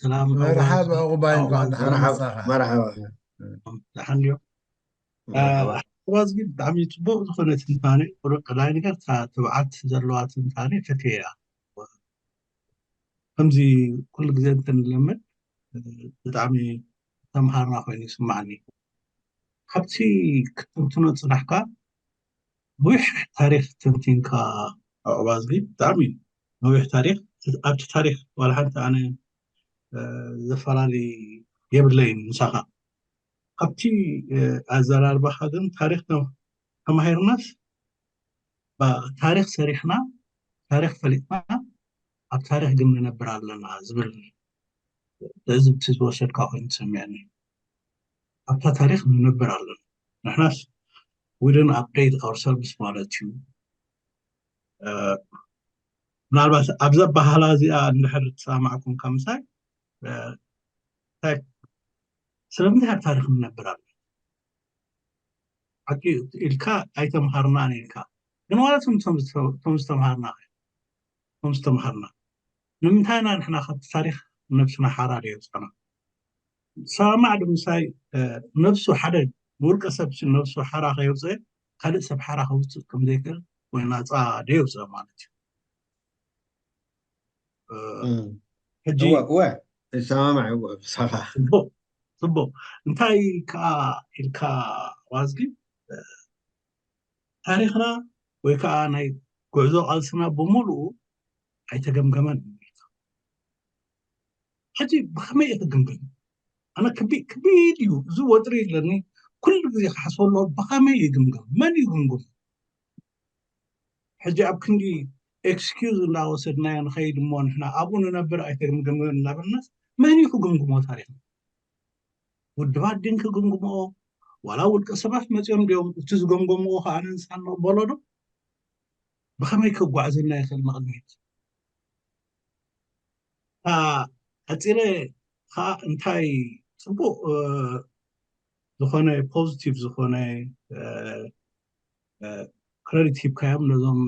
ሰላም መርሓባ ዑቕባይ፣ እንኳን ደሓን መርሓባ መጻኻ። መርሓባ ደሓን ድዮም? መርሓባ ኣሕዋዝ ግን ብጣዕሚ ጽቡቕ ዝኾነ ትንታኔ፣ ቁሩብ ቀዳይ ነገር እታ ትብዓት ዘለዋ ትንታኔ ፈትየያ። ከምዚ ኩሉ ግዜ እንተንለምድ ብጣዕሚ ተምሃርና ኮይኑ ይስማዓኒ። ካብቲ ክትንትኖ ጽናሕካ ብዙሕ ታሪኽ ተንቲንካ፣ ኣዕዋዝጊ ብጣዕሚ ነዊሕ ታሪኽ። ኣብቲ ታሪኽ ዋላ ሓንቲ ኣነ ዘፈላለይ የብለይን ምሳኻ። ኣብቲ ኣዘራርባኻ ግን ታሪኽ ተማሂርናስ ታሪኽ ሰሪሕና፣ ታሪኽ ፈሊጥና፣ ኣብ ታሪኽ ግን ንነብር ኣለና ዝብል ትዕዝብቲ ዝወሰድካ ኮይኑ ተሰሚዐኒ። ኣብታ ታሪኽ ንነብር ኣለና። ንሕናስ we don't update ourselves ማለት እዩ። ምናልባት ኣብዛ ኣበሃህላ እዚኣ እንድሕር ትሰማማዕ ኮንካ ምሳይ፣ ስለምንታይ ኣብ ታሪኽ ንነብር ኣለና? ሓቂ ኢልካ ኣይተምሃርናን ኢልካ፣ ግን ዋላ እቶም ዝተምሃርና እቶም ዝተምሃርና ንምንታይ ኢና ንሕና ካብቲ ታሪኽ ነብስና ሓራ ደየውፃና? ሰማማዕ ዶ ምሳይ? ነብሱ ሓደ ውልቀ ሰብ ነብሱ ሓራ ከየውፅአ ካልእ ሰብ ሓራ ከውፅእ ከምዘይክእል ወይ ናፃ ደየውፅአ ማለት እዩ። ሕጂ እወ እወ ይሰማማዕ እወ ብሳኻ ጽቡቕ ጽቡቕ። እንታይ ከዓ ኢልካ ዋዝጊ ታሪኽና ወይ ከዓ ናይ ጉዕዞ ቃልስና ብምሉኡ ኣይተገምገመን። ሕጂ ብኸመይ እዩ ክግምገም? ኣነ ክቢ- ክቢድ እዩ እዚ ወጥሪ ኣለኒ። ኩሉ ግዜ ክሓስበ ኣለዎ። ብኸመይ ይግምገም? መን ይግምግም? ሕጂ ኣብ ክንዲ ኤክስኪዩዝ እንዳወሰድናዮ ንኸይድ እሞ ንሕና ኣብኡ ንነብር ኣይተገምገመን እናበልናስ መን እዩ ክግምግሞ ታሪኽና? ውድባት ድን ክግምግምኦ ዋላ ውልቀ ሰባት መፂኦም ድዮም? እቲ ዝገምገምዎ ከዓ ንንሳ ንቕበሎ ዶ? ብኸመይ ከጓዕዘና ይኽእል ንቕድሚት? ቀፂለ ከዓ እንታይ ፅቡቕ ዝኾነ ፖዚቲቭ ዝኾነ ክረዲት ሂብካዮም ነዞም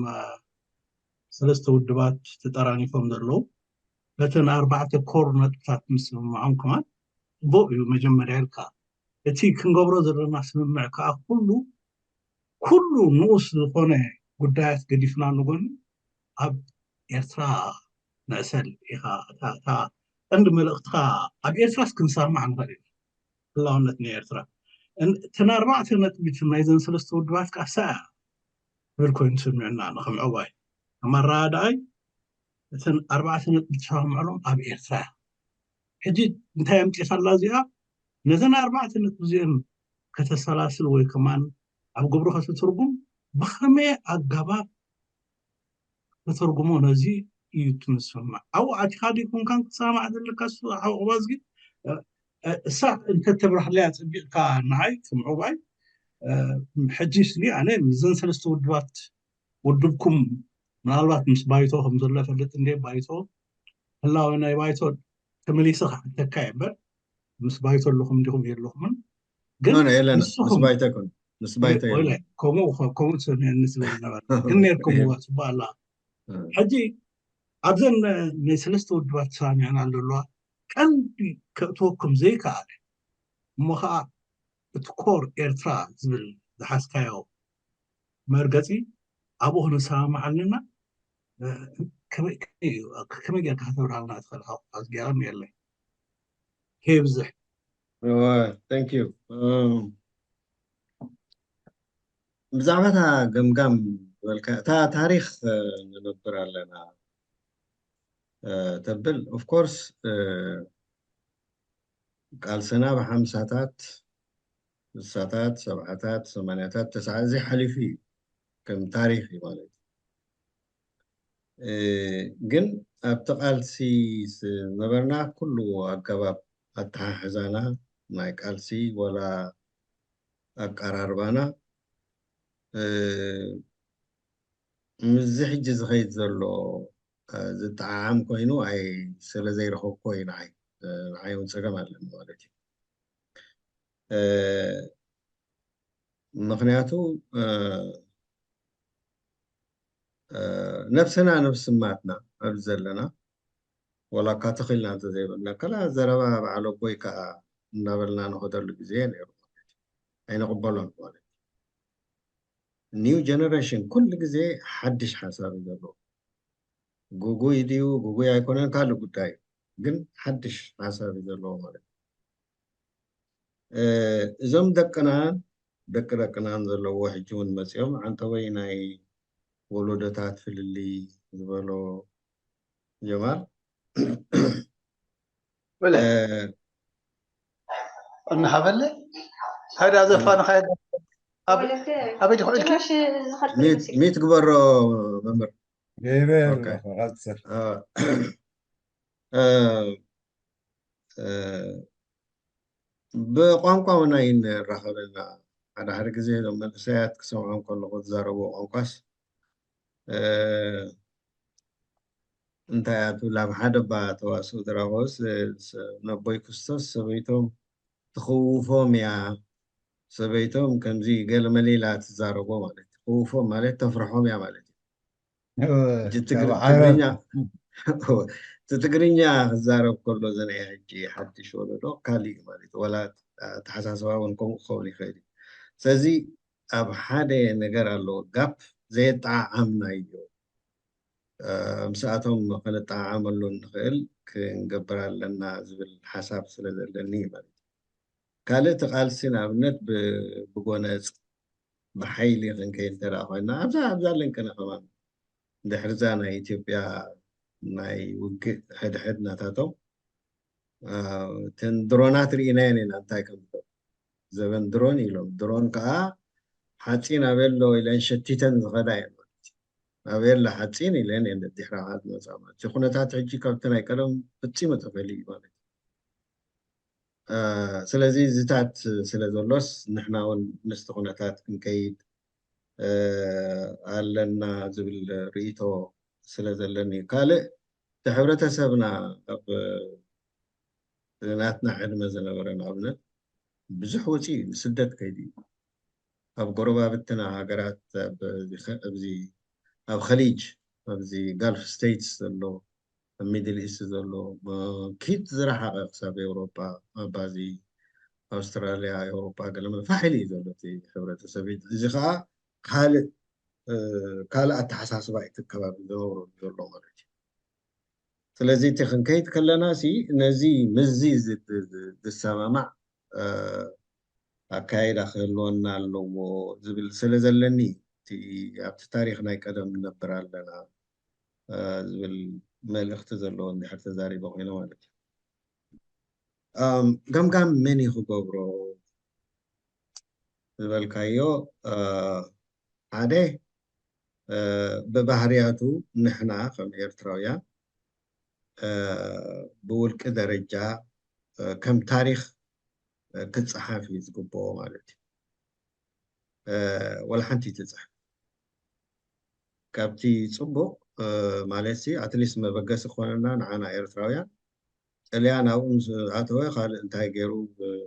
ሰለስተ ውድባት ተጠራኒፎም ዘለዉ ነተን ኣርባዕተ ኮር ነጥብታት ምስምምዖም ከማን ፅቡቕ እዩ። መጀመርያ ኢልካ እቲ ክንገብሮ ዘለና ስምምዕ ከዓ ኩሉ ኩሉ ንኡስ ዝኾነ ጉዳያት ገዲፍና ንጎኒ ኣብ ኤርትራ ንዕሰል ኢኻ። እታ ቀንዲ መልእኽትኻ ኣብ ኤርትራስ ክንሰማማዕ ንኽእል ኢና። ህላውነት ናይ ኤርትራ እተን ኣርባዕተ ነጥቢ ናይዘን ሰለስተ ውድባት ቃሳ እያ ትብል ኮይኑ ስምዕና ንከም ዕባይ ኣመራዳኣይ እተን ኣርባዕተ ነጥቢ ተሰማምዕሎም ኣብ ኤርትራ እያ። ሕጂ እንታይ ኣምፂኻላ እዚኣ? ነዘን ኣርባዕተ ነጥቢ እዚአን ከተሰላስል ወይ ከማን ኣብ ግብሪ ከተትርጉም ብኸመይ ኣገባብ ተተርጉሞ ነዚ እዩ ትምስማዕ ኣብኡ ኣቲኻ ዲኩም ካን ክትሰማማዕ ዘለካ እሱ ሓው ቅባዝጊ እሳ እንተተብራህለያ ፅቢቕካ ንዓይ ከም ዕባይ ሕጂ ስኒ ኣነ ምዘን ሰለስተ ውድባት ውድብኩም ምናልባት ምስ ባይቶ ከም ዘሎ ፈልጥ እንደ ባይቶ ህላወ ናይ ባይቶ ተመሊሰ ክሓተካ እየ እምበር ምስ ባይቶ ኣለኹም እንዲኹም የለኹምን ግን ኖ ኖ የለና ምስ ንስኹም ባይተ ኮን ምስ ባይተ ወላ የለን ከምኡ ከምኡ ትሰሚዐኒ ስለ ዝነበረ ግን ነርኩም እዋ ፅቡቅ ኣላ ሕጂ ኣብዘን ናይ ሰለስተ ውድባት ተሰማሚዕና ዘለዋ ቀንዲ ከእትወኩም ዘይከኣለ እሞ ከዓ እቲ ኮር ኤርትራ ዝብል ዝሓዝካዮ መርገፂ ኣብኡ ክንሰማማዕ ኣለና። ከመይ ከመይ እዩ? ከመይ ጌርካ ከተብርሃልና ትኽእል? ሓው ኣዝጊያም የለይ ከይብዝሕ thank you ብዛዕባ እታ ገምጋም ዝበልካ እታ ታሪክ ንነብር ኣለና ተብል of course ቃልስና ብሓምሳታት ስሳታት ሰብዓታት ሰማንያታት ተስዓ እዚ ሓሊፉ እዩ ከም ታሪክ እዩ ማለት እዩ ግን ኣብቲ ቃልሲ ዝነበርና ኩሉ ኣገባብ ኣተሓሕዛና ናይ ቃልሲ ወላ ኣቀራርባና ምስዚ ሕጂ ዝኸይድ ዘሎ ዝጠዓዓም ኮይኑ ኣይ ስለ ዘይረኸብኮ እዩ ንዓይ ንዓይ እውን ፀገም ኣለኒ ማለት እዩ ምክንያቱ ነብስና ነብስማትና ኣብዚ ዘለና ወላ እኳ ተኺልና እንተዘይበልና፣ ከላ ዘረባ በዓል ኣቦይ ከኣ እናበልና ንኸደሉ ግዜ ነይሩ ማለት እዩ። ኣይንቕበሎን ማለት እዩ። ኒው ጀነሬሽን ኩሉ ግዜ ሓድሽ ሓሳብ እዩ ዘለዎ። ጉጉይ ድዩ ጉጉይ ኣይኮነን ካልእ ጉዳይ፣ ግን ሓድሽ ሓሳብ እዩ ዘለዎ ማለት እዩ። እዞም ደቅናን ደቂ ደቅናን ዘለዎ ሕጂ እውን መፂኦም ዓንተወይ ናይ ወለዶታት ፍልልይ ዝበሎ ጀማል ወለ እናሃበለ ሃዳ ዘፋንኻ ኣበይ ዲኹ ኢልኪ? ሚት ግበሮ መምህር። ገይረ ኦኬ። ኣለኹ፣ ቀጽል። ብቋንቋ እውን ኣይንራኸብን ኢና። ሓደ ሓደ ግዜ እዞም መንእሰያት ክሰምዖም ከለኹ ዝዛረብዎ ቋንቋስ እንታይ እያ ትብል፣ ኣብ ሓደ እባ ተዋስኦ ዝረኸቦስ ነቦይ ክርስቶስ ሰበይቶም ትኽውፎም እያ፣ ሰበይቶም ከምዚ ገለመሌላ ትዛረቦ ማለት እዩ። ትኽውፎም ማለት ተፍርሖም እያ ማለት እዩ። እቲ ትግርኛ ክዛረብ ከሎ ዘንያ ሕጂ ሓድሽ ወለዶ ካሊእ ማለት እዩ። ዋላ ኣተሓሳስባ እውን ከምኡ ክኸውን ይኽእል እዩ። ስለዚ ኣብ ሓደ ነገር ኣሎ ጋፕ ዘየጠዓዓምናዮ ምስኣቶም ክንጠዓዓመሉ ንኽእል ክንገብር ኣለና ዝብል ሓሳብ ስለ ዘለኒ ማለት እዩ። ካልእ እቲ ቃልሲ ንኣብነት ብጎነፅ ብሓይሊ ክንከይድ እንተ ኮይና ኣብዛ ኣብዛ ለንቅነ ከማን ድሕርዛ ናይ ኢትዮጵያ ናይ ውግእ ሕድሕድ ናታቶም እተን ድሮናት ርኢናየን ኢና እንታይ ከም ዘበን ድሮን ኢሎም ድሮን ከዓ ሓፂን ኣበሎ ኢለን ሸቲተን ዝኸዳ እየን ማለት እዩ። ኣበየላ ሓፂን ኢለን እየን ድሕራ ዝመፃ ማለት እዩ። ኩነታት ሕጂ ካብቲ ናይ ቀደም ፍፂሙ ተፈልዩ እዩ ማለት እዩ። ስለዚ እዚታት ስለ ዘሎስ ንሕና እውን ምስቲ ኩነታት ክንከይድ ኣለና ዝብል ርእይቶ ስለ ዘለኒ እዩ። ካልእ እቲ ሕብረተሰብና ኣብ ናትና ዕድመ ዝነበረ ንኣብነት ብዙሕ ወፂኡ እዩ፣ ንስደት ከይዱ እዩ። ኣብ ጎረባብትና ሃገራት ኣብዚ ኣብ ኸሊጅ ኣብዚ ጋልፍ ስቴትስ ዘሎ ኣብ ሚድል ኢስት ዘሎ ኪድ ዝረሓቐ ክሳብ ኤውሮጳ ኣባዚ ኣውስትራልያ ኤውሮጳ ገለመለ ፋሕ ኢሉ እዩ ዘሎ እቲ ሕብረተሰብ። እዚ ከዓ ካልእ ካልእ ኣተሓሳስባ እቲ ከባቢ ዝነብረሉ ዘሎ ማለት እዩ። ስለዚ እቲ ክንከይድ ከለና ሲ ነዚ ምዚ ዝሰማማዕ ኣካይዳ ክህልወና ኣለዎ ዝብል ስለ ዘለኒ ኣብቲ ታሪክ ናይ ቀደም ንነብር ኣለና ዝብል መልእክቲ ዘለዎ እንድሕር ተዛሪበ ኮይነ ማለት እዩ። ገምጋም መን እዩ ክገብሮ ዝበልካዮ ሓደ ብባህርያቱ ንሕና ከም ኤርትራውያን ብውልቂ ደረጃ ከም ታሪክ ክፀሓፍ እዩ ዝግብኦ ማለት እዩ። ወላ ሓንቲ ትፅሕፍ ካብቲ ፅቡቅ ማለት ሲ ኣትሊስት መበገሲ ክኾነና ንዓና ኤርትራውያን ጥልያን ኣብኡ ምስ ኣተወ ካልእ እንታይ ገይሩ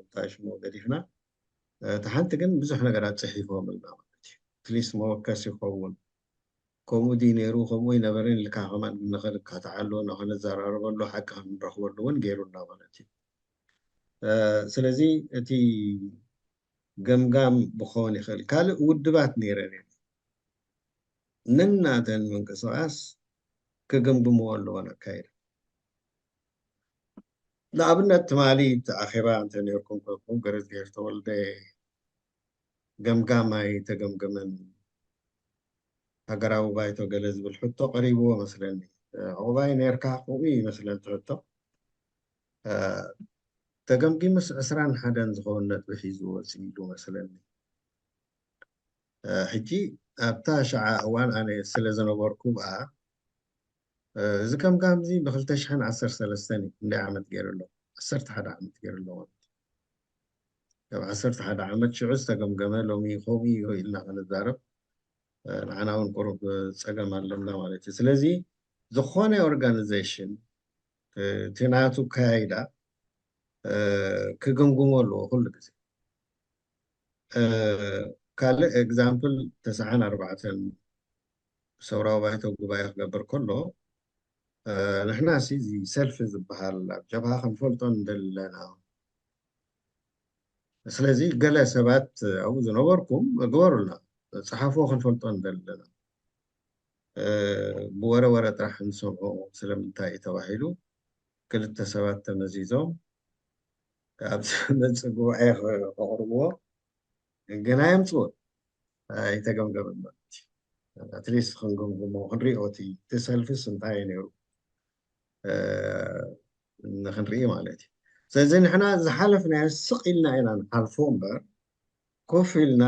እንታይ ሽሙ ገዲፍና እቲ ሓንቲ ግን ብዙሕ ነገራት ፅሒፎምልና ማለት እዩ። ኣትሊስት መወከሲ ይኸውን ከምኡ ድዩ ነይሩ ከምኡ ይነበረን ኢልካ ከማን ንኽንካትዓሉ ንኽንዘራረበሉ ሓቂ ክንረኽበሉ እውን ገይሩና ማለት እዩ። ስለዚ እቲ ገምጋም ብኸውን ይኽእል ካልእ ውድባት ነይረን እየን ነናተን ምንቅስቃስ ክግምግምዎ ኣለዎን ኣካይዳ ንኣብነት ትማሊ እቲ ኣኼባ እንተ ነርኩም ኮንኩም ገረዝጌር ተወልደ ገምጋማይ ተገምገመን ሃገራዊ ባይቶ ገለ ዝብል ሕቶ ቀሪብዎ መስለኒ። ዕቑባይ ነርካ ከምኡ ይመስለኒ እቲ ሕቶ። ተገምጊምስ ዕስራን ሓደን ዝኸውን ነጥቢ ሒዙ ወፂኡ ኢሉ መስለኒ። ሕጂ ኣብታ ሸዓ እዋን ኣነ ስለ ዝነበርኩ ብኣ እዚ ከምጋም እዚ ብክልተ ሽሕን ዓሰርተ ሰለስተን እዩ ክንደይ ዓመት ገይሩ ኣሎ ዓሰርተ ሓደ ዓመት ገይሩ ኣሎ ማለት እዩ ካብ ዓሰርተ ሓደ ዓመት ሽዑ ዝተገምገመ ሎሚ ከምኡ እዩ ኢልና ክንዛረብ ንዓና እውን ቁሩብ ፀገም ኣለና ማለት እዩ ስለዚ ዝኾነ ኦርጋናይዜሽን እቲ ናቱ ካይዳ ክግምግሞ ኣለዎ ኩሉ ግዜ ካልእ ኤግዛምፕል ተስዓን ኣርባዕተን ሰውራዊ ባይቶ ጉባኤ ክገብር ከሎ ንሕና ሲ እዚ ሰልፊ ዝበሃል ኣብ ጀብሃ ክንፈልጦ እንደለና። ስለዚ ገለ ሰባት ኣብኡ ዝነበርኩም ግበሩልና፣ ጸሓፎ ክንፈልጦ እንደለና። ብወረ ወረ ጥራሕ ንሰምዖ ስለምንታይ እዩ ተባሂሉ ክልተ ሰባት ተመዚዞም ኣብ ዝመጽእ ጉባኤ ከቕርብዎ ግና የምጽዎ ኣይተገምገመን ማለት እዩ። ኣትሊስት ክንገምግሞ ክንሪኦ እቲ ሰልፊስ እንታይ እዩ ነይሩ ንክንርኢ ማለት እዩ። ስለዚ ንሕና ዝሓለፍናዮ ስቕ ኢልና ኢና ንሓልፎ እምበር ኮፍ ኢልና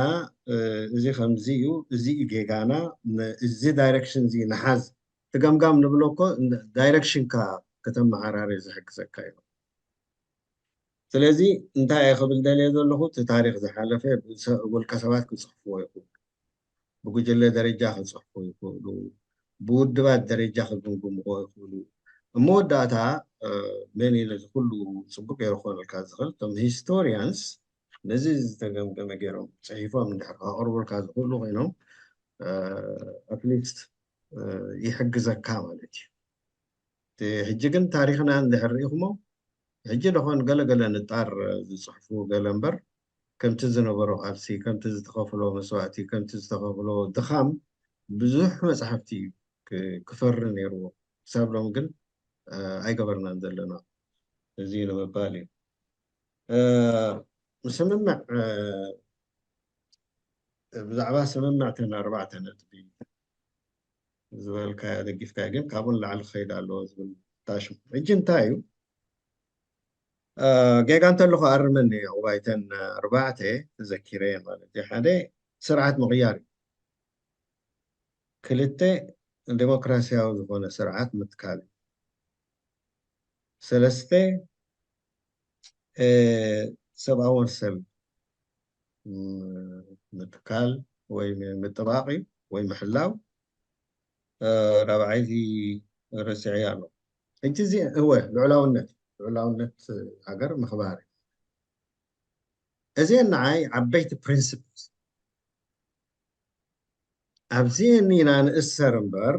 እዚ ከምዚ እዩ፣ እዚ እዩ ጌጋና፣ እዚ ዳይሬክሽን እዚ ንሓዝ ትገምጋም ንብሎ እኮ ዳይሬክሽንካ ከተመዓራሪ ዝሕግዘካ እዩ። ስለዚ እንታይ እየ ክብል ደልየ ዘለኹ፣ እቲ ታሪክ ዝሓለፈ ውልቀ ሰባት ክፅሕፍዎ ይኽእሉ፣ ብጉጅለ ደረጃ ክፅሕፍዎ ይኽእሉ፣ ብውድባት ደረጃ ክግምግምዎ ይኽእሉ። ኣብ መወዳእታ መን እዩ ነዚ ኩሉ ፅቡቅ ገይሩ ክኾነልካ ዝኽእል? እቶም ሂስቶሪያንስ ነዚ ዝተገምገመ ገይሮም ፅሒፎም እንድሕር ከቕርቡልካ ዝኽእሉ ኮይኖም ኣትሊስት ይሕግዘካ ማለት እዩ። ሕጂ ግን ታሪክና እንድሕር ርኢኹሞ ሕጂ ደኾን ገለገለ ንጣር ዝፅሕፉ ገለ እምበር ከምቲ ዝነበሮ ቃልሲ፣ ከምቲ ዝተኸፍሎ መስዋእቲ፣ ከምቲ ዝተኸፍሎ ድኻም ብዙሕ መፅሓፍቲ እዩ ክፈሪ ነይርዎ። ክሳብ ሎም ግን ኣይገበርናን ዘለና። እዚ ንምባል እዩ። ስምምዕ ብዛዕባ ስምምዕ ተን ኣርባዕተ ነጥቢ ዝበልካዮ ደጊፍካዮ ግን ካብኡ ንላዕሊ ክኸይድ ኣለዎ ዝብል ታሽሙ። ሕጂ እንታይ እዩ ጌጋ እንተለኹ ኣርመኒ። ዕቁባይተን ኣርባዕተ ተዘኪረ ማለት እዩ። ሓደ ስርዓት ምቕያር እዩ። ክልተ ዴሞክራሲያዊ ዝኾነ ስርዓት ምትካል እዩ። ሰለስተ ሰብኣዊ መሰል ምትካል ወይ ምጥባቕ እዩ ወይ ምሕላው። ራብዓይቲ ረሲዐ ኣሎ። ሕጂ እዚ እወ ልዑላውነት ልዑላውነት ሃገር ምኽባር እዩ። እዚአን ንዓይ ዓበይቲ ፕሪንስፕልስ ኣብዚአን ኢና ንእሰር እምበር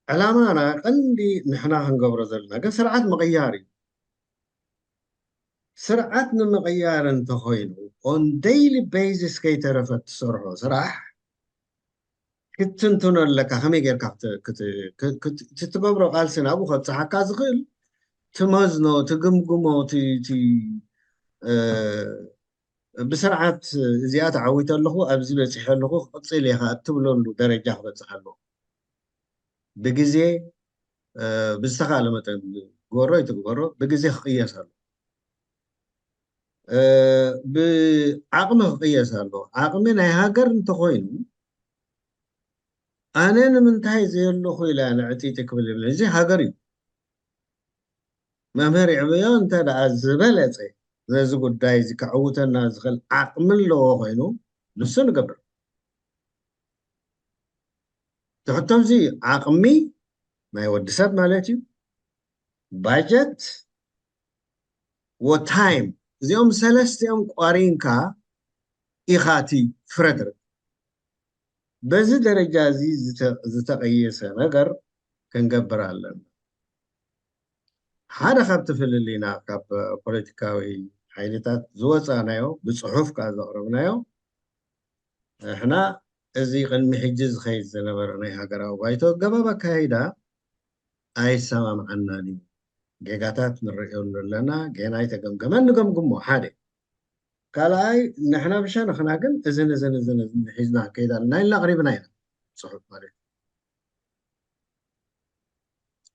ዕላማና ቀንዲ ንሕና ክንገብሮ ዘለና ግን ስርዓት ምቕያር እዩ። ስርዓት ንምቕያር እንተኾይኑ on daily basis ከይተረፈ እትሰርሖ ስራሕ ክትትንትኖ ኣለካ። ከመይ ጌርካ እቲ ትገብሮ ቃልሲ ናብኡ ከብፅሓካ ዝኽእል ትመዝኖ፣ ትግምግሞ፣ ብስርዓት እዚኣ ተዓዊተ ኣለኹ፣ ኣብዚ በፂሐ ኣለኹ፣ ክቕፅል እየ እትብለሉ ደረጃ ክበፅሕ ኣለዎ። ብግዜ ብዝተኻለ መጠን ግበሮ ይትግበሮ ብግዜ ክቕየስ ኣሎ። ብዓቕሚ ክቕየስ ኣሎ። ዓቕሚ ናይ ሃገር እንተኾይኑ ኣነ ንምንታይ ዘየለኹ ኢለ ንዕጢጢ ክብል የብለ። እዚ ሃገር እዩ። መምህር ይዕብዮ እንተ ደኣ ዝበለጸ ነዚ ጉዳይ እዚ ከዕውተና ዝኽእል ዓቕሚ ኣለዎ ኮይኑ ንሱ ንገብር። ትሕቶ እዚ ዓቕሚ ናይ ወዲ ሰብ ማለት እዩ። ባጀት ወታይም እዚኦም ሰለስቲኦም ቋሪንካ ኢኻ እቲ ፍረ ትርኢ። በዚ ደረጃ እዚ ዝተቐየሰ ነገር ክንገብር ኣለና። ሓደ ካብቲ ፍልልይና ካብ ፖለቲካዊ ሓይልታት ዝወፃእናዮ ብፅሑፍ ከዓ ዘቕረብናዮ ንሕና እዚ ቅድሚ ሕጂ ዝኸይድ ዝነበረ ናይ ሃገራዊ ባይቶ ኣገባብ ኣካያይዳ ኣይሰማምዓናን እዩ። ጌጋታት ንርእየሉ ኣለና። ጌና ኣይተገምገመን፣ ንገምግሞ ሓደ። ካልኣይ ንሕና ብሸነኽና ግን እዝን እዝን እዝን እዝን ሒዝና ክንከይድ ኣለና ኢልና ኣቕሪብና ኢና። ፅሑፍ ማለት እዩ።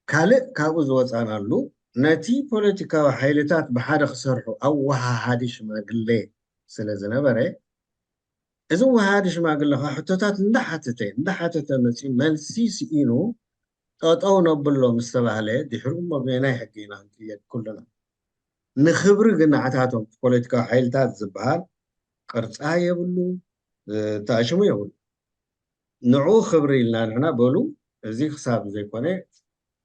ካልእ ካብኡ ዝወፃናሉ ነቲ ፖለቲካዊ ሓይልታት ብሓደ ክሰርሑ ኣወሃሃዲ ሽማግሌ ስለ ዝነበረ እዚ ወሃዲ ሽማግለ ከዓ ሕቶታት እንዳሓተተ እንዳሓተተ መፂኡ መልሲ ስኢኑ ጠጠው ነብሎ ምስ ተባህለ ድሕሪኡ እሞ ብናይ ሕጊ ኢና ክንቅየድ ኩልና። ንክብሪ ግን ንዓታቶም ፖለቲካዊ ሓይልታት ዝበሃል ቅርፃ የብሉ፣ ተኣሽሙ የብሉ። ንዑ ክብሪ ኢልና ንሕና በሉ እዚ ክሳብ ዘይኮነ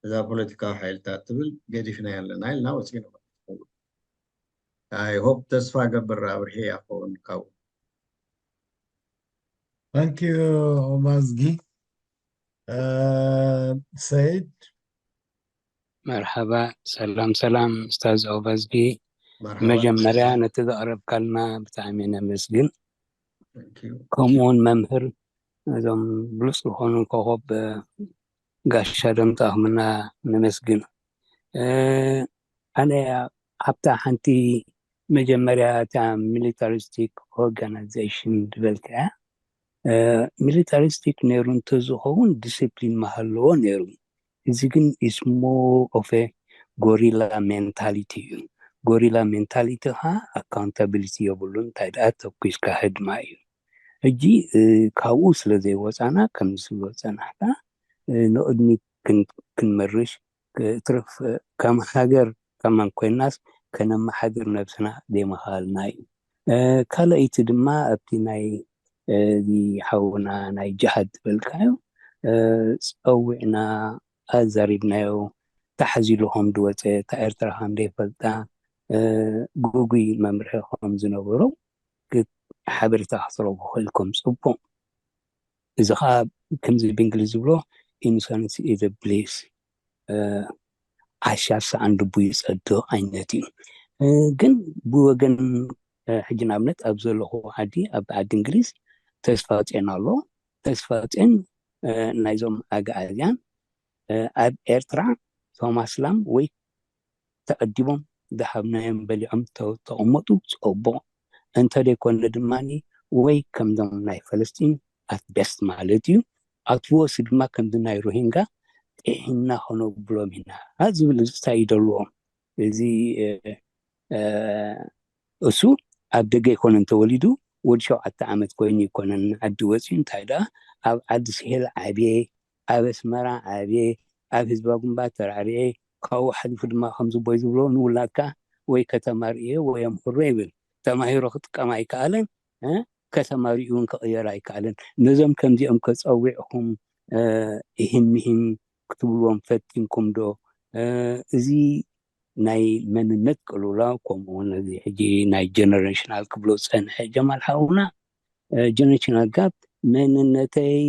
እዛ ፖለቲካዊ ሓይልታት ትብል ገዲፍና ኣለና ኢልና ወፂና ማለት ይኸውን። I hope ተስፋ ገብር ኣብርሄ ያኸውን ካብኡ Thank you ኦማዝጊ ሰይድ መርሓባ። ሰላም ሰላም ኡስታዝ ኦባዝጊ። መርሓባ። መጀመርያ ነቲ ዘቕረብካልና ብጣዕሚ ነመስግን። Thank you። ከምኡውን መምህር ነዞም ብሉፅ ዝኾኑ ኮኸብ ጋሻ ደምፃኹምና ነመስግን። ኣነ ኣብታ ሓንቲ መጀመርያ እታ ሚሊታሪስቲክ ኦርጋናይዜሽን ዝበልካያ ሚሊታሪስቲክ ነይሩ እንተዝኸውን ዲስፕሊን መሃለዎ ነይሩ። እዚ ግን is more of a gorilla mentality እዩ። ጎሪላ ሜንታሊቲ ካ ኣካውንታቢሊቲ የብሉን። እንታይ ደኣ ተኩስካ ህድማ እዩ። ሕጂ ካብኡ ስለ ዘይወፃና ከምዚ ስለ ዝፀናሕካ ንቕድሚት ክንመርሽ ክትርፍ ከም ሃገር ከማን ኮይናስ ከነመሓድር ነብስና ዘይምኽኣልና እዩ። ካልኣይቲ ድማ ኣብቲ ናይ እዚ ሓውና ናይ ጅሃድ ዝበልካዮ ፀዊዕና ኣዛሪብናዮ ታሕዚሉ ከም ዝወፀ እታ ኤርትራ ከም ዘይፈልጣ ግጉይ መምርሒ ከም ዝነበሮ ሓበሬታ ክትረኽቡ ክኢልኩም። ፅቡቕ። እዚ ከዓ ከምዚ ብእንግሊዝ ዝብሎ ኢኖሰንስ ኢዝ ብሊስ፣ ዓሻ ሳዕን ልቡ ይፀድቕ ዓይነት እዩ። ግን ብወገን ሕጂ ንኣብነት ኣብ ዘለኹ ዓዲ ኣብ ዓዲ እንግሊዝ ተስፋ ጼን ኣሎ። ተስፋ ጼን ናይዞም ኣግኣዝያን ኣብ ኤርትራ ሶማስላም ወይ ተቐዲሞም ዝሃብናዮም በሊዖም ተቐመጡ፣ ፀቡቕ። እንተደይኮነ ድማ ወይ ከምዞም ናይ ፈለስጢን ኣትቤስት ማለት እዩ፣ ኣትወስ ድማ ከምዚ ናይ ሮሂንጋ ጥሒና ከነብሎም ኢና ዝብል እዚ እንታይ ይደልዎም እዚ እሱ ኣብ ደገ ኣይኮነን ተወሊዱ፣ ወዲ ሸውዓተ ዓመት ኮይኑ ኣይኮነን ዓዲ ወፂኡ። እንታይ ደኣ ኣብ ዓዲ ስሄል ዓብየ፣ ኣብ ኣስመራ ዓብየ፣ ኣብ ህዝባዊ ግንባር ተራዕሪዐ፣ ካብኡ ሓሊፉ ድማ ከምዚ ቦይ ዝብሎ ንውላድካ ወይ ከተማ ርእየ ወይ ኣምሕሮ ይብል። ተማሂሩ ክጥቀም ኣይከኣለን፣ ከተማ ርእዩ እውን ክቕየር ኣይከኣለን። ነዞም ከምዚኦም ከፀዊዕኹም ይህን ምሂን ክትብልዎም ፈቲንኩም ዶ? እዚ ናይ መንነት ቅልውላው ከምኡ እውን እዚ ሕጂ ናይ ጀነሬሽናል ክብሎ ዝፀንሐ ጀማል ሓውና ጀነሬሽናል ጋፕ መንነተይ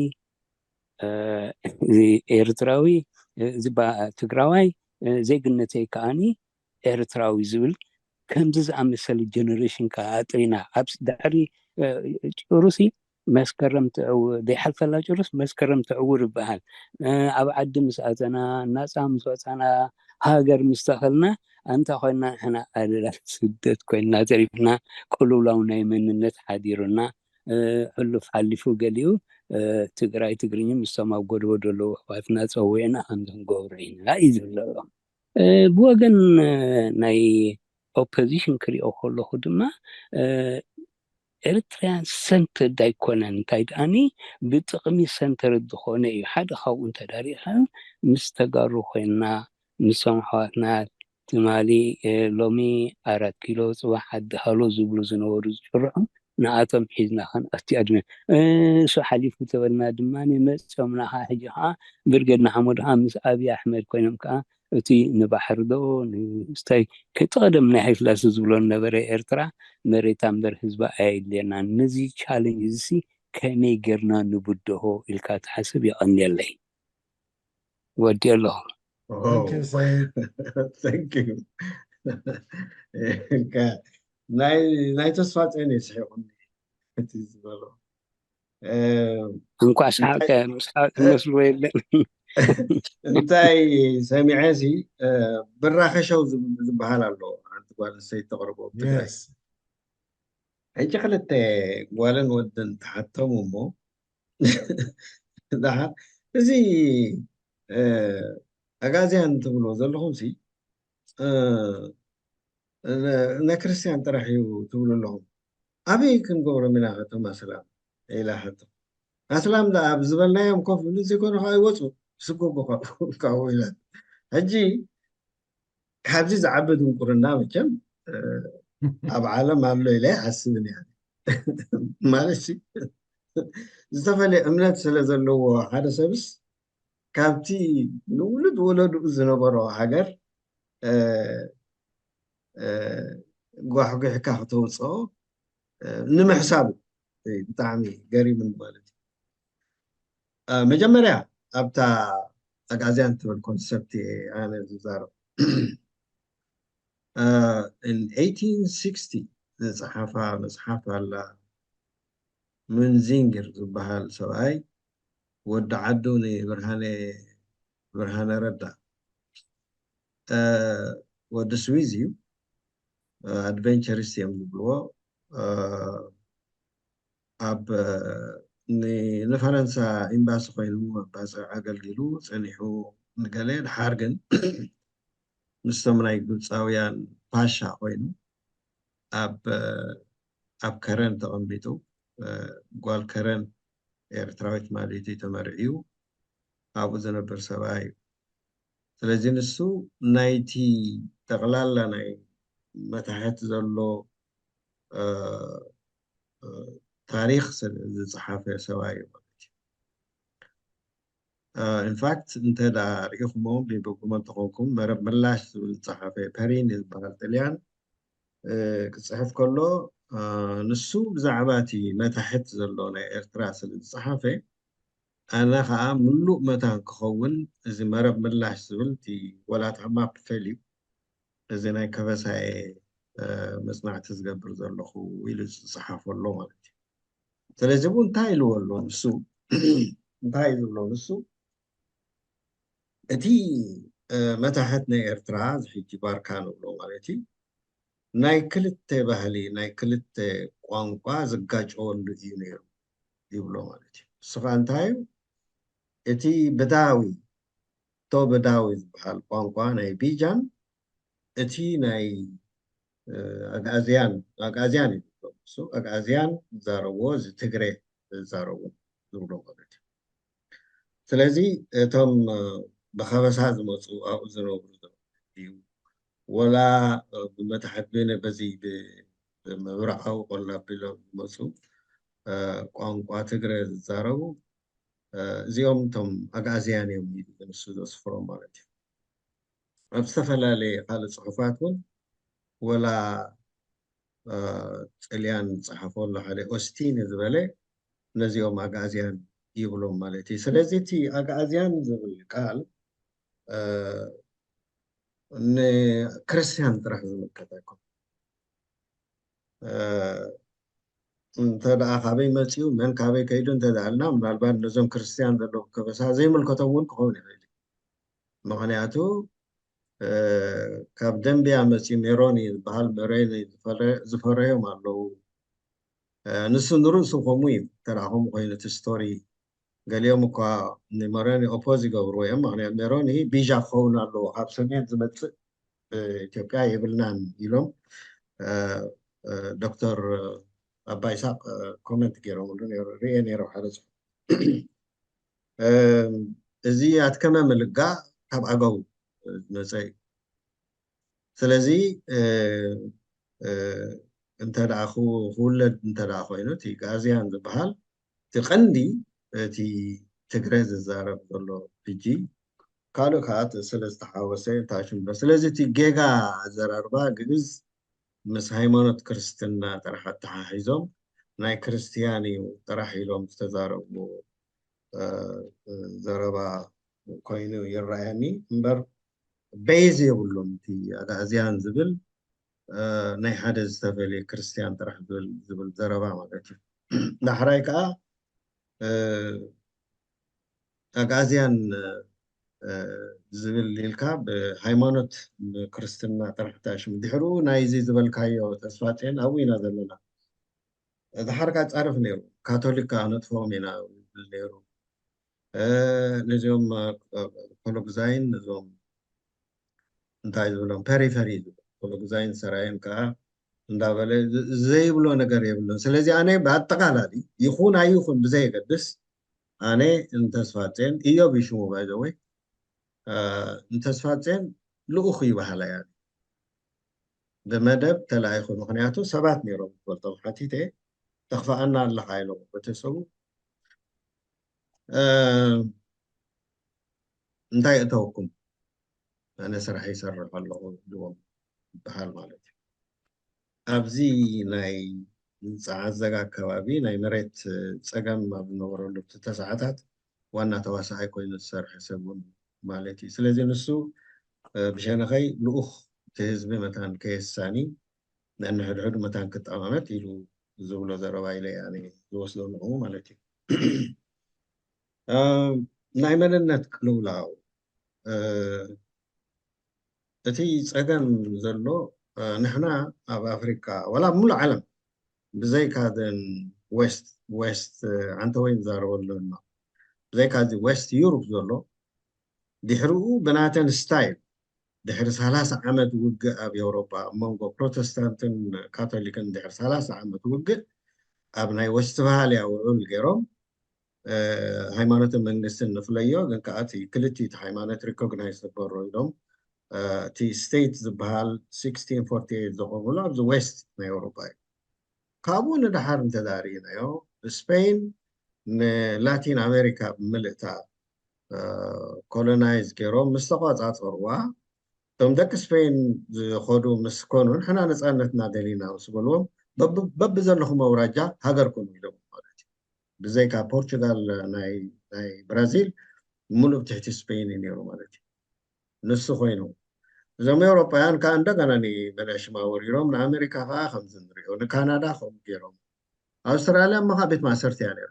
ኤርትራዊ ዝባ ትግራዋይ ዜግነተይ ከዓኒ ኤርትራዊ ዝብል ከምዚ ዝኣመሰለ ጀነሬሽን ከዓ ኣጥሪና ኣብ ድሕሪ ጭሩሲ መስከረም ዘይሓልፈላ ጭሩስ መስከረም ትዕውር ይበሃል። ኣብ ዓዲ ምስ ኣተና ናፃ ምስ ወፃና ሃገር ምስ ተኸልና ኣንታ ኮይና ንሕና ኣደዳ ስደት ኮይና ተሪፍና ቅልውላው ናይ መንነት ሓዲሩና ሕሉፍ ሓሊፉ ገሊኡ ትግራይ ትግርኝ ምስቶም ኣብ ጎደቦ ዘለዉ ኣሕዋትና ፀዊዕና ከምዚ ክንገብሮ ኢና እዩ ዝብል ዘሎ። ብወገን ናይ ኦፖዚሽን ክሪኦ ከለኹ ድማ ኤርትራያን ሰንተርድ ኣይኮነን። እንታይ ደኣኒ ብጥቕሚ ሰንተርድ ዝኾነ እዩ። ሓደ ካብኡ እንተዳሪኻ ምስ ተጋሩ ኮይና ምስቶም ኣሕዋትና ትማሊ ሎሚ ኣራት ኪሎ ፅባሕ ዓዲ ሃሎ ዝብሉ ዝነበሩ ዝጭርዑ ንኣቶም ሒዝና ከነእቲ ኣድመ እሱ ሓሊፉ ተበልና ድማ መፅኦም ናኻ ሕጂ ከዓ ብርገድ ንሓመዱ ከዓ ምስ ኣብይ ኣሕመድ ኮይኖም ከዓ እቲ ንባሕሪ ዶ ንስታይ ከጥቐደም ናይ ሃይስላሰ ዝብሎ ነበረ ኤርትራ መሬታ እምበር ህዝባ ኣየድልየናን። ነዚ ቻለንጅ እዚ ከመይ ጌርና ንብድሆ ኢልካ ትሓስብ? የቐንየለይ። ወዲ ኣለኹ። ናይ ተስፋ ጸን የስሒቁኒ እቲ ዝበሎ እንኳዕ ሰሓቀ መስልዎ የለን። እንታይ ሰሚዐ ሲ ብራኸሸው ዝበሃል ኣሎ። ሓንቲ ጓል ኣንስተይቲ ተቕርቦ ኣብ ትግራይ ሕጂ ክልተ ጓልን ወድን ተሓቶም እሞ ደሓር እዚ ኣጋዝያን ትብልዎ ዘለኹም ሲ ናይ ክርስትያን ጥራሕ እዩ ትብሉ ኣለኹም። ኣበይ ክንገብሮም ኢና ከተማ ሰላም ኢላ ሓቶ ኣስላም ደኣ ኣብ ዝበልናዮም ኮፍ ይብሉ ዘይኮነ ከዓ ይወፁ ስጎጎ ካብኡ ኢላ ሕጂ ካብዚ ዝዓቢ ድንቁርና መቸም ኣብ ዓለም ኣሎ ኢለ ኣይሓስብን እያ ማለት ዝተፈለየ እምነት ስለ ዘለዎ ሓደ ሰብስ ካብቲ ንውሉድ ወለድኡ ዝነበሮ ሃገር ጓሕጒሕካ ክተውፅኦ ንምሕሳቡ ብጣዕሚ ገሪምን ማለት እዩ። መጀመርያ ኣብታ ኣግኣዝያን ትብል ኮንሰፕት እየ ኣነ ዝዛረብ። in eighteen sixty ዝጸሓፋ መጽሓፍ ኣላ። ምንዚንግር ዝበሃል ሰብኣይ ወዲ ዓዱ ንብርሃነ ብርሃነ ረዳ ወዲ ስዊዝ እዩ። ኣድቨንቸሪስት እዮም ዝብልዎ። ኣብ ንፈረንሳ ኤምባሲ ኮይኑ ኣባፅዕ ኣገልጊሉ ፀኒሑ ንገለ ድሓር ግን ምስቶም ናይ ግብፃውያን ፓሻ ኮይኑ ኣብ ኣብ ከረን ተቐሚጡ ጓል ከረን ኤርትራዊት ማለት እዩ ተመርዕዩ ኣብኡ ዝነብር ሰብኣይ እዩ። ስለዚ ንሱ ናይቲ ጠቕላላ ናይ መታሕት ዘሎ ታሪክ ዝፀሓፈ ሰብኣይ እዩ ማለት እዩ። ኢንፋክት እንተ ዳ ርኢኹሞ ቢብጉሞ እንተኾንኩም መረብ ምላሽ ዝብል ዝፀሓፈ ፐሪን ዝበሃል ጥልያን ክፅሕፍ ከሎ ንሱ ብዛዕባ እቲ መታሕት ዘሎ ናይ ኤርትራ ስለ ዝፀሓፈ ኣነ ከዓ ምሉእ መታን ክኸውን እዚ መረብ ምላሽ ዝብል እቲ ወላ እቲ ማፕ ፈልዩ እዚ ናይ ከበሳየ መፅናዕቲ ዝገብር ዘለኹ ኢሉ ዝፀሓፎ ኣሎ ማለት እዩ። ስለዚ እውን እንታይ ኢልዎ ኣሎ ንሱ እንታይ ዝብሎ ንሱ እቲ መታሕት ናይ ኤርትራ ሕጂ ባርካ ንብሎ ማለት እዩ ናይ ክልተ ባህሊ ናይ ክልተ ቋንቋ ዝጋጨወሉ እዩ ነይሩ ይብሎ ማለት እዩ። ንሱ ከዓ እንታይ እዩ እቲ ብዳዊ ቶ ብዳዊ ዝበሃል ቋንቋ ናይ ቢጃን እቲ ናይ ኣግኣዝያን ኣግኣዝያን እዩ ዝብሎ ንሱ ኣግኣዝያን ዝዛረብዎ እዚ ትግረ ዝዛረቡ ዝብሎ ማለት እዩ። ስለዚ እቶም ብኸበሳ ዝመፁ ኣብኡ ዝነብሩ እዩ ወላ ብመታሕት በዚ ብምብራቃዊ ቆላ ቢሎም ዝመፁ ቋንቋ ትግረ ዝዛረቡ እዚኦም እቶም ኣግኣዝያን እዮም ንሱ ዘስፍሮም ማለት እዩ። ኣብ ዝተፈላለየ ካልእ ፅሑፋት እውን ወላ ጥልያን ዝፀሓፎ ኣሎ ሓደ ኦስቲን ዝበለ ነዚኦም ኣግኣዝያን ይብሎም ማለት እዩ። ስለዚ እቲ ኣግኣዝያን ዝብል ቃል ንክርስትያን ጥራሕ ዝምልከት ኣይኮን። እንተ ደኣ ካበይ መፂኡ መን ካበይ ከይዱ እንተ ደኣልና ምናልባት ነዞም ክርስትያን ዘለዉ ከበሳ ዘይምልከቶም እውን ክኸውን ይኽእል እዩ። ምኽንያቱ ካብ ደንብያ መፂኡ ሜሮኒ ዝበሃል መሬኒ ዝፈረዮም ኣለዉ። ንሱ ንርእሱ ከምኡ እዩ። እንተ ደኣ ከምኡ ኮይኑ እቲ ስቶሪ ገሊኦም እኳ ንመሮኒ ኦፖዝ ይገብርዎ እዮም። ምክንያቱ ሜሮኒ ቢጃ ክኸውን ኣለዎ ካብ ሰሜን ዝመፅእ ኢትዮጵያ የብልናን ኢሎም ዶክተር ኣባ ይስሐቅ ኮመንት ገይሮምሉ ርኤ ነይሮም ሓደ ፅሑፍ እዚ ኣትከመ ምልጋ ካብ ኣገው ዝመፀ እዩ። ስለዚ እንተ ደኣ ክውለድ እንተ ደኣ ኮይኑ እቲ ጋዝያን ዝበሃል እቲ ቀንዲ እቲ ትግረ ዝዛረብ ዘሎ ሕጂ ካልእ ከዓ ስለ ዝተሓወሰ ታሽምበር ስለዚ እቲ ጌጋ ኣዘራርባ ግእዝ ምስ ሃይማኖት ክርስትና ጥራሕ ኣተሓሒዞም ናይ ክርስትያን እዩ ጥራሕ ኢሎም ዝተዛረቡ ዘረባ ኮይኑ ይረኣየኒ እምበር ቤዝ የብሉን እቲ ኣግኣዝያን ዝብል ናይ ሓደ ዝተፈለየ ክርስትያን ጥራሕ ዝብል ዝብል ዘረባ ማለት እዩ። ዳሕራይ ከዓ ኣግኣዝያን ዝብል ኢልካ ብሃይማኖት ክርስትና ጥራሕ ተኣሽሙ ድሕሩ ናይዚ ዝበልካዮ ተስፋፅዮን ኣብኡ ኢና ዘለና። ድሓር ከዓ ፃርፍ ነይሩ ካቶሊክ ከዓ ነጥፍኦም ኢና ይብል ነይሩ። ነዚኦም ኮሎግዛይን ነዞም እንታይ ዝብሎም ፐሪፈሪ ዝብሎ ኮሎግዛይን ሰራየን ከዓ እንዳበለ ዘይብሎ ነገር የብሎን። ስለዚ ኣነ ብኣጠቃላሊ ይኹን ኣይኹን ብዘየገድስ ኣነ ንተስፋፅዮን እዮብ እዩ ሽሙ ባይዘወይ ንተስፋፅዮን ልኡኽ ይበሃላ እያ ብመደብ ተላኢኹ ምክንያቱ ሰባት ነይሮም ዝፈልጦም ሓቲተ ተኽፈኣና ኣለኻ ኢሎም ቤተሰቡ እንታይ እተወኩም ኣነ ስራሕ ይሰርሕ ኣለኹ ኢልዎም ይበሃል ማለት እዩ። ኣብዚ ናይ ፃዓዘጋ ኣከባቢ ናይ መሬት ፀገም ኣብ ዝነበረሉ ክልተ ሰዓታት ዋና ተዋሳኣይ ኮይኑ ዝሰርሐ ሰብ እውን ማለት እዩ። ስለዚ ንሱ ብሸነኸይ ልኡኽ እቲ ህዝቢ መታን ከየሳኒ፣ ነንሕድሕዱ መታን ክጠማመት ኢሉ ዝብሎ ዘረባ ኢለ ኣነ ዝወስዶ ኣለኹ ማለት እዩ። ናይ መንነት ቅልውላው እቲ ጸገም ዘሎ፣ ንሕና ኣብ ኣፍሪካ ዋላ ሙሉእ ዓለም ብዘይካ ዘን ዌስት ዌስት ዓንተወይ ንዛረበሉ ኣለና፣ ብዘይካ እዚ ዌስት ዩሮፕ ዘሎ፣ ድሕሪኡ ብናተን ስታይል ድሕሪ ሰላሳ ዓመት ውግእ ኣብ ኤውሮጳ ኣብ መንጎ ፕሮተስታንትን ካቶሊክን ድሕሪ ሰላሳ ዓመት ውግእ ኣብ ናይ ወስትፋልያ ውዑል ገይሮም፣ ሃይማኖትን መንግስትን ንፍለዮ፣ ግን ከዓ እቲ ክልቲት ሃይማኖት ሪኮግናይዝ ዝበሮ ኢሎም እቲ ስቴት ዝበሃል ስክስቲን ፎርቲ ኤይት ዘቆምሉ ኣብዚ ዌስት ናይ ኤውሮጳ እዩ። ካብኡ ንደሓር እንተዳርኢናዮ፣ ስፔን ንላቲን ኣሜሪካ ብምልእታ ኮሎናይዝ ገይሮም ምስ ተቋጻጸርዋ፣ እቶም ደቂ ስፔን ዝኸዱ ምስ ኮኑ፣ ንሕና ነፃነትና ደሊና ምስ በልዎም፣ በብዘለኹም ኣውራጃ ሃገር ኩኑ ኢሎም ማለት እዩ። ብዘይካ ፖርቹጋል ናይ ብራዚል፣ ሙሉእ ትሕቲ ስፔን እዩ ነይሩ ማለት እዩ። ንሱ ኮይኑ፣ እዞም ኤውሮጳውያን ከዓ እንደገና ንመለሽማ ወሪሮም ንኣሜሪካ ከዓ ከምዚ ንሪኦ፣ ንካናዳ ከምኡ ገይሮም። ኣውስትራልያ እሞ ከዓ ቤት ማእሰርቲ እያ ነይሩ።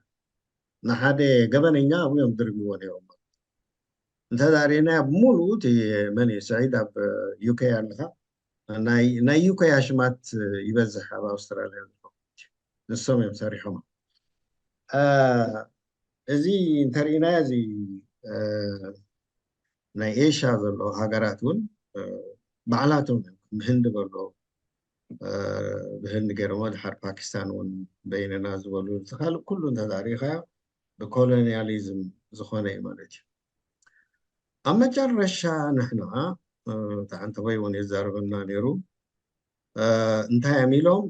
ንሓደ ገበነኛ ኣብኡ እዮም ድርብዎ ነይሮም። እንተ ዳሪና ሙሉእ እቲ መን እዩ ስዒድ ኣብ ዩኬ ኣለካ፣ ናይ ዩኬ ኣሽማት ይበዝሕ ኣብ ኣውስትራልያ። ንሶም እዮም ሰሪሖም። እዚ እንተርኢናዮ፣ እዚ ናይ ኤሽያ ዘሎ ሃገራት እውን ባዕላቶም እዮም፣ ብህንዲ በሎ፣ ብህንዲ ገይሮሞ፣ ድሓር ፓኪስታን እውን በይነና ዝበሉ፣ ካልእ ኩሉ እንተዳሪኻዮ ብኮሎኒያሊዝም ዝኾነ እዩ ማለት እዩ። ኣብ መጨረሻ ንሕና ተዓንተበይ እውን የዛረበና ነይሩ። እንታይ እዮም ኢሎም፣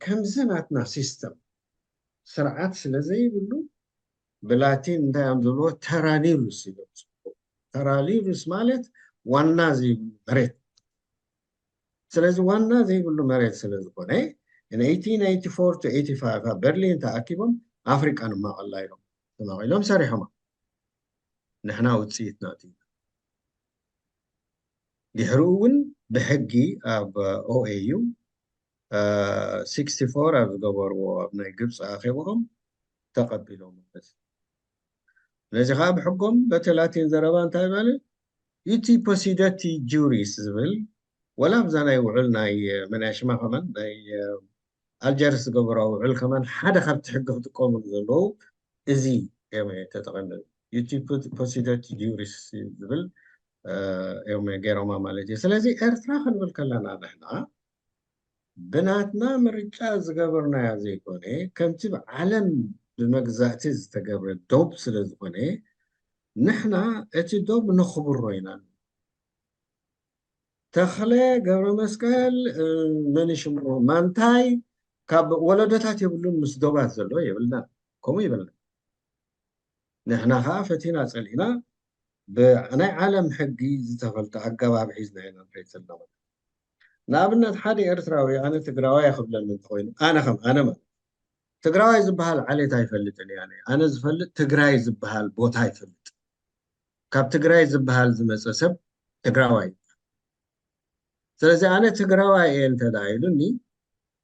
ከምዚ ናትና ሲስተም ስርዓት ስለ ዘይብሉ፣ ብላቲን እንታይ እዮም ዝብልዎ፣ ተራሊሩስ ይብሉ። ተራሊሩስ ማለት ዋና ዘይብሉ መሬት። ስለዚ ዋና ዘይብሉ መሬት ስለ ዝኾነ፣ ን eighteen eighty-four to eighty-five ኣብ በርሊን ተኣኪቦም ኣፍሪቃ ንማቐላ ኢሎም ተማቒሎም ሰሪሖማ። ንሕና ውፅኢትና እቲ ድሕሪኡ እውን ብሕጊ ኣብ ኦኤዩ ሲክስቲ ፎር ኣብ ዝገበርዎ ኣብ ናይ ግብፂ ኣኼባኦም ተቐቢሎም ማለት እዩ። ነዚ ከዓ ብሕጎም በቲ ላቲን ዘረባ እንታይ በለ፣ ኢቲ ፖሲደቲ ጁሪስ ዝብል፣ ወላ ኣብዛ ናይ ውዕል ናይ መናሽማ ከማን ናይ ኣልጀርስ ዝገበሮ ውዕል ከማን ሓደ ካብቲ ሕጊ ክጥቀምሉ ዘለዉ እዚ እዮም ተጠቐምሉ። ኢቲ ፖሲደቲ ጁሪስ ዝብል እዮም ገይሮማ ማለት እዩ። ስለዚ ኤርትራ ክንብል ከለና ንሕና ብናትና ምርጫ ዝገበርናዮ ዘይኮነ፣ ከምቲ ብዓለም ብመግዛእቲ ዝተገብረ ዶብ ስለ ዝኾነ፣ ንሕና እቲ ዶብ ነኽብሮ ኢና። ተኽለ ገብረ መስቀል፣ መን ሽሙ፣ ማንታይ፣ ካብ ወለዶታት የብሉን፣ ምስ ዶባት ዘሎ የብልና፣ ከምኡ ይብልና። ንሕና ከዓ ፈቲና ጸሊእና ብናይ ዓለም ሕጊ ዝተፈልጠ ኣገባብ ሒዝና ኢና ንኸይድ ዘለና። ንኣብነት ሓደ ኤርትራዊ ኣነ ትግራዋይ ክብለኒ እንተኮይኑ፣ ኣነ ከም ኣነ ማለት ትግራዋይ ዝበሃል ዓሌት ኣይፈልጥን እየ። ኣነ ኣነ ዝፈልጥ ትግራይ ዝበሃል ቦታ ይፈልጥ። ካብ ትግራይ ዝበሃል ዝመፀ ሰብ ትግራዋይ ይበሃል። ስለዚ ኣነ ትግራዋይ እየ እንተ ደኣ ኢሉኒ፣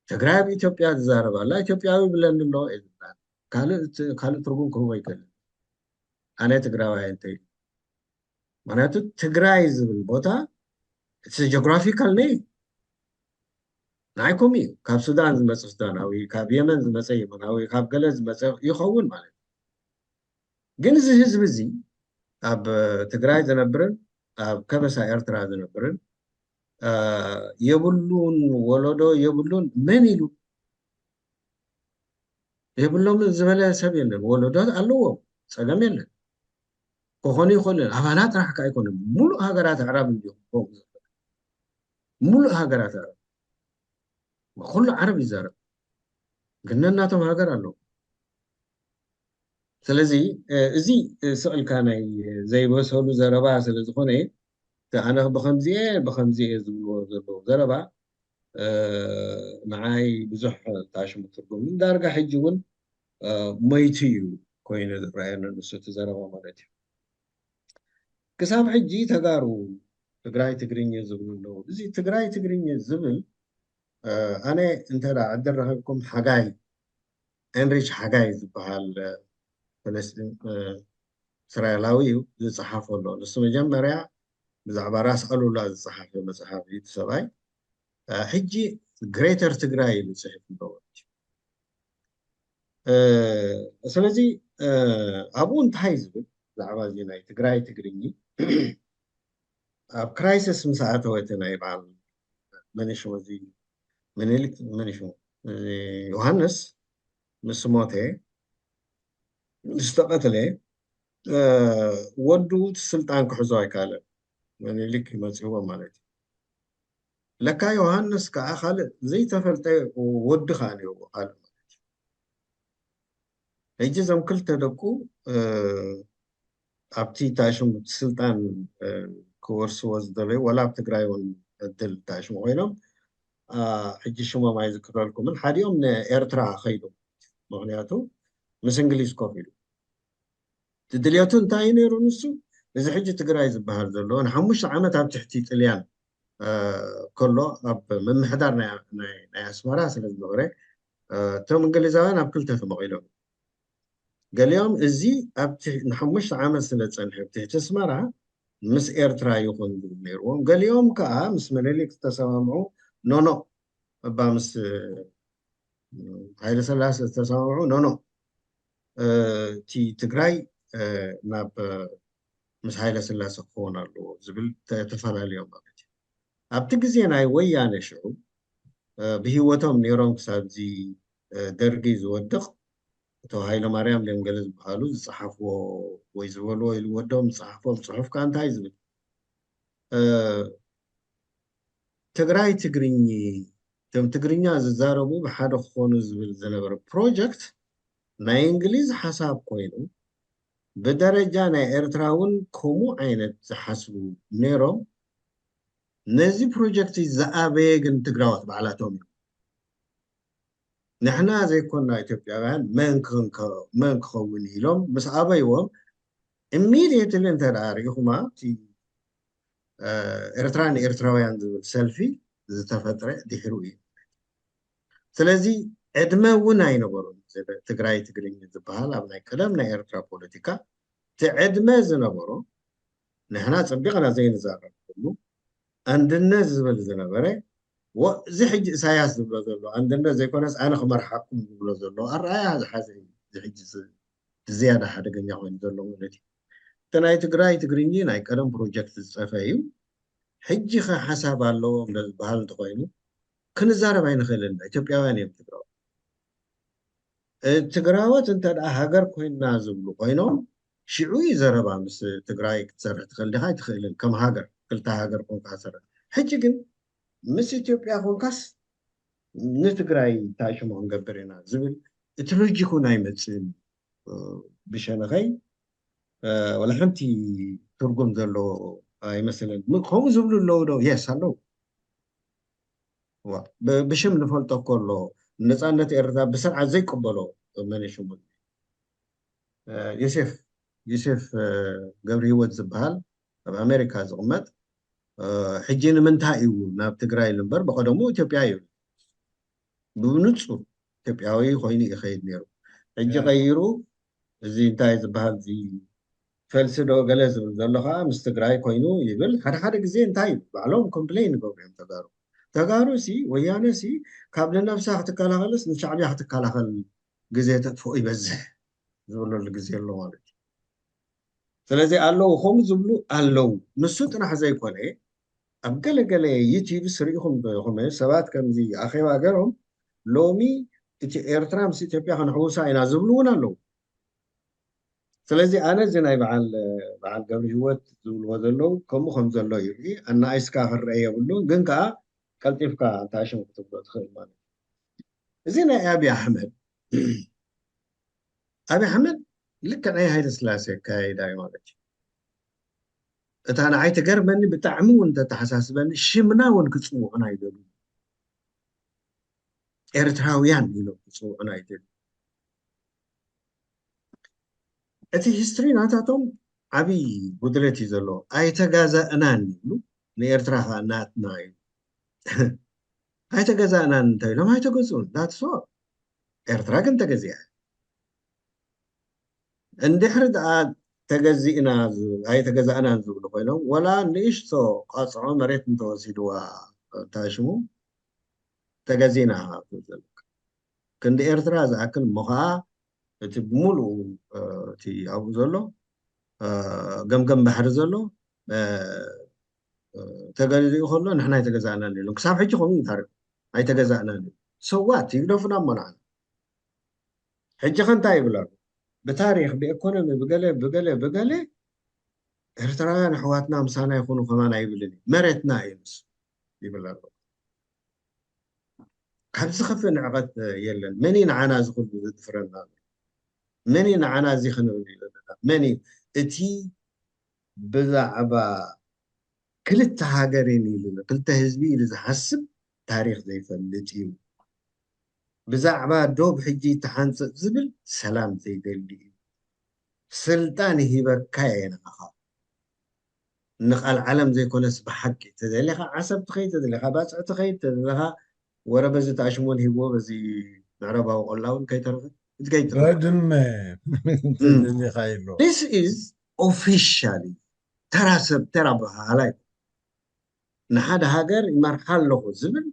ትግራይ ኣብ ኢትዮጵያ ትዛረብ ኣላ፣ ኢትዮጵያዊ ብለኒ ኣሎ እየ ዝብል። ካልእ ካልእ ትርጉም ክህቦ ኣይክእልን። ኣነ ትግራዋይ እንተ ኢሉ፣ ምክንያቱ ትግራይ ዝብል ቦታ እቲ ጂኦግራፊካል ነይ ንዓይኩም እዩ። ካብ ሱዳን ዝመፀ ሱዳናዊ፣ ካብ የመን ዝመፀ የመናዊ፣ ካብ ገለ ዝመፀ ይኸውን ማለት እዩ። ግን እዚ ህዝቢ እዚ ኣብ ትግራይ ዝነብርን ኣብ ከበሳ ኤርትራ ዝነብርን የብሉን፣ ወለዶ የብሉን። መን ኢሉ የብሎምን ዝበለ ሰብ የለን። ወለዶ ኣለዎም፣ ጸገም የለን። ክኾኑ ይኽእሉ እዮም። ኣባና ጥራሕ ከኣ ኣይኮነን፣ ሙሉእ ሃገራት ኣዕራብ እንዲዮም ክኾኑ ዝኽእሉ። ሙሉእ ሃገራት ኣዕራብ፣ ኩሉ ዓረብ ይዛረብ፣ ግን ነናቶም ሃገር ኣለዎም። ስለዚ እዚ ስቕ ኢልካ ናይ ዘይበሰሉ ዘረባ ስለ ዝኾነ፣ ኣነ ብኸምዚ እየ ብኸምዚ እየ ዝብልዎ ዘለዉ ዘረባ ንዓይ ብዙሕ ታሽሙ ትርጉም ዳርጋ ሕጂ እውን ሞይቱ እዩ ኮይኑ ዝረኣየኒ ንሱ እቲ ዘረባ ማለት እዩ። ክሳብ ሕጂ ተጋሩ ትግራይ ትግርኝ ዝብሉ ኣለዉ። እዚ ትግራይ ትግርኝ ዝብል ኣነ እንተ ዕድል ረኸብኩም ሓጋይ ኤንሪች ሓጋይ ዝበሃል ፈለስጢን እስራኤላዊ እዩ ዝፀሓፎ ኣሎ። ንሱ መጀመርያ ብዛዕባ ራስ ኣሉላ ዝፀሓፈ መፅሓፍ እዩ ሰብኣይ። ሕጂ ግሬተር ትግራይ ኢሉ ፅሒፍ ኣለዎ። ስለዚ ኣብኡ እንታይ ዝብል ብዛዕባ እዚ ናይ ትግራይ ትግርኝ ኣብ ክራይሲስ ምስ ኣተወ እቲ ናይ በዓል መን ሽሙ እዚ ምኒልክ መን ሽሙ ዮሃንስ ምስ ሞተ ዝተቐትለ ወዱ ስልጣን ክሕዞ ኣይካለን። ምኒልክ ይመፅዎ ማለት እዩ። ለካ ዮሃንስ ከዓ ካልእ ዘይተፈልጠ ወዲ ከዓ ነይርዎ ካልእ ማለት እዩ። ሕጂ እዞም ክልተ ደቁ ኣብቲ ታሽም ስልጣን ክወርስዎ ዝደለዩ ወላ ኣብ ትግራይ እውን እድል ታሽሙ ኮይኖም ሕጂ ሽሞም ኣይዝክረልኩምን ሓዲኦም ንኤርትራ ከይዱ ምክንያቱ ምስ እንግሊዝ ኮፍ ኢሉ ትድልዮቱ እንታይ እዩ ነይሩ ንሱ እዚ ሕጂ ትግራይ ዝበሃል ዘሎ ንሓሙሽተ ዓመት ኣብ ትሕቲ ጥልያን ከሎ ኣብ ምምሕዳር ናይ ኣስመራ ስለ ዝነበረ እቶም እንግሊዛውያን ኣብ ክልተ ተመቒሎም ገሊኦም እዚ ንሓሙሽተ ዓመት ስለ ፀንሐ ትሕቲ ኣስመራ ምስ ኤርትራ ይኹን ዝብል ነይርዎም ገሊኦም ከዓ ምስ ምኒልክ ዝተሰማምዑ ኖኖ እባ ምስ ሃይለስላሴ ዝተሰማምዑ ኖኖ እቲ ትግራይ ናብ ምስ ሃይለስላሴ ክኸውን ኣለዎ ዝብል ተፈላለዮም ማለት እዩ። ኣብቲ ግዜ ናይ ወያነ ሽዑ ብህይወቶም ነይሮም ክሳብ እዚ ደርጊ ዝወድቕ እቶ ሃይለማርያም ድዮም ገለ ዝበሃሉ ዝፀሓፍዎ ወይ ዝበልዎ ኢሉ ወዶም ዝፀሓፍዎም ፅሑፍ ከዓ እንታይ ዝብል ትግራይ ትግርኝ እቶም ትግርኛ ዝዛረቡ ብሓደ ክኾኑ ዝብል ዝነበረ ፕሮጀክት ናይ እንግሊዝ ሓሳብ ኮይኑ ብደረጃ ናይ ኤርትራ እውን ከምኡ ዓይነት ዝሓስቡ ነይሮም። ነዚ ፕሮጀክት ዝኣበየ ግን ትግራዋት ባዕላቶም እዮም። ንሕና ዘይኮንና ኢትዮጵያውያን መን ክኸውን ኢሎም ምስ ኣበይዎም ኢሚድየትሊ እንተ ርኢኹማ ኤርትራ ንኤርትራውያን ዝብል ሰልፊ ዝተፈጥረ ድሕሩ እዩ። ስለዚ ዕድመ እውን ኣይነበሩን ትግራይ ትግርኝ ዝበሃል ኣብ ናይ ቀደም ናይ ኤርትራ ፖለቲካ እቲ ዕድመ ዝነበሮ ንሕና ፀቢቕና ዘይንዛረበሉ ኣንድነት ዝብል ዝነበረ እዚ ሕጂ ኢሳያስ ዝብሎ ዘሎ ኣንድነት ዘይኮነስ ኣነ ክመርሓኩም ዝብሎ ዘሎ ኣረኣያ ዝሓዘ እዩ እዚ ሕጂ ዝያዳ ሓደገኛ ኮይኑ ዘሎ ማለት እዩ። እቲ ናይ ትግራይ ትግርኝ ናይ ቀደም ፕሮጀክት ዝፀፈ እዩ። ሕጂ ከ ሓሳብ ኣለዎም ዝበሃል እንተኮይኑ ክንዛረብ ኣይንኽእልን ኢና። ኢትዮጵያውያን እዮም ትግራዋት። ትግራዎት እንተ ደኣ ሃገር ኮይንና ዝብሉ ኮይኖም ሽዑ እዩ ዘረባ ምስ ትግራይ ክትሰርሕ ትኽእል ዲኻ ኣይትኽእልን ከም ሃገር ክልተ ሃገር ኮንካ ትሰርሕ። ሕጂ ግን ምስ ኢትዮጵያ ኮንካስ ንትግራይ እንታይ ሽሙ ክንገብር ኢና ዝብል እቲ ሎጂክ እውን ኣይመፅእን እዩ። ብሸነኸይ ወላ ሓንቲ ትርጉም ዘለዎ ኣይመስለኒ። ከምኡ ዝብሉ ኣለዉ ዶ? የስ ኣለዉ። ብሽም ንፈልጦ እኮ ኣሎ ነፃነት ኤርትራ ብስርዓት ዘይቀበሎ መን ሽሙ ዮሴፍ ዮሴፍ ገብረ ህይወት ዝበሃል ኣብ ኣሜሪካ ዝቕመጥ ሕጂ ንምንታይ እዩ ናብ ትግራይ እምበር ብቐደሙ ኢትዮጵያ እዩ ብንፁር ኢትዮጵያዊ ኮይኑ ይኸይድ ነይሩ። ሕጂ ቀይሩ እዚ እንታይ ዝበሃል እዚ ፈልሲ ዶ ገለ ዝብል ዘሎ ከዓ ምስ ትግራይ ኮይኑ ይብል። ሓደ ሓደ ግዜ እንታይ እዩ ባዕሎም ኮምፕሌን ይገብሩ እዮም ተጋሩ። ተጋሩ ሲ ወያነ ሲ ካብ ንነብሳ ክትከላኸልስ ንሻዕብያ ክትከላኸል ግዜ ተጥፍኦ ይበዝሕ ዝበለሉ ግዜ ኣሎ ማለት እዩ። ስለዚ ኣለዉ ከምኡ ዝብሉ ኣለዉ። ንሱ ጥራሕ ዘይኮነ ኣብ ገለገለ ዩቲዩብስ ርኢኹም ዶ ኢኹም ሰባት ከምዚ ኣኼባ ገሮም ሎሚ እቲ ኤርትራ ምስ ኢትዮጵያ ክንሕውሳ ኢና ዝብሉ እውን ኣለዉ። ስለዚ ኣነ እዚ ናይ በዓል በዓል ገብሪ ህይወት ዝብልዎ ዘለዉ ከምኡ ከም ዘሎ ይርኢ ኣናኣይስካ ክረአ የብሉን ግን ከዓ ቀልጢፍካ እንታይ ሽም ክትብሎ ትኽእል ማለት እዩ። እዚ ናይ ኣብዪ ኣሕመድ ኣብዪ ኣሕመድ ልክዕ ናይ ሃይለ ስላሴ ኣካያይዳ እዩ ማለት እዩ። እታ ንዓይ ትገርመኒ ብጣዕሚ እውን ተተሓሳስበኒ ሽምና እውን ክፅውዑና ይደሉ ኤርትራውያን ኢሎም ክፅውዑና ይደሉ። እቲ ሂስትሪ ናታቶም ዓብዪ ጉድለት እዩ ዘለዎ። ኣይተጋዛእናን ይብሉ ንኤርትራ ከዓ ናትና እዩ። ኣይተገዛእናን እንተ ኢሎም ኣይተገዝኡን። That's all። ኤርትራ ግን ተገዚኣ። እንድሕሪ ደኣ ተገዚእና ዝ-፣ ኣይተገዛእናን ዝብሉ ኮይኖም፣ ወላ ንእሽቶ ቃጽዖ መሬት እንተወሲድዋ፣ እንታይ ሽሙ፣ ተገዚእና ክትብል ዘለካ። ክንዲ ኤርትራ ዝኣክል እሞ ኸዓ እቲ ብምሉኡ፣ እ፣ እቲ ኣብኡ ዘሎ፣ እ፣ ገምገም ባሕሪ ዘሎ፣ እ፣ እ፣ ተገዚኡ ከሎ ንሕና ኣይተገዛእናን ኢሎም። ክሳብ ሕጂ ከምኡ እዩ ታሪኹ። ኣይተገዛእናን እዩ። So what? ይግደፉና እሞ ንዓና። ሕጂ ከ እንታይ ይብል ኣሎ? ብታሪኽ፣ ብኤኮኖሚ፣ ብገለ፣ ብገለ፣ ብገለ ኤርትራውያን ኣሕዋትና ምሳና ይኹኑ ከማን ኣይብልን እዩ። መሬትና እዩ ንሱ ይብል ኣሎ። ካብ ዝኸፍእ ንዕቐት የለን። መን እዩ ንዓና እዚ ኩሉ ዘድፍረና? መን እዩ ንዓና እዚ ክንብል እዩ ዘለና? መን እዩ እቲ ብዛዕባ ክልተ ሃገር እየን ኢሉ፣ ክልተ ህዝቢ ኢሉ ዝሓስብ ታሪኽ ዘይፈልጥ እዩ። ብዛዕባ ዶብ ሕጂ ተሓንፀፅ ዝብል ሰላም ዘይደሊ እዩ። ስልጣን ሂበካ እየ ንዓኻ። ንቃል ዓለም ዘይኮነስ ብሓቂ፣ ተደሊኻ ዓሰብ ትኸይድ፣ ተደሊኻ ባፅዕ ትኸይድ፣ ተደሊኻ ወረ በዚ ተኣሽሞን ሂብዎ፣ በዚ ምዕራባዊ ቆላ እውን ከይተረፈ፣ እትከይድ ትረፈ። ባድመ እም። ተደሊኻ ኢሎ። This is officially ተራ ሰብ፣ ተራ በሃላይ ንሓደ ሃገር ይመርሓ ኣለኹ ዝብል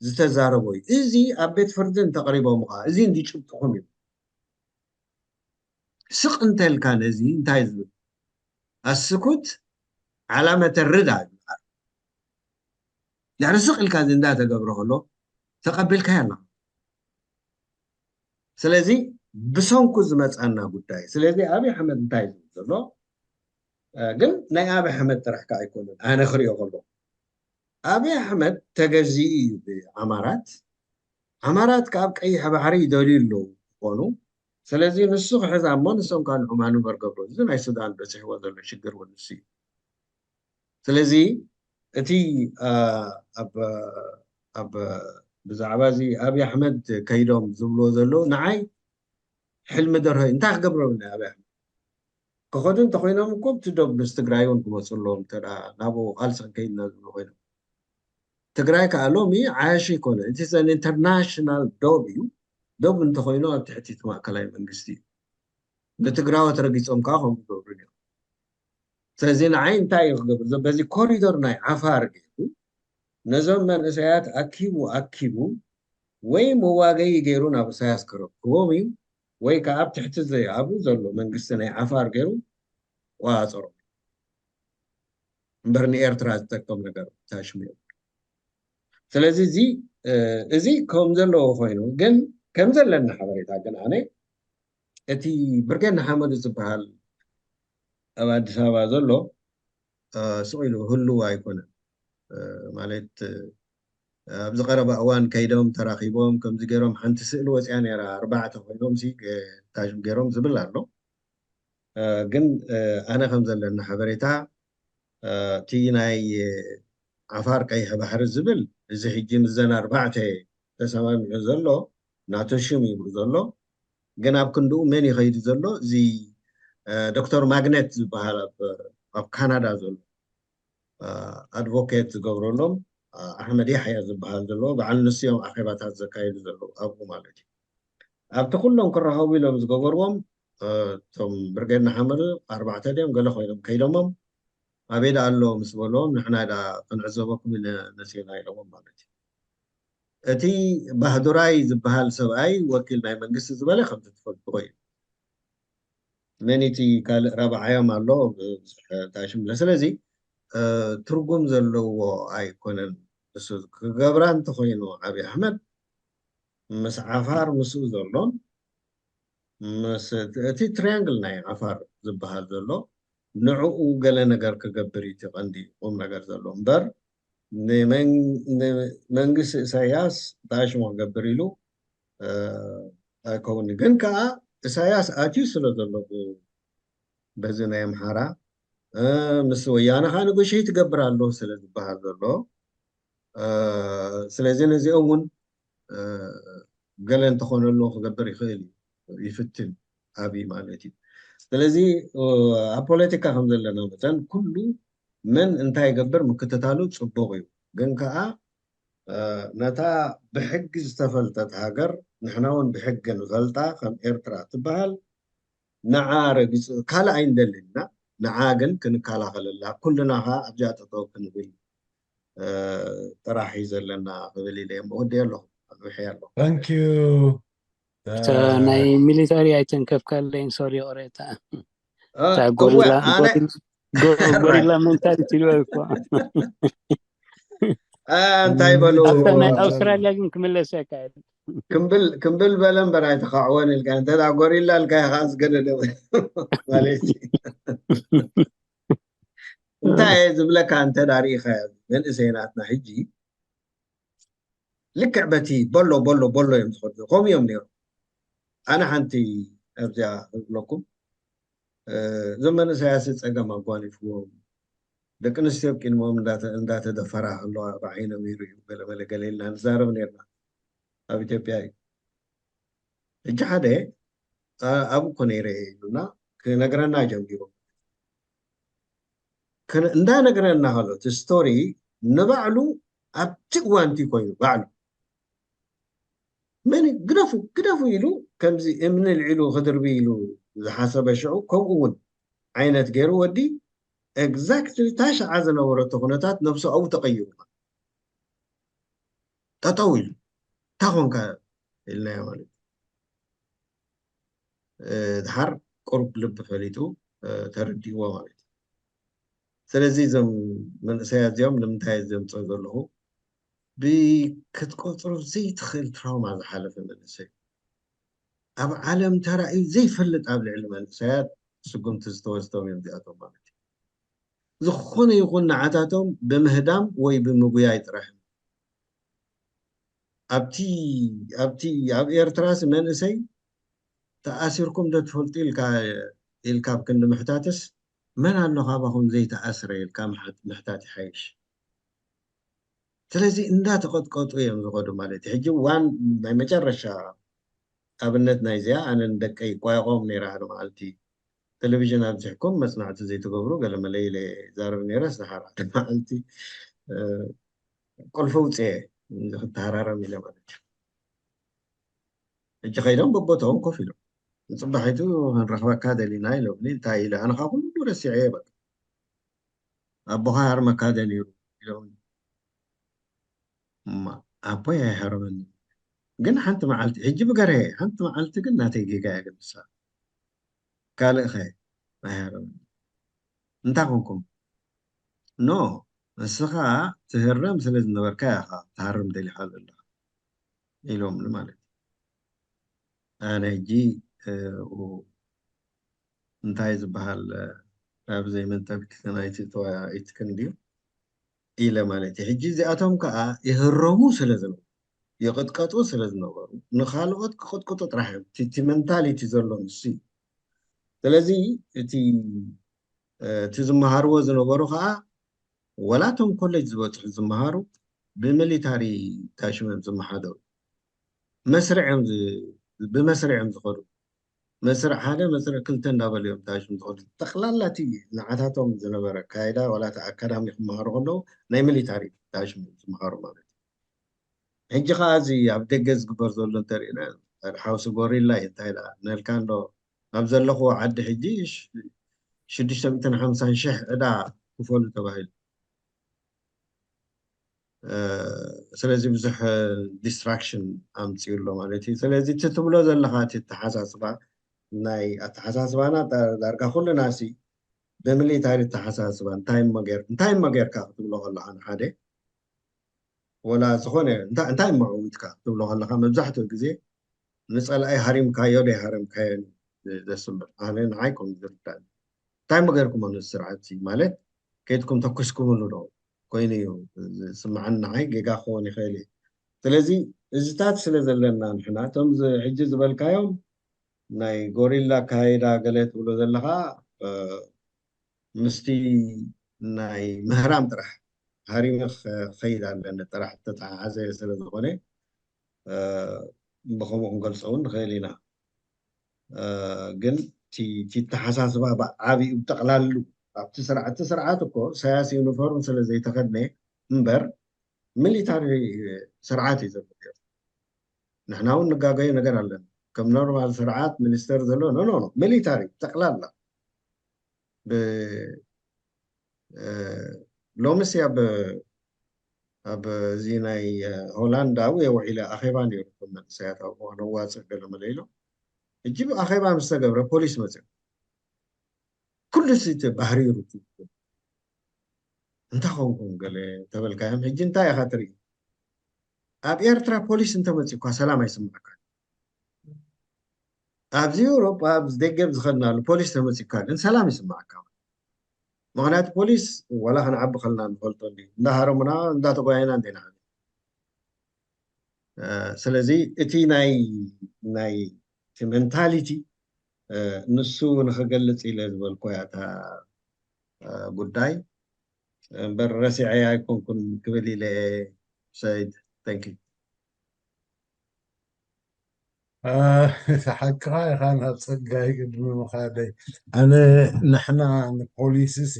ዝተዛረቦ እዩ። እዚ ኣብ ቤት ፍርዲ እንተቕሪቦም ኸዓ፣ እዚ እንዲ ጭብጥኹም እዩ። ስቕ እንተልካ ነዚ እንታይ ዝብል? ኣስኩት ዓላመተ ርዳ ይበሃል። ያዕኒ ስቕ ኢልካ እዚ እንዳተገብረ ከሎ ተቐቢልካዮ ኣለኻ። ስለዚ ብሰንኩ ዝመጻና ጉዳይ። ስለዚ ኣብይ ኣሕመድ እንታይ ዝብል ዘሎ? እ፣ ግን ናይ ኣብይ ኣሕመድ ጥራሕ ከኣ ኣይኮነን። ኣነ ክሪኦ ከሎ ኣብይ ኣሕመድ ተገዚኡ እዩ ብኣማራት። ኣማራት ከኣ ኣብ ቀይሕ ባሕሪ ይደልዩ ኣለዉ ዝኾኑ። ስለዚ ንሱ ክሕዛ እሞ ንሶም ከኣ ንዑ ማኑቨር ገብሩ። እዚ ናይ ሱዳን በጺሕዎ ዘሎ ሽግር እውን ንሱ እዩ። ስለዚ እቲ፣ እ፣ ኣብ፣ ኣብ ብዛዕባ እዚ ኣብይ ኣሕመድ ከይዶም ዝብልዎ ዘለዉ ንዓይ ሕልሚ ደርሆ እዩ። እንታይ ክገብሮም ናይ ኣብይ ኣሕመድ? ክኸዱ እንተኾይኖም እኮ ኣብቲ ዶብ ምስ ትግራይ እውን ክመፁ ኣለዎም። እንተ ደኣ ናብኡ ቃልሲ ክንከይድ ኢና ዝብሉ ኮይኖም። ትግራይ ከኣ ሎሚ ዓያሺ ኣይኮነ። እቲ ዘን ኢንተርናሽናል ዶብ እዩ። ዶብ እንተኾይኑ ኣብ ትሕቲ እቲ ማእከላይ መንግስቲ እዩ። ንትግራዎት ረጊፆም ከኣ ከምኡ ይገብሩ እዮም። ስለዚ ንዓይ እንታይ እዩ ክገብር ዘሎ? በዚ ኮሪዶር ናይ ዓፋር ገይሩ ነዞም መንእሰያት ኣኪቡ፣ ኣኪቡ ወይ መዋገዪ ገይሩ ናብ ኢሳያስ ከረክቦም እዩ፣ ወይ ከኣ ኣብ ትሕቲ ዘይ-፣ ኣብኡ ዘሎ መንግስቲ ናይ ዓፋር ገይሩ ቆጻጸሮም። እምበር ንኤርትራ ዝጠቅም ነገር ታሽሙ እዩ። ስለዚ እዚ፣ እ፣ እዚ ከም ዘለዎ ኮይኑ፣ ግን ከም ዘለኒ ሓበሬታ ግን ኣነ እቲ ብርጌድ ንሓመዱ ዝበሃል ኣብ ኣዲስ ኣበባ ዘሎ፣ እ፣ ስቕ ኢሉ ህልው ኣይኮነን። እ፣ ማለት፣ እ፣ ኣብዚ ቀረባ እዋን ከይዶም ተራኺቦም፣ ከምዚ ገይሮም፣ ሓንቲ ስእሊ ወፂኣ ነይራ፣ ኣርባዕተ ኮይኖም ሲ፣ እ፣ ታሽም ገይሮም ዝብል ኣሎ። እ፣ ግን፣ እ፣ ኣነ ከም ዘለኒ ሓበሬታ፣ እ፣ እቲ ናይ ዓፋር ቀይሕ ባሕሪ ዝብል፣ እዚ ሕጂ ምስዘን ኣርባዕተ ተሰማሚዑ ዘሎ ናቱ ሽም ይብሉ ዘሎ። ግን ኣብ ክንድኡ መን ይኸይዱ ዘሎ? እዚ፣ እ፣ ዶክተር ማግኔት ዝበሃል ኣብ፣ ኣብ ካናዳ ዘሎ፣ እ፣ ኣድቮኬት ዝገብረሎም፣ እ፣ ኣሕመድ ያሕያ ዝበሃል ዘሎ፣ በዓል ንሱ እዮም ኣኼባታት ዘካይዱ ዘለዉ ኣብኡ ማለት እዩ። ኣብቲ ኩሎም ክራኸቡ ኢሎም ዝገበርዎም፣ እ፣ እቶም ብርጌድ ንሓመዱ ኣርባዕተ ድዮም ገለ ኮይኖም ከይዶሞም፣ ኣበይ ደኣ ኣሎ ምስ በልዎም፣ ንሕና ደኣ ክንዕዘበኩም ኢለ መጺእና ኢሎሞም ማለት እዩ። እቲ ባህዱራይ ዝበሃል ሰብኣይ ወኪል ናይ መንግስቲ ዝበለ ከምቲ ትፈልጥዎ እዩ። መን እቲ ካልእ ረብዓዮም ኣሎ፣ ብዙሕ ታሽም። ስለዚ፣ እ፣ ትርጉም ዘለዎ ኣይኮነን። ንሱ ክገብራ እንተኾይኑ ኣብይ ኣሕመድ ምስ ዓፋር ምስኡ ዘሎን ምስ እቲ፣ እቲ ትሪያንግል ናይ ዓፋር ዝበሃል ዘሎ ንዕኡ ገለ ነገር ክገብር እዩ እቲ ቀንዲ ቁም ነገር ዘሎ እምበር ንመን-፣ ንመንግስቲ ኢሳያስ ታሽሞ ክገብር ኢሉ፣ እ፣ ኣይከውን። ግን ከኣ ኢሳያስ ኣትዩ ስለ ዘሎ ብ-፣ በዚ ናይ ኣምሓራ፣ እ፣ ምስ ወያነ ከኣ ንጎሸይ ትገብር ኣሎ ስለ ዝበሃል ዘሎ፣ እ፣ ስለዚ ነዚኦም እውን፣ እ፣ ገለ እንተኾነ ኣሎ ክገብር ይኽእል እዩ፣ ይፍትን ኣብይ ማለት እዩ። ስለዚ፣ እ፣ ኣብ ፖለቲካ ከም ዘለና መጠን ኩሉ መን እንታይ ይገብር ምክትታሉ ጽቡቕ እዩ። ግን ከኣ ነታ ብሕጊ ዝተፈልጠት ሃገር ንሕና እውን ብሕጊ ንፈልጣ ከም ኤርትራ ትበሃል፣ ንዓ ረጊጹ ካልእ ኣይንደልን ኢና። ንዓ ግን ክንከላኸለላ፣ ኩልና ከኣ ኣብዚኣ ጠጠው ክንብል ጥራሕ እዩ ዘለና ክብል ኢለ እሞ ወዲ ኣለኹ ኣግብሐ ኣለኹ። Thank you. እታ ናይ ሚሊታሪ ኣይተንከፍካለይን። ሶሪ ቅሬታ። አ፣ እታ እወ፣ ጎሪላ ኣነ ጎሪላ- ጎ- ጎሪላ ሜንታሊቲ ይበል እኮ። አ፣ እንታይ በሉ ኣብታ ናይ ኣውስትራልያ ግን ክምለስ ኣይካየድ። ክምብል ክምብል በለ እምበር ኣይተኻዕወን ኢልካ እንተ ደኣ ጎሪላ ኢልካ ኢኻ ዝገደደ ማለት እዩ። እንታይ እየ ዝብለካ እንተ ደኣ ርኢኻ መንእሰይ ናትና ሕጂ ልክዕ በቲ በሎ በሎ በሎ እዮም ዝኸዱ። ከምኡ እዮም ነይሮም። ኣነ ሓንቲ ኣብዚኣ ክብለኩም፣ እ፣ እዞም መንእሰያት ጸገም ኣጓኒፍዎም፣ ደቂ ኣንስትዮ ኣብ ቅድሞም እንዳተ- እንዳተደፈራ ከለዋ ብዓይኖም ይርእዩ፣ ገለ መለ ገለ ኢልና ንዛረብ ነርና። ኣብ ኢትዮጵያ እዩ። ሕጂ ሓደ ኣ- ኣብኡ እኮ ነይረ እየ ኢሉና ክነግረና ጀሚሩ። ክነ- እንዳነግረና ከሎ እቲ ስቶሪ ንባዕሉ ኣብቲ እዋንቲ ኮይኑ ባዕሉ መን ግደፉ ግደፉ ኢሉ ከምዚ እምኒ ልዒሉ ክድርቢ ኢሉ ዝሓሰበ ሽዑ ከምኡ እውን ዓይነት ገይሩ ወዲ ኤግዛክትሊ እታ ሽዓ ዝነበረቶ ኩነታት ነብሱ ኣብኡ ተቐይሩ ጠጠው ኢሉ እንታይ ኮንካ ኢልናዮ ማለት እዩ። እ፣ ድሓር ቁሩብ ልቢ ፈሊጡ እ፣ ተረዲእዎ ማለት እዩ። ስለዚ እዞም መንእሰያት እዚኦም ንምንታይ ዘምፅኦ ዘለኹ ብክትቆፅሩ ዘይትኽእል ትራውማ ዝሓለፈ መንእሰይ ኣብ ዓለም ተራእዩ ዘይፈልጥ ኣብ ልዕሊ መንእሰያት ስጉምቲ ዝተወስዶም እዮም እዚኣቶም ማለት እዩ። ዝኾነ ይኹን ንዓታቶም ብምህዳም ወይ ብምጉያይ ጥራሕ ኣብቲ ኣብቲ ኣብ ኤርትራስ መንእሰይ ተኣሲርኩም ዶ ትፈልጡ ኢልካ ኢልካ ኣብ ክንዲ ምሕታትስ መን ኣሎ ካባኹም ዘይተኣስረ ኢልካ ምሓት- ምሕታት ይሓይሽ። ስለዚ እንዳተቐጥቀጡ እዮም ዝኸዱ ማለት እዩ። ሕጂ ዋን ናይ መጨረሻ ኣብነት ናይዚኣ ኣነ ንደቀይ ይቋየቖም ነይረ ሓደ መዓልቲ ቴሌቪዥን ኣብዚሕኩም መጽናዕቲ ዘይትገብሩ ገለ መለ ኢለ ይዛረብ ነይረ። ዝሓር ሓደ መዓልቲ እ፣ ቁልፊ ውፅኤ ክትተሃራረም ኢለ ማለት እዩ። ሕጂ ከይዶም በቦታኦም ኮፍ ኢሎም ንፅባሒቱ ክንረኽበካ ደሊና ኢሎምኒ። እንታይ ኢለ ኣነ ካብ ኩሉ ረሲዐ እየ በቃ ኣቦኻ ሃርመካ ደሊሩ ኢሎም። እማ ኣቦይ ኣይሃረመኒ ግን ሓንቲ መዓልቲ ሕጂ ብገርሀ ሓንቲ መዓልቲ ግን ናተይ ጌጋ እየ ግን ንሳ ካልእ ኸ ኣይሃረመኒ እንታይ ኮንኩም ኖ ንስኻ ትህረም ስለ ዝነበርካ ኢኻ ትሃርም ደሊኻ ዘለኻ ኢሎምኒ ማለት እዩ። ኣነ ሕጂ እ፣ እንታይ ዝበሃል እ፣ ናብ ዘይመንጠብኪ ናይቲ ተወያይትክን ድዩ ኢለ ማለት እዩ። ሕጂ እዚኣቶም ከዓ ይህረሙ ስለ ዝነበሩ ይቕጥቀጡ ስለ ዝነበሩ ንካልኦት ክቕጥቅጡ ጥራሕ እዮም እቲ- እቲ መንታሊቲ ዘሎ ንሱ እዩ። ስለዚ እቲ እ፣ እቲ ዝመሃርዎ ዝነበሩ ከዓ ወላ እቶም ኮሌጅ ዝበፅሑ ዝመሃሩ ብሚሊታሪ ታሽም እዮም ዝመሓደሩ መስርዕ እዮም ዝ- ብመስርዕ እዮም ዝኸዱ መስርዕ ሓደ መስርዕ ክልተ እንዳበሉ እዮም ታሽም ዝኸዱ ጠቕላላ እቲ ንዓታቶም ዝነበረ ኣካይዳ ዋላ እቲ ኣካዳሚ ክመሃሩ ከለዉ ናይ ሚሊታሪ ታሽም እዮም ዝመሃሩ ማለት እዩ ሕጂ ከዓ እዚ ኣብ ደገ ዝግበር ዘሎ እንተሪእና ሓውሲ ጎሪላ እዩ እንታይ ደኣ ነልካ እንዶ ኣብ ዘለኹዎ ዓዲ ሕጂ ሽዱሽተ ሚእትን ሓምሳን ሽሕ ዕዳ ክፈሉ ተባሂሉ ስለዚ ብዙሕ ዲስትራክሽን ኣምፅኡ ኣሎ ማለት እዩ ስለዚ እቲ ትብሎ ዘለካ እቲ ተሓሳስባ ናይ ኣተሓሳስባና ዳርጋ ኩልና ሲ ብምሊታሪ ኣተሓሳስባ እንታይ እሞ ጌርካ ክትብሎ ከለካ ንሓደ ወላ ዝኾነ እንታይ እሞ ዓዊትካ ክትብሎ ከለካ መብዛሕትኡ ግዜ ንፀላኢ ሃሪምካዮ ደይ ሃረምካዮን ዘስምዕ ኣነ ንዓይ ኮም ዝርዳእ እንታይ እሞ ገርኩሞ ነዚ ስርዓት ማለት ከይድኩም ተኩስኩምሉ ዶ ኮይኑ እዩ ዝስምዓኒ ንዓይ ጌጋ ክኸውን ይኽእል እዩ ስለዚ እዚታት ስለ ዘለና ንሕና እቶም ሕጂ ዝበልካዮም ናይ ጎሪላ ኣካይዳ ገለ ትብሎ ዘለኻ ምስቲ ናይ ምህራም ጥራሕ ሃሪመ ክኸይድ ኣለኒ ጥራሕ ተተሓሓዘ ስለ ዝኾነ ብኸምኡ ክንገልፆ እውን ንኽእል ኢና ግን እቲ ተሓሳስባ ብዓብኡ ብጠቕላሉ ኣብቲ ስርዓት እቲ ስርዓት እኮ ኢሳያስ ዩኒፎርም ስለ ዘይተኸድነ እምበር ሚሊታሪ ስርዓት እዩ ዘሎ። ንሕና እውን ንጋገዮ ነገር ኣለና። ከም ኖርማል ስርዓት ሚኒስተር ዘሎ ኖ ኖ ኖ ሚሊታሪ ጠቅላላ ብ- እ፣ ሎምስ ኣብ ኣብ እዚ ናይ ሆላንድ ኣብኡ የውዒለ ኣኼባ ነይሩ። እቶም መንእሰያት ኣብኡ ነዋፅእ ገለ መለ ኢሎም ሕጂ ኣኼባ ምስ ተገብረ ፖሊስ መፅኦም ኩሉ እቲ ባህሪ ርቱ እንታይ ኾንኩም ገለ ተበልካዮም ሕጂ እንታይ ኢኻ ትርኢ? ኣብ ኤርትራ ፖሊስ እንተመፂእኳ ሰላም ኣይስምዓካ። ኣብዚ ኤውሮጳ ኣብዚ ደገብ ዝኸድናሉ ፖሊስ ተመፂካ ግን ሰላም ይስምዓካ። ምኽንያቱ ፖሊስ ዋላ ክንዓቢ ከልና ንፈልጦ እንዲ እንዳሃረሙና እንዳተጓየና እንዲና። ስለዚ እቲ ናይ ናይ እቲ ሜንታሊቲ ንሱ ንክገልፅ ኢለ ዝበልኮ እያ እታ ጉዳይ። እምበር ረሲዐ ኣይኮንኩን ክብል ኢለ። ሰይድ፣ thank you። ሓቅኻ ኢኻ። ናብ ፀጋይ ቅድሚ ምኻደይ ኣነ ንሕና ንፖሊሲ ሲ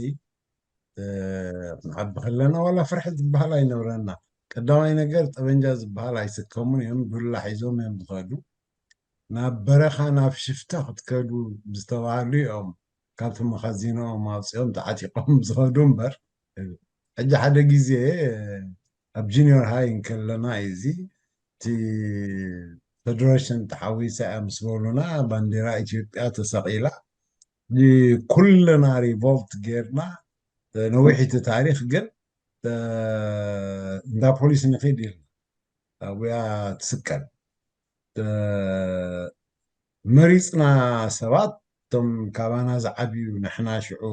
ክንዓቢ ከለና ዋላ ፍርሒ ዝበሃል ኣይነብረና። ቀዳማይ ነገር ጠበንጃ ዝበሃል ኣይስከሙን እዮም፣ ዱላ ሒዞም እዮም ዝኸዱ። ናብ በረኻ ናብ ሽፍታ ክትከዱ ዝተባህሉ እዮም ካብቲ መኻዚኖኦም ኣውፂኦም ተዓጢቖም ዝኸዱ እምበር። ሕጂ ሓደ ግዜ ኣብ ጁኒዮር ሃይ እንከለና እዩ እዚ እቲ ፌደሬሽን ተሓዊሳ እያ ምስ በሉና ባንዴራ ኢትዮጵያ ተሰቒላ ኩልና ሪቮልት ጌርና። ነዊሕ እቲ ታሪክ ግን እንዳ ፖሊስ ንኺድ ኢልና ኣብያ ትስቀል መሪፅና ሰባት እቶም ካባና ዝዓብዩ ንሕና ሽዑ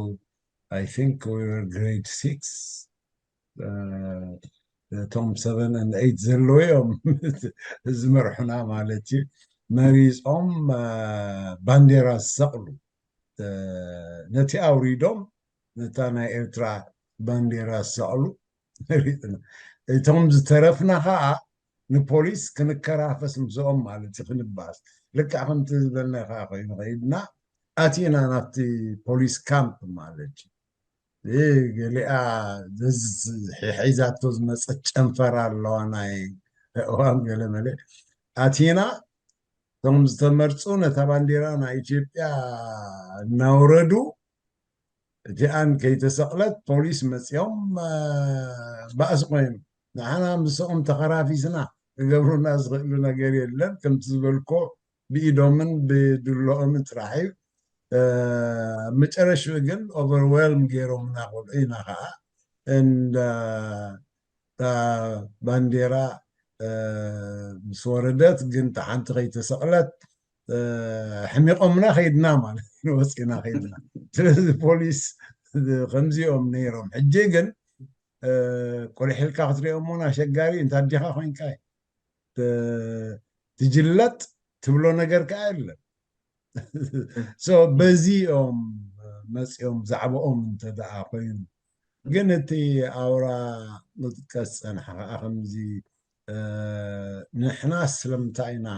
I think we were grade six እቶም seven and eight ዘለዉ እዮም ዝመርሑና ማለት እዩ። መሪፆም ባንዴራ ዝሰቕሉ ነቲ ኣውሪዶም ነታ ናይ ኤርትራ ባንዴራ ዝሰቕሉ እቶም ዝተረፍና ከዓ ንፖሊስ ክንከራፈስ ምስኦም ማለት እዩ ክንባስ ልክዕ ከምቲ ዝበልና ከዓ ኮይኑ ከይድና ኣቲና ናብቲ ፖሊስ ካምፕ ማለት እዩ። ገሊኣ ሒዛቶ ዝመፀት ጨንፈር ኣለዋ ናይ እዋም ገለመለ ኣቲና እቶም ዝተመርፁ ነታ ባንዴራ ናይ ኢትዮጵያ እናውረዱ እቲኣን ከይተሰቕለት ፖሊስ መፂኦም ባእሲ ኮይኑ ንዓና ምስኦም ተኸራፊስና ክገብሩና ዝኽእሉ ነገር የለን። ከምቲ ዝበልኮ ብኢዶምን ብድሎኦምን ጥራሕ እዩ። ኣብ መጨረሽኡ ግን ኦቨርዌልም ገይሮምና ቆልዑ ኢና ከዓ እንዳ ባንዴራ ምስ ወረደት ግን ሓንቲ ከይተሰቕለት ሕሚቆምና ከይድና ማለት ወፂና ከይድና። ስለዚ ፖሊስ ከምዚኦም ነይሮም። ሕጂ ግን ቁልሕ ኢልካ ክትሪኦም እውን ኣሸጋሪ እንተ ኣዲኻ ኮይንካ ትጅለጥ ትብሎ ነገር ከዓ የለን። በዚኦም መፂኦም ዛዕባኦም እንተ ደኣ ኮይኑ ግን እቲ ኣውራ ምጥቀስ ፀንሐ ከዓ ከምዚ ንሕና ስለምንታይ ኢና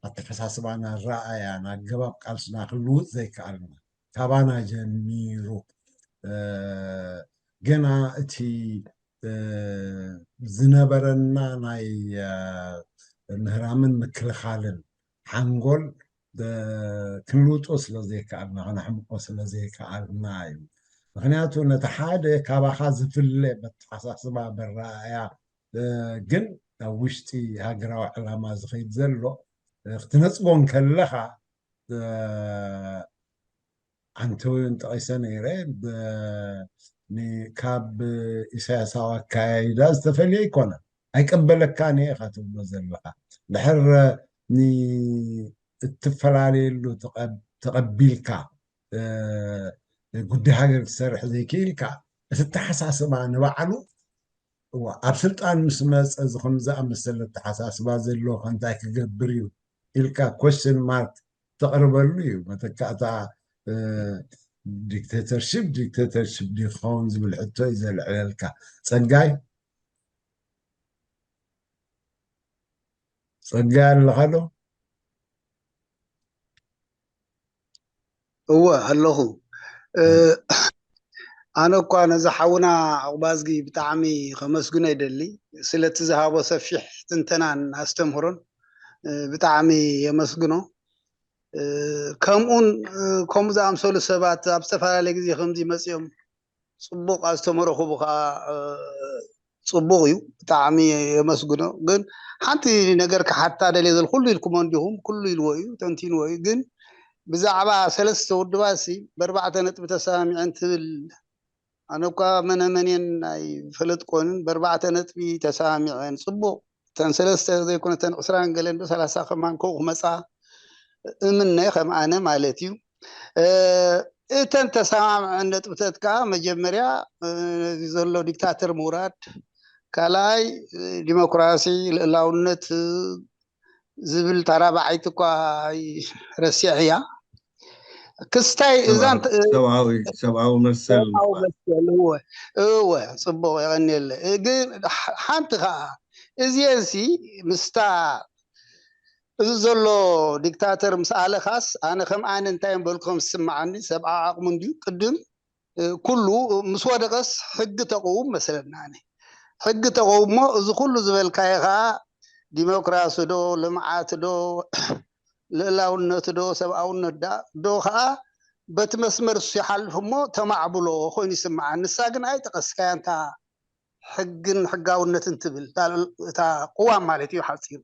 ኣተሓሳስባና ረኣያን ኣገባብ ቃልስና ክልውጥ ዘይከኣልና ካባና ጀሚሩ ገና እቲ ዝነበረና ናይ ምህራምን ምክልኻልን ሓንጎል ክንልውጦ ስለ ዘይከኣልና ከነሕምቆ ስለ ዘይከኣልና እዩ። ምክንያቱ ነቲ ሓደ ካባኻ ዝፍለ በተሓሳስባ በረኣያ ግን ኣብ ውሽጢ ሃገራዊ ዕላማ ዝኸይድ ዘሎ ክትነፅጎ እንከለኻ ኣንተውን ጠቒሰ ነይረ ካብ ኢሳያሳዊ ኣካያይዳ ዝተፈልየ ኣይኮነን። ኣይቀበለካን እየ ኢኻ ትብሎ ዘለኻ ድሕር እትፈላለየሉ ተቐቢልካ ጉዳይ ሃገር ክትሰርሕ ዘይክኢልካ እቲ ኣተሓሳስባ ንባዕሉ ኣብ ስልጣን ምስ መፀ እዚ ከም ዝኣመሰለ ኣተሓሳስባ ዘለዎካ እንታይ ክገብር እዩ ኢልካ ኮስን ማርክ ተቕርበሉ እዩ። መተካእታ ዲክቴተርሽፕ ዲክቴተርሽፕ ድዩ ክኸውን ዝብል ሕቶ እዩ ዘልዕለልካ። ፀጋይ ፀጋይ ኣለኻ ዶ? እወ ኣለኹ። ኣነ እኳ ነዚ ሓውና ዕቑባዝጊ ብጣዕሚ ከመስግኖ ይደሊ። ስለቲ ዝሃቦ ሰፊሕ ትንተናን ኣስተምህሮን፣ እ፣ ብጣዕሚ የመስግኖ። እ፣ ከምኡን፣ እ፣ ከምኡ ዝኣምሰሉ ሰባት ኣብ ዝተፈላለየ ግዜ ከምዚ መጺኦም ጽቡቕ ኣስተምህሮ ክህቡ ከኣ፣ እ፣ ጽቡቕ እዩ። ብጣዕሚ የመስግኖ። ግን ሓንቲ ነገር ክሓታ ደልየ፣ ዘል ኩሉ ኢልኩሞ እንዲኹም፣ ኩሉ ኢልዎ እዩ፣ ተንቲንዎ እዩ። ግን ብዛዕባ ሰለስተ ውድባትሲ ብኣርባዕተ ነጥቢ ተሰማሚዐን ትብል፣ ኣነ እኳ መነ መን እየን ኣይፈለጥኮንን፣ ብኣርባዕተ ነጥቢ ተሰማሚዐን። ጽቡቕ፣ እተን ሰለስተ ዘይኮነ እተን ዕስራን ገለን ዶ ሰላሳ ከማን ከኡ ክመጻ እምነ፣ ከም ኣነ ማለት እዩ። እ፣ እተን ተሰማምዐን ነጥብታት ከኣ መጀመርያ፣ እ፣ ነዚ ዘሎ ዲክታተር ምውራድ፣ ካልኣይ፣ እ፣ ዲሞክራሲ፣ ልእላውነት፣ እ፣ ዝብል ተራባዓይቲ እኳ ረሲዐያ። ክስታይ እዛ ሰብኣዊ እንተ-፣ እ፣ ሰብኣዊ ሰብኣዊ መሰል ሰብኣዊ ምባል። መሰል፣ እወ፣ እወ፣ ጽቡቕ፣ የቐንየለ። እ፣ ግን ሓ-፣ ሓንቲ ከኣ እዚኤንሲ ምስታ እዚ ዘሎ ዲክታተር ምስ ኣለኻስ፣ ኣነ ከም ኣነ እንታይ እምበልኩ ከም ዝስምዓኒ፣ ሰብኣዊ ዓቕሙ እንድዩ። ቅድም፣ እ፣ ኩሉ ምስ ወደቐስ ሕጊ ተቕውም መስለኒ ኣነ። ሕጊ ተቕውሞ፣ እዚ ኩሉ ዝበልካዮ ኸኣ ዲሞክራሲ ዶ፣ ልምዓት ዶ፣ ልእላውነት ዶ፣ ሰብኣውነት ዳ-፣ ዶ ኸኣ በቲ መስመር እሱ ይሓልፍ እሞ ተማዕብሎ ኮይኑ ይስምዓኒ። ንሳ ግን ኣይጠቐስካያን፣ እታ ሕግን ሕጋውነትን ትብል፣ እታ፣ እታ ቅዋም ማለት እዩ ሓጺሩ።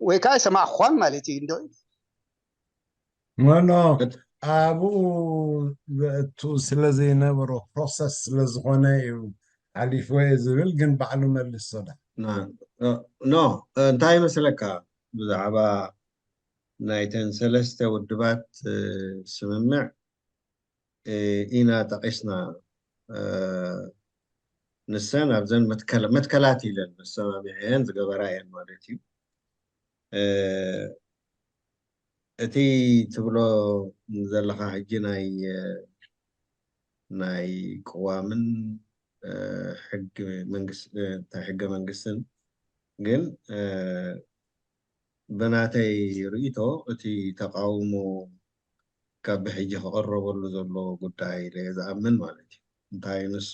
ወይ ከዓ ኣይሰማዕኳን ማለት እዩ እንዶ። ኖ፣ ኖ፣ ኣብኡ ዘእቱ ስለ ዘይነበሮ ፕሮሰስ ስለ ዝኾነ እዩ ሓሊፍዎ እየ ዝብል፣ ግን ባዕሉ መልሶ ዳ። ና-፣ ኖ፣ እንታይ ይመስለካ፣ ብዛዕባ ናይተን ሰለስተ ውድባት፣ እ፣ ስምምዕ፣ እ፣ ኢና ጠቒስና፣ እ፣ ንሰን ኣብዘን መትከል-፣ መትከላት ኢለን መሰማምዒአን ዝገበራ እየን ማለት እዩ። እ፣ እቲ ትብሎ ዘለኻ ሕጂ ናይ፣ እ፣ ናይ ቅዋምን፣ እ፣ ሕጊ መንግስ-፣ እ፣ እንታይ ሕገ መንግስትን ግን፣ እ፣ ብናተይ ርእይቶ እቲ ተቃውሞ ካብ ብሕጂ ክቕረበሉ ዘለዎ ጉዳይ ኢለ እየ ዝኣምን ማለት እዩ። እንታይ ንሱ፣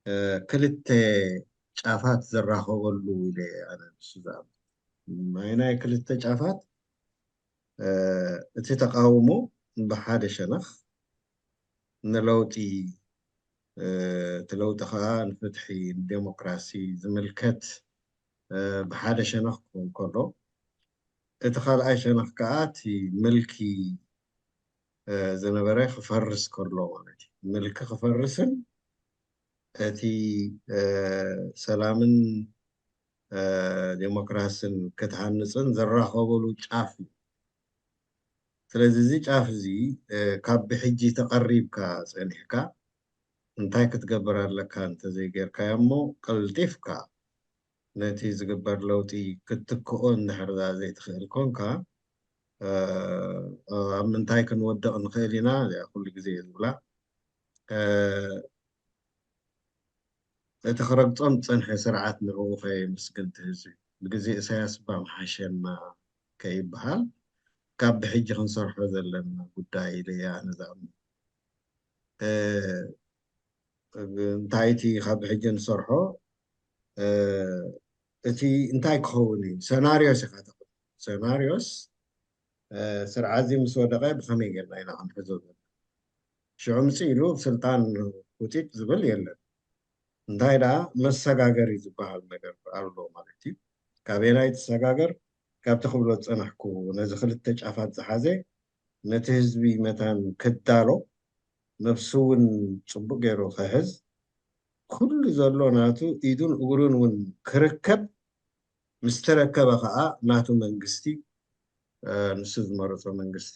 እ፣ ክልተ ጫፋት ዝራኸበሉ ኢለ እየ ኣነ ንሱ ዝኣምን። ናይ፣ ናይ ክልተ ጫፋት፣ እ፣ እቲ ተቃውሞ ብሓደ ሸነኽ ንለውጢ፣ እ፣ እቲ ለውጢ ከዓ ንፍትሒ፣ ንዴሞክራሲ ዝምልከት፣ እ፣ ብሓደ ሸነኽ ክኸውን ከሎ፣ እቲ ካልኣይ ሸነኽ ከዓ እቲ ምልኪ፣ እ፣ ዝነበረ ክፈርስ ከሎ ማለት እዩ። ምልኪ ክፈርስን እቲ፣ እ፣ ሰላምን፣ እ፣ ዴሞክራስን ክትሃንፅን ዝራኸበሉ ጫፍ እዩ። ስለዚ እዚ ጫፍ እዚ፣ እ፣ ካብ ብሕጂ ተቐሪብካ ጸኒሕካ እንታይ ክትገብር ኣለካ እንተዘይጌርካዮ እሞ ቀልጢፍካ ነቲ ዝግበር ለውጢ ክትትክኦ እንድሕር ዘይትኽእል ኮንካ፣ እ፣ ኣብ ምንታይ ክንወድቕ ንኽእል ኢና? እዚኣ ኩሉ ግዜ እየ ዝብላ። እ፣ እቲ ክረግጾም ዝጸንሐ ስርዓት ንዕኡ ከየመስግን እቲ ህዝቢ። ብግዜ ኢሳያስ እባ ምሓሸና ከይበሃል፣ ካብ ብሕጂ ክንሰርሖ ዘለና ጉዳይ ኢለ እየ ኣነ ዝኣምን። እ፣ እንታይ እቲ ካብ ብሕጂ ንሰርሖ፣ እ፣ እቲ እንታይ ክኸውን እዩ? ሰናርዮስ ኢኻ ተቕርብ። ሰናርዮስ፣ እ፣ ስርዓት እዚ ምስ ወደቐ ብኸመይ ጌርና ኢና ክንሕዞ ዘለና? ሽዑ ምጽእ ኢሉ ስልጣን ውጢጥ ዝብል የለን። እንታይ ደኣ መሰጋገሪ ዝበሃል ነገር ኣሎ ማለት እዩ። ካበየናይ ትሰጋገር? ካብቲ ክብሎ ዝጸናሕኩ፣ ነዚ ክልተ ጫፋት ዝሓዘ፣ ነቲ ህዝቢ መታን ክዳሎ፣ ነብሱ እውን ጽቡቕ ገይሩ ክሕዝ፣ ኩሉ ዘሎ ናቱ ኢዱን እግሩን እውን ክርከብ፣ ምስ ተረከበ ኸኣ ናቱ መንግስቲ፣ እ፣ ንሱ ዝመረጾ መንግስቲ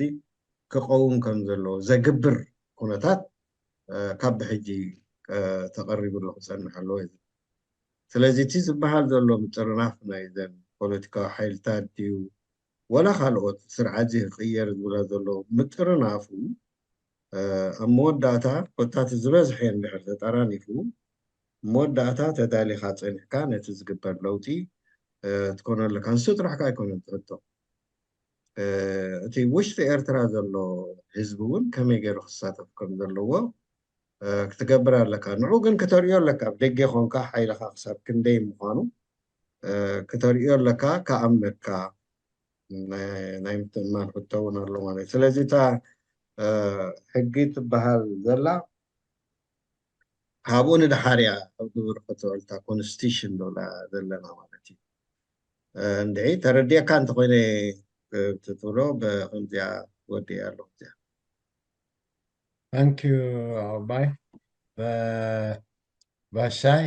ክቐውም ከም ዘለዎ ዘግብር ኩነታት፣ እ፣ ካብ ብሕጂ፣ እ፣ ተቐሪቡ ኣሎ፣ ክጸንሕ ኣለዎ እዩ። ስለዚ እቲ ዝበሃል ዘሎ ምጥርናፍ ናይዘን ፖለቲካዊ ሓይልታት ድዩ፣ ወላ ካልኦት ስርዓት እዚ ክቕየር ዝብላ ዘሎ ምጥርናፉ፣ እ፣ ኣብ መወዳእታ ኮታ እቲ ዝበዝሐ እንድሕር ተጠራኒፉ፣ መወዳእታ ተዳሊኻ ጸኒሕካ ነቲ ዝግበር ለውጢ፣ እ፣ ትኮኖ ኣለካ። ንሱ ጥራሕ ከኣ ኣይኮነን ትሕቶ። እቲ ውሽጢ ኤርትራ ዘሎ ህዝቢ እውን ከመይ ገይሩ ክሳተፍ ከም ዘለዎ ክትገብር ኣለካ። ንዑ ግን ክተርእዮ ኣለካ። ኣብ ደገ ኮንካ ሓይልኻ ክሳብ ክንደይ ምዃኑ ክትርእዮ ኣለካ። ክኣምነካ ናይ ምትእምማን ሕቶ እውን ኣሎ ማለት እዩ። ስለዚ እታ ሕጊ ትበሃል ዘላ ካብኡ ንድሓር እያ ኣብ ግብሪ ክትውዕል እታ ኮንስቲቱሽን ዶላ ዘለና ማለት እዩ። እንድዒ ተረዲእካ እንተኮይነ ትብሎ ብከምዚኣ ወዲእ ኣለኹ እዚኣ። Thank you ኣባይ ባሻይ።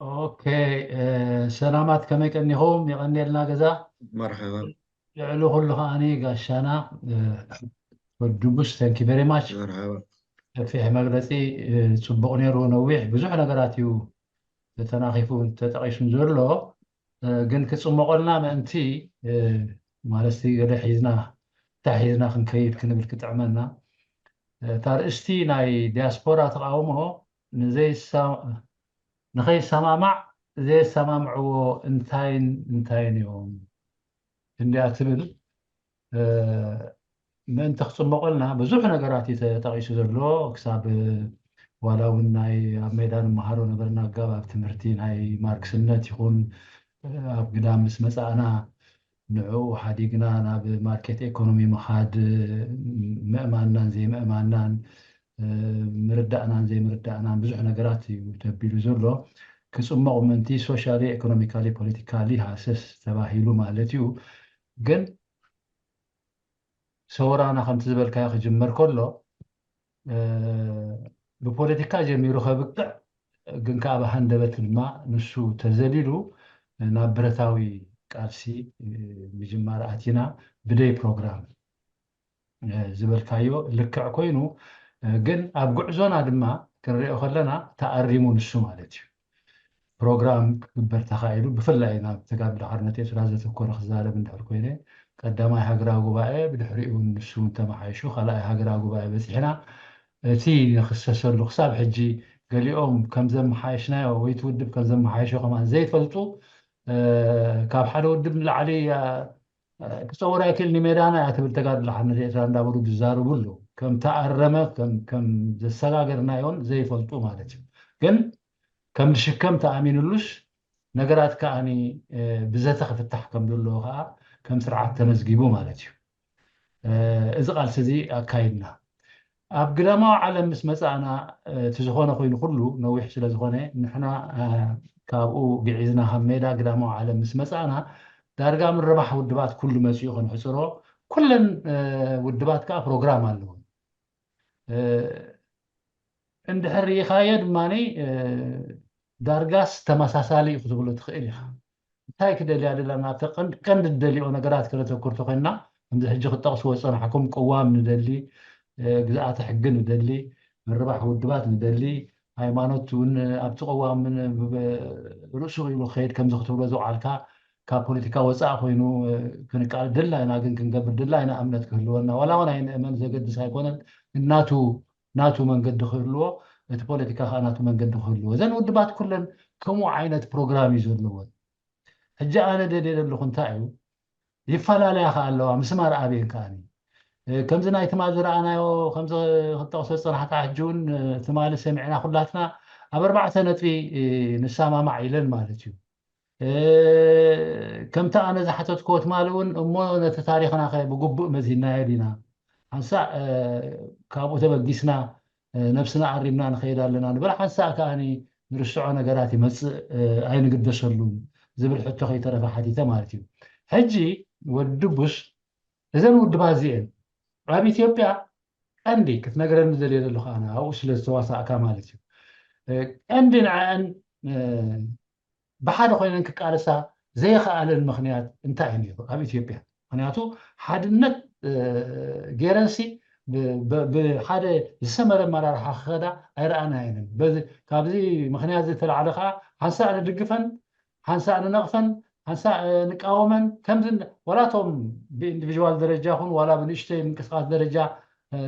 ኦኬ፣ ሰላማት፣ ከመይ ቀኒኹም? የቐንየልና ገዛ። መርሓባ። ልዕሊ ኩሉ ከዓኒ ጋሻና ወዲ ቡሽ፣ thank you very much። መርሓባ። ሰፊሕ መግለፂ፣ ጽቡቕ ነይሩ። ነዊሕ ብዙሕ ነገራት እዩ ተተናኺፉ ተጠቒሱን ዘሎ። ግን ክጽመቐልና ምእንቲ፣ ማለት ገለ ሒዝና እንታይ ሒዝና ክንከይድ ክንብል ክጥዕመና። እታ ርእስቲ ናይ ዲያስፖራ ተቃውሞ ንዘይሳ- ንኸይሰማማዕ ዘየሰማምዕዎ እንታይን እንታይን እዮም እንዲያ ትብል። ምእንቲ ክጽመቐልና ብዙሕ ነገራት እዩ ተጠቒሱ ዘሎ። ክሳብ ዋላ እውን ናይ ኣብ ሜዳ ንመሃሮ ነበርና ኣጋብ ኣብ ትምህርቲ ናይ ማርክስነት ይኹን ኣብ ግዳም ምስ መጻእና ንዕኡ ሓዲግና ናብ ማርኬት ኤኮኖሚ ምኻድ ምእማንናን ዘይምእማንናን ምርዳእናን ዘይምርዳእናን ብዙሕ ነገራት እዩ ተቢሉ ዘሎ። ክጽመቕ ምእንቲ ሶሻሊ ኤኮኖሚካሊ ፖለቲካሊ ሃሰስ ተባሂሉ ማለት እዩ። ግን ሰውራና ከምቲ ዝበልካዮ ክጅመር ከሎ ብፖለቲካ ጀሚሩ ከብቅዕ ግን ከዓ ብሃንደበት ድማ ንሱ ተዘሊሉ ናብ ብረታዊ ቃልሲ ምጅማር ኣቲና ብደይ ፕሮግራም ዝበልካዮ ልክዕ ኮይኑ ግን ኣብ ጉዕዞና ድማ ክንሪኦ ከለና ተኣሪሙ ንሱ ማለት እዩ። ፕሮግራም ክግበር ተኻኢሉ ብፍላይ ናብ ተጋድሎ ሓርነት ኤርትራ ዘተኮረ ክዛረብ እንድሕር ኮይነ ቀዳማይ ሃገራዊ ጉባኤ ብድሕሪኡ እውን ንሱ እውን ተመሓይሹ ካልኣይ ሃገራዊ ጉባኤ በፂሕና እቲ ንክሰሰሉ ክሳብ ሕጂ ገሊኦም ከምዘመሓየሽናዮ ወይ እቲ ውድብ ከምዘመሓየሾ ከማን ዘይፈልጡ ካብ ሓደ ውድብ ንላዕሊ ክፀውር ኣይክእል ንሜዳና እያ ትብል ተጋድሎ ሓርነት ኤርትራ እንዳበሉ ዝዛረቡ ኣለዉ። ከም ተኣረመ ከም ዘሰጋገርናዮን ዘይፈልጡ ማለት እዩ። ግን ከም ዝሽከም ተኣሚንሉስ ነገራት ከዓኒ ብዘተ ክፍታሕ ከም ዘለዎ ከዓ ከም ስርዓት ተመዝጊቡ ማለት እዩ። እዚ ቃልሲ እዚ ኣካይድና ኣብ ግዳማዊ ዓለም ምስ መፃእና እቲ ዝኾነ ኮይኑ ኩሉ ነዊሕ ስለ ዝኾነ ንሕና ካብኡ ግዒዝና ካብ ሜዳ ግዳማዊ ዓለም ምስ መፃእና ዳርጋ ምርባሕ ውድባት ኩሉ መፂኡ ክንሕፅሮ ኩለን ውድባት ከዓ ፕሮግራም ኣለዎ። እንድሕር ርኢኻዮ ድማ ዳርጋስ ተመሳሳሊ እዩ ክትብሎ ትኽእል ኢኻ። እንታይ ክደልያ ደላ ናብተ ቀንዲ ደሊኦ ነገራት ክነተኩር ተኮይንና ከምዚ ሕጂ ክጠቕስዎ ዝፀናሕኩም ቅዋም ንደሊ፣ ግዝኣተ ሕጊ ንደሊ፣ ምርባሕ ውድባት ንደሊ፣ ሃይማኖት እውን ኣብቲ ቅዋም ርእሱ ኢሉ ክኸይድ ከምዚ ክትብሎ ዝውዓልካ ካብ ፖለቲካ ወፃእ ኮይኑ ክንቃል ድላይና ግን ክንገብር ድላይና እምነት ክህልወና ዋላ እውን ኣይንእመን ዘገድስ ኣይኮነን። ናቱ ናቱ መንገዲ ክህልዎ እቲ ፖለቲካ ከዓ ናቱ መንገዲ ክህልዎ እዘን ውድባት ኩለን ከምኡ ዓይነት ፕሮግራም እዩ ዘለዎን። ሕጂ ኣነ ደልየ ዘለኹ እንታይ እዩ ይፈላለያ ከዓ ኣለዋ ምስማር ኣብየን ከዓኒ ከምዚ ናይ ትማል ዝረኣናዮ ከምዚ ክጠቕሶ ዝፀናሕካ ሕጂ እውን ትማሊ ሰሚዕና ኩላትና ኣብ ኣርባዕተ ነጥቢ ንሰማማዕ ኢለን ማለት እዩ። ከምቲ ኣነ ዝሓተትክዎ ትማሊ እውን እሞ ነቲ ታሪኽና ከ ብግቡእ መዚናዮ ዲና ሓንሳእ ካብኡ ተበጊስና ነብስና ኣሪምና ንኸይድ ኣለና ንበል ሓንሳእ ከዓኒ ንርስዖ ነገራት ይመፅእ ኣይንግደሰሉን ዝብል ሕቶ ከይተረፈ ሓቲተ ማለት እዩ። ሕጂ ወዲ ቡሽ እዘን ውድባት እዚአን ኣብ ኢትዮጵያ ቀንዲ ክትነግረኒ ዘልየ ዘለኹ ኣነ ኣብኡ ስለ ዝተዋሳእካ ማለት እዩ ቀንዲ ንዐአን ብሓደ ኮይነን ክቃለሳ ዘይኸኣለን ምኽንያት እንታይ እዩ ነይሩ ኣብ ኢትዮጵያ? ምክንያቱ ሓድነት ገይረንሲ ብሓደ ዝሰመረ ኣመራርሓ ክኸዳ ኣይረኣናየንን። ካብዚ ምኽንያት ዝተላዕለ ከዓ ሓንሳእ ንድግፈን ሓንሳእ ንነቕፈን ሓንሳእ ንቃወመን ከምዚ ዋላቶም ብኢንዲቪዥዋል ደረጃ ኹን ዋላ ብንእሽተይ ምንቅስቃስ ደረጃ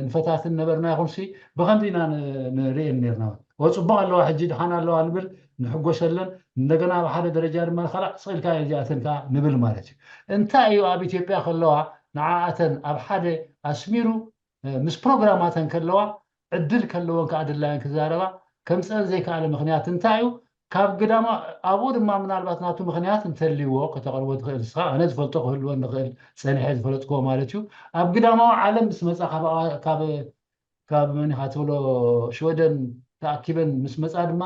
ንፈታትን ነበርና ይኹንሲ ብኸምዚ ኢና ንርእየን ነርና። ወፅቡቕ ኣለዋ ሕጂ ድሓን ኣለዋ ንብል ንሕጎሰለን፣ እንደገና ኣብ ሓደ ደረጃ ድማ ካልእ ስቕ ኢልካ እዚኣተን ከኣ ንብል ማለት እዩ። እንታይ እዩ ኣብ ኢትዮጵያ ከለዋ ንዓኣተን ኣብ ሓደ ኣስሚሩ፣ እ፣ ምስ ፕሮግራማተን ከለዋ ዕድል ከለወን ከኣ ድላየን ክዛረባ ከምፀን ዘይከኣለ ምኽንያት እንታይ እዩ? ካብ ግዳማ ኣብኡ ድማ ምናልባት ናቱ ምኽንያት እንተልይዎ ከተቕርቦ ትኽእል ንስኻ። ኣነ ዝፈልጦ ክህልወን ንኽእል፣ ጸኒሐ ዝፈለጥክዎ ማለት እዩ። ኣብ ግዳማዊ ዓለም ምስ መጻ ካብ፣ ካብ፣ ካብ መን ኢኻ ትብሎ ሽወደን ተኣኪበን ምስ መጻ ድማ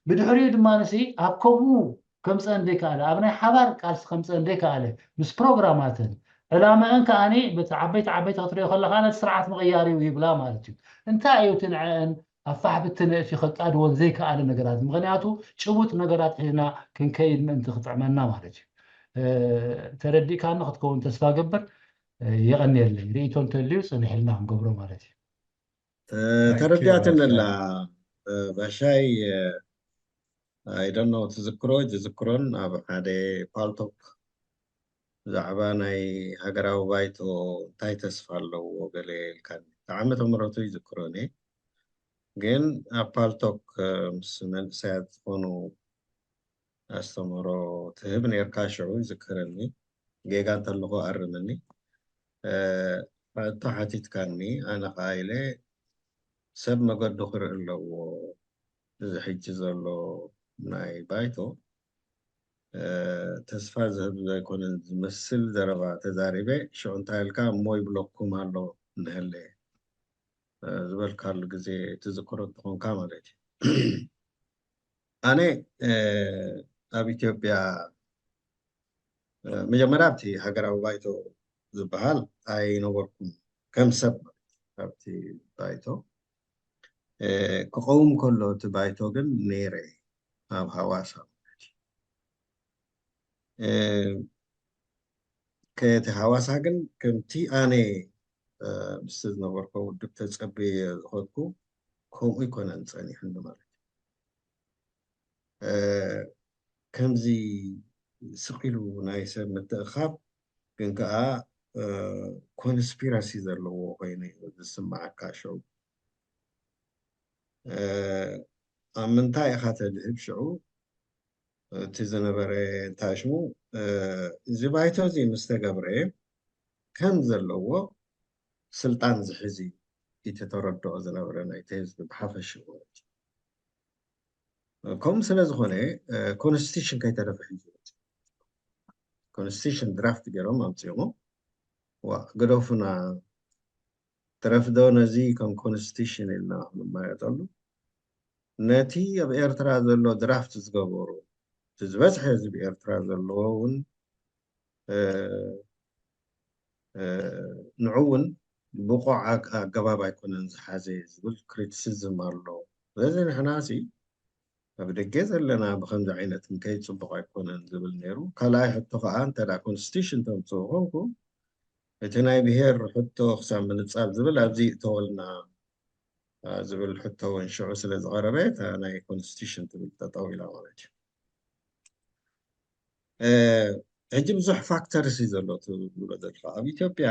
ብድሕሪኡ ድማ ንሲ ኣብ ከምኡ ከምፀን ዘይከኣለ፣ ኣብ ናይ ሓባር ቃልሲ ከምፀን ዘይከኣለ ምስ ፕሮግራማተን ዕላመአን ከኣ በቲ ዓበይቲ ዓበይቲ ክትሪኦ ከለኻ ነቲ ስርዓት ምቕያር እዩ ይብላ ማለት እዩ። እንታይ እዩ እቲ ንዐአን ኣብ ፋሕ ብትን እቲ ከቃድወን ዘይከኣለ ነገራት? ምኽንያቱ ጭቡጥ ነገራት ሒዝና ክንከይድ ምእንቲ ክጥዕመና ማለት እዩ። እ፣ ተረዲእካኒ ክትከውን ተስፋ ገብር። እ፣ የቐንየለይ። ርእይቶ እንተልዩ ጽንሕ ኢልና ክንገብሮ ማለት እዩ። እ፣ ተረዲኣትኒ ኣላ። እ፣ ባሻይ፣ እ፣ I don't know፣ ትዝክሮ ዝዝክሮን ኣብ ሓደ ፓልቶክ ብዛዕባ ናይ ሃገራዊ ባይቶ እንታይ ተስፋ ኣለዎ ገለ ኢልካኒ። ብጣዕሚ ተምረቱ ይዝክሮኒ። ግን ኣብ ፓልቶክ፣ እ፣ ምስ መንእሰያት ዝኾኑ ኣስተምህሮ ትህብ ነርካ ሽዑ ይዝክረኒ። ጌጋ እንተለኹ ኣርመኒ። እ፣ ሕቶ ሓቲትካኒ፣ ኣነ ኸዓ ኢለ ሰብ መገዱ ክርኢ ኣለዎ። እዚ ሕጂ ዘሎ ናይ ባይቶ፣ እ፣ ተስፋ ዝህብ ዘይኮነን ዝመስል ዘረባ ተዛሪበ። ሽዑ እንታይ ኢልካ፣ እሞ ይብለኩም ኣሎ እንሀለ፣ እ፣ ዝበልካሉ ግዜ ትዝክሮ እንተኾንካ ማለት እዩ። ኣነ፣ እ፣ ኣብ ኢትዮጵያ፣ እ፣ መጀመርያ ኣብቲ ሃገራዊ ባይቶ ዝበሃል ኣይነበርኩን፣ ከም ሰብ ማለት እዩ። ኣብቲ ባይቶ፣ እ፣ ክቐውም ከሎ እቲ ባይቶ ግን ነይረ፣ ኣብ ሃዋሳ ማለት እዩ። እ፣ ከቲ ሃዋሳ ግን ከምቲ ኣነ፣ እ፣ ምስቲ ዝነበርኩ ውድብ ተጸብየ ዝኸድኩ ከምኡ ኣይኮነን ጸኒሑኒ ማለት እዩ። እ፣ ከምዚ ስቕ ኢሉ ናይ ሰብ ምትእኻብ ግን ከኣ፣ እ፣ ኮንስፒረሲ ዘለዎ ኮይኑ እዩ ዝስምዓካ ሽዑ። እ፣ ኣብ ምንታይ ኢኻ ተድህብ ሽዑ? እቲ ዝነበረ እንታይ ሽሙ፣ እ፣ እዚ ባይቶ እዚ ምስ ተገብረ ከም ዘለዎ ስልጣን ዝሕዝ እዩ እቲ ተረድኦ ዝነበረ ናይቲ ህዝቢ ብሓፈሽኡ ማለት እዩ። ከምኡ ስለ ዝኾነ፣ እ፣ ኮንስቲቱሽን ከይተረፈ ሒዙ፣ ኮንስቲቱሽን ድራፍት ገይሮም ኣምፂኦሞ፣ ዋ፣ ግደፉና፣ ትረፍዶ ነዚ ከም ኮንስቲቱሽን ኢልና ክንመያየጠሉ፣ ነቲ ኣብ ኤርትራ ዘሎ ድራፍት ዝገበሩ፣ እቲ ዝበዝሐ ህዝቢ ኤርትራ ዘለዎ እውን፣ እ፣ እ፣ ንዑ እውን ብቑዕ ኣግ-፣ ኣገባብ ኣይኮነን ዝሓዘ ዝብል ክሪቲሲዝም ኣሎ። ስለዚ ንሕና ሲ ኣብ ደገ ዘለና ብኸምዚ ዓይነት እንከይድ ጽቡቕ ኣይኮነን ዝብል ነይሩ። ካልኣይ ሕቶ ከኣ፣ እንተ ደኣ ኮንስቲቱሽን ተምጽኡ ኮንኩም፣ እቲ ናይ ብሄር ሕቶ ክሳብ ምንጻል ዝብል ኣብዚ ይእተወልና፣ እ፣ ዝብል ሕቶ እውን ሽዑ ስለ ዝቐረበ፣ እታ ናይ ኮንስቲቱሽን ትብል ጠጠው ኢላ ማለት እዩ። እ፣ ሕጂ ብዙሕ ፋክተርስ እዩ ዘሎ ትብሎ ዘለኻ። ኣብ ኢትዮጵያ፣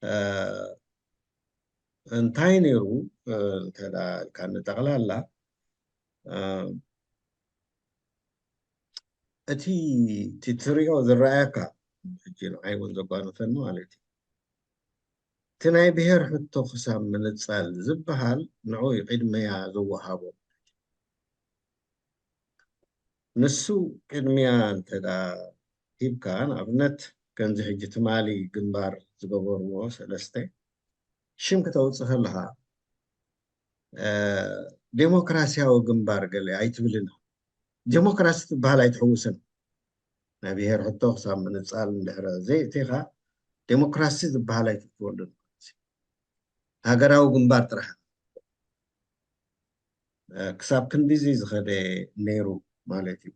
እ፣ እንታይ ነይሩ፣ እ፣ እንተ ደኣ ኢልካ ንጠቕላላ፣ እ፣ እቲ፣ እቲ ትሪኦ ዝረኣየካ፣ ሕጂ ንዓይ እውን ዘጓነፈኒ ማለት እዩ። እቲ ናይ ብሄር ሕቶ ክሳብ ምንጻል ዝበሃል ንዑ እዩ ቅድሚያ ዝወሃቦ። ንሱ ቅድሚያ እንተ ደኣ ሂብካ፣ ንኣብነት ከምዚ ሕጂ ትማሊ ግንባር ዝገበርዎ ሰለስተ ሽም ክተውጽእ ከለኻ፣ እ፣ ዴሞክራሲያዊ ግንባር ገለ ኣይትብልን። ዴሞክራሲ ትበሃል ኣይትሕውስን። ናይ ብሄር ሕቶ ክሳብ ምንጻል እንድሕረ ዘይእቲኻ፣ ዴሞክራሲ ዝበሃል ኣይትእትወሉን። ሃገራዊ ግንባር ጥራሕ፣ እ፣ ክሳብ ክንዲዚ ዝኸደ ነይሩ ማለት እዩ።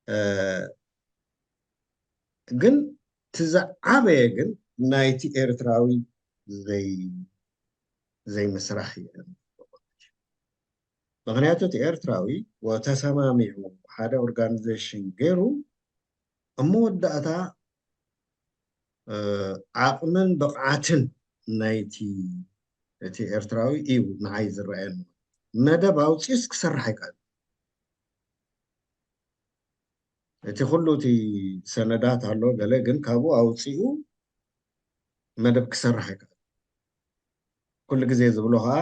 እ፣ ግን እቲ ዝዓበየ ግን ናይቲ ኤርትራዊ ዘይ-፣ ዘይምስራሕ እዩ። ምኽንያቱ እቲ ኤርትራዊ ወ-፣ ተሰማሚዑ ሓደ ኦርጋኒዜሽን ገይሩ ኣብ መወዳእታ፣ እ፣ ዓቕምን ብቕዓትን ናይቲ፣ እቲ ኤርትራዊ እዩ ንዓይ ዝረኣየኒ። መደብ ኣውፂኡስ ክሰርሕ ኣይከኣል። እቲ ኩሉ እቲ ሰነዳት ኣሎ ገለ፣ ግን ካብኡ ኣውፂኡ መደብ ክሰርሕ ኣይከኣል። ኩሉ ግዜ ዝብሎ ከዓ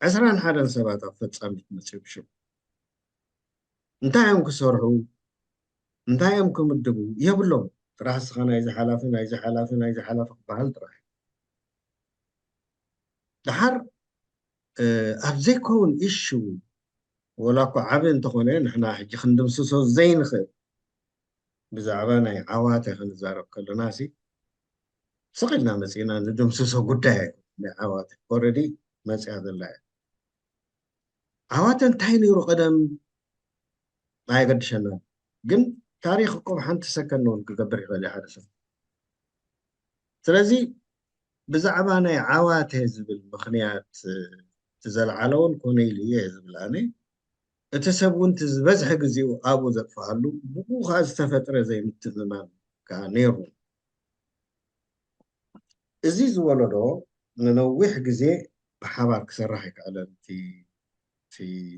ዕስራን ሓደን ሰባት ኣብ ፈፃሚት መፅዮም ሽም እንታይ እዮም ክሰርሑ፣ እንታይ እዮም ክምድቡ የብሎም። ጥራሕ እስኻ ናይዚ ሓላፊ፣ ናይዚ ሓላፊ፣ ናይዚ ሓላፊ ክበሃል ጥራሕ። ደሓር ኣብ ዘይከውን ኢሹ፣ ወላ እኮ ዓቢ እንተኾነ፣ ንሕና ሕጂ ክንድምስሶ ዘይንኽእል፣ ብዛዕባ ናይ ዓዋተ ክንዛረብ ከለና ሲ ስቕ ኢልና መፂእና ንድምስሶ ጉዳይ ኣይኮን። ናይ ዓዋተ ኦረዲ መፅያ ዘላ እያ። ዓዋተ እንታይ ነይሩ ቀደም ኣየገድሸና፣ ግን ታሪኽ እኮ ሓንቲ ሰከንድ እውን ክገብር ይኽእል እዩ ሓደ ሰብ። ስለዚ ብዛዕባ ናይ ዓዋተ ዝብል ምኽንያት እቲ ዘልዓለውን ኮነ ኢሉ እየ ዝብል ኣነ፣ እቲ ሰብ እውን እቲ ዝበዝሐ ግዜኡ ኣብኡ ዘጥፍኣሉ፣ ብኡ ከዓ ዝተፈጥረ ዘይምትእምማን ከዓ ነይሩ። እዚ ዝወለዶ ንነዊሕ ግዜ ብሓባር ክሰርሕ ኣይከኣለን። እቲ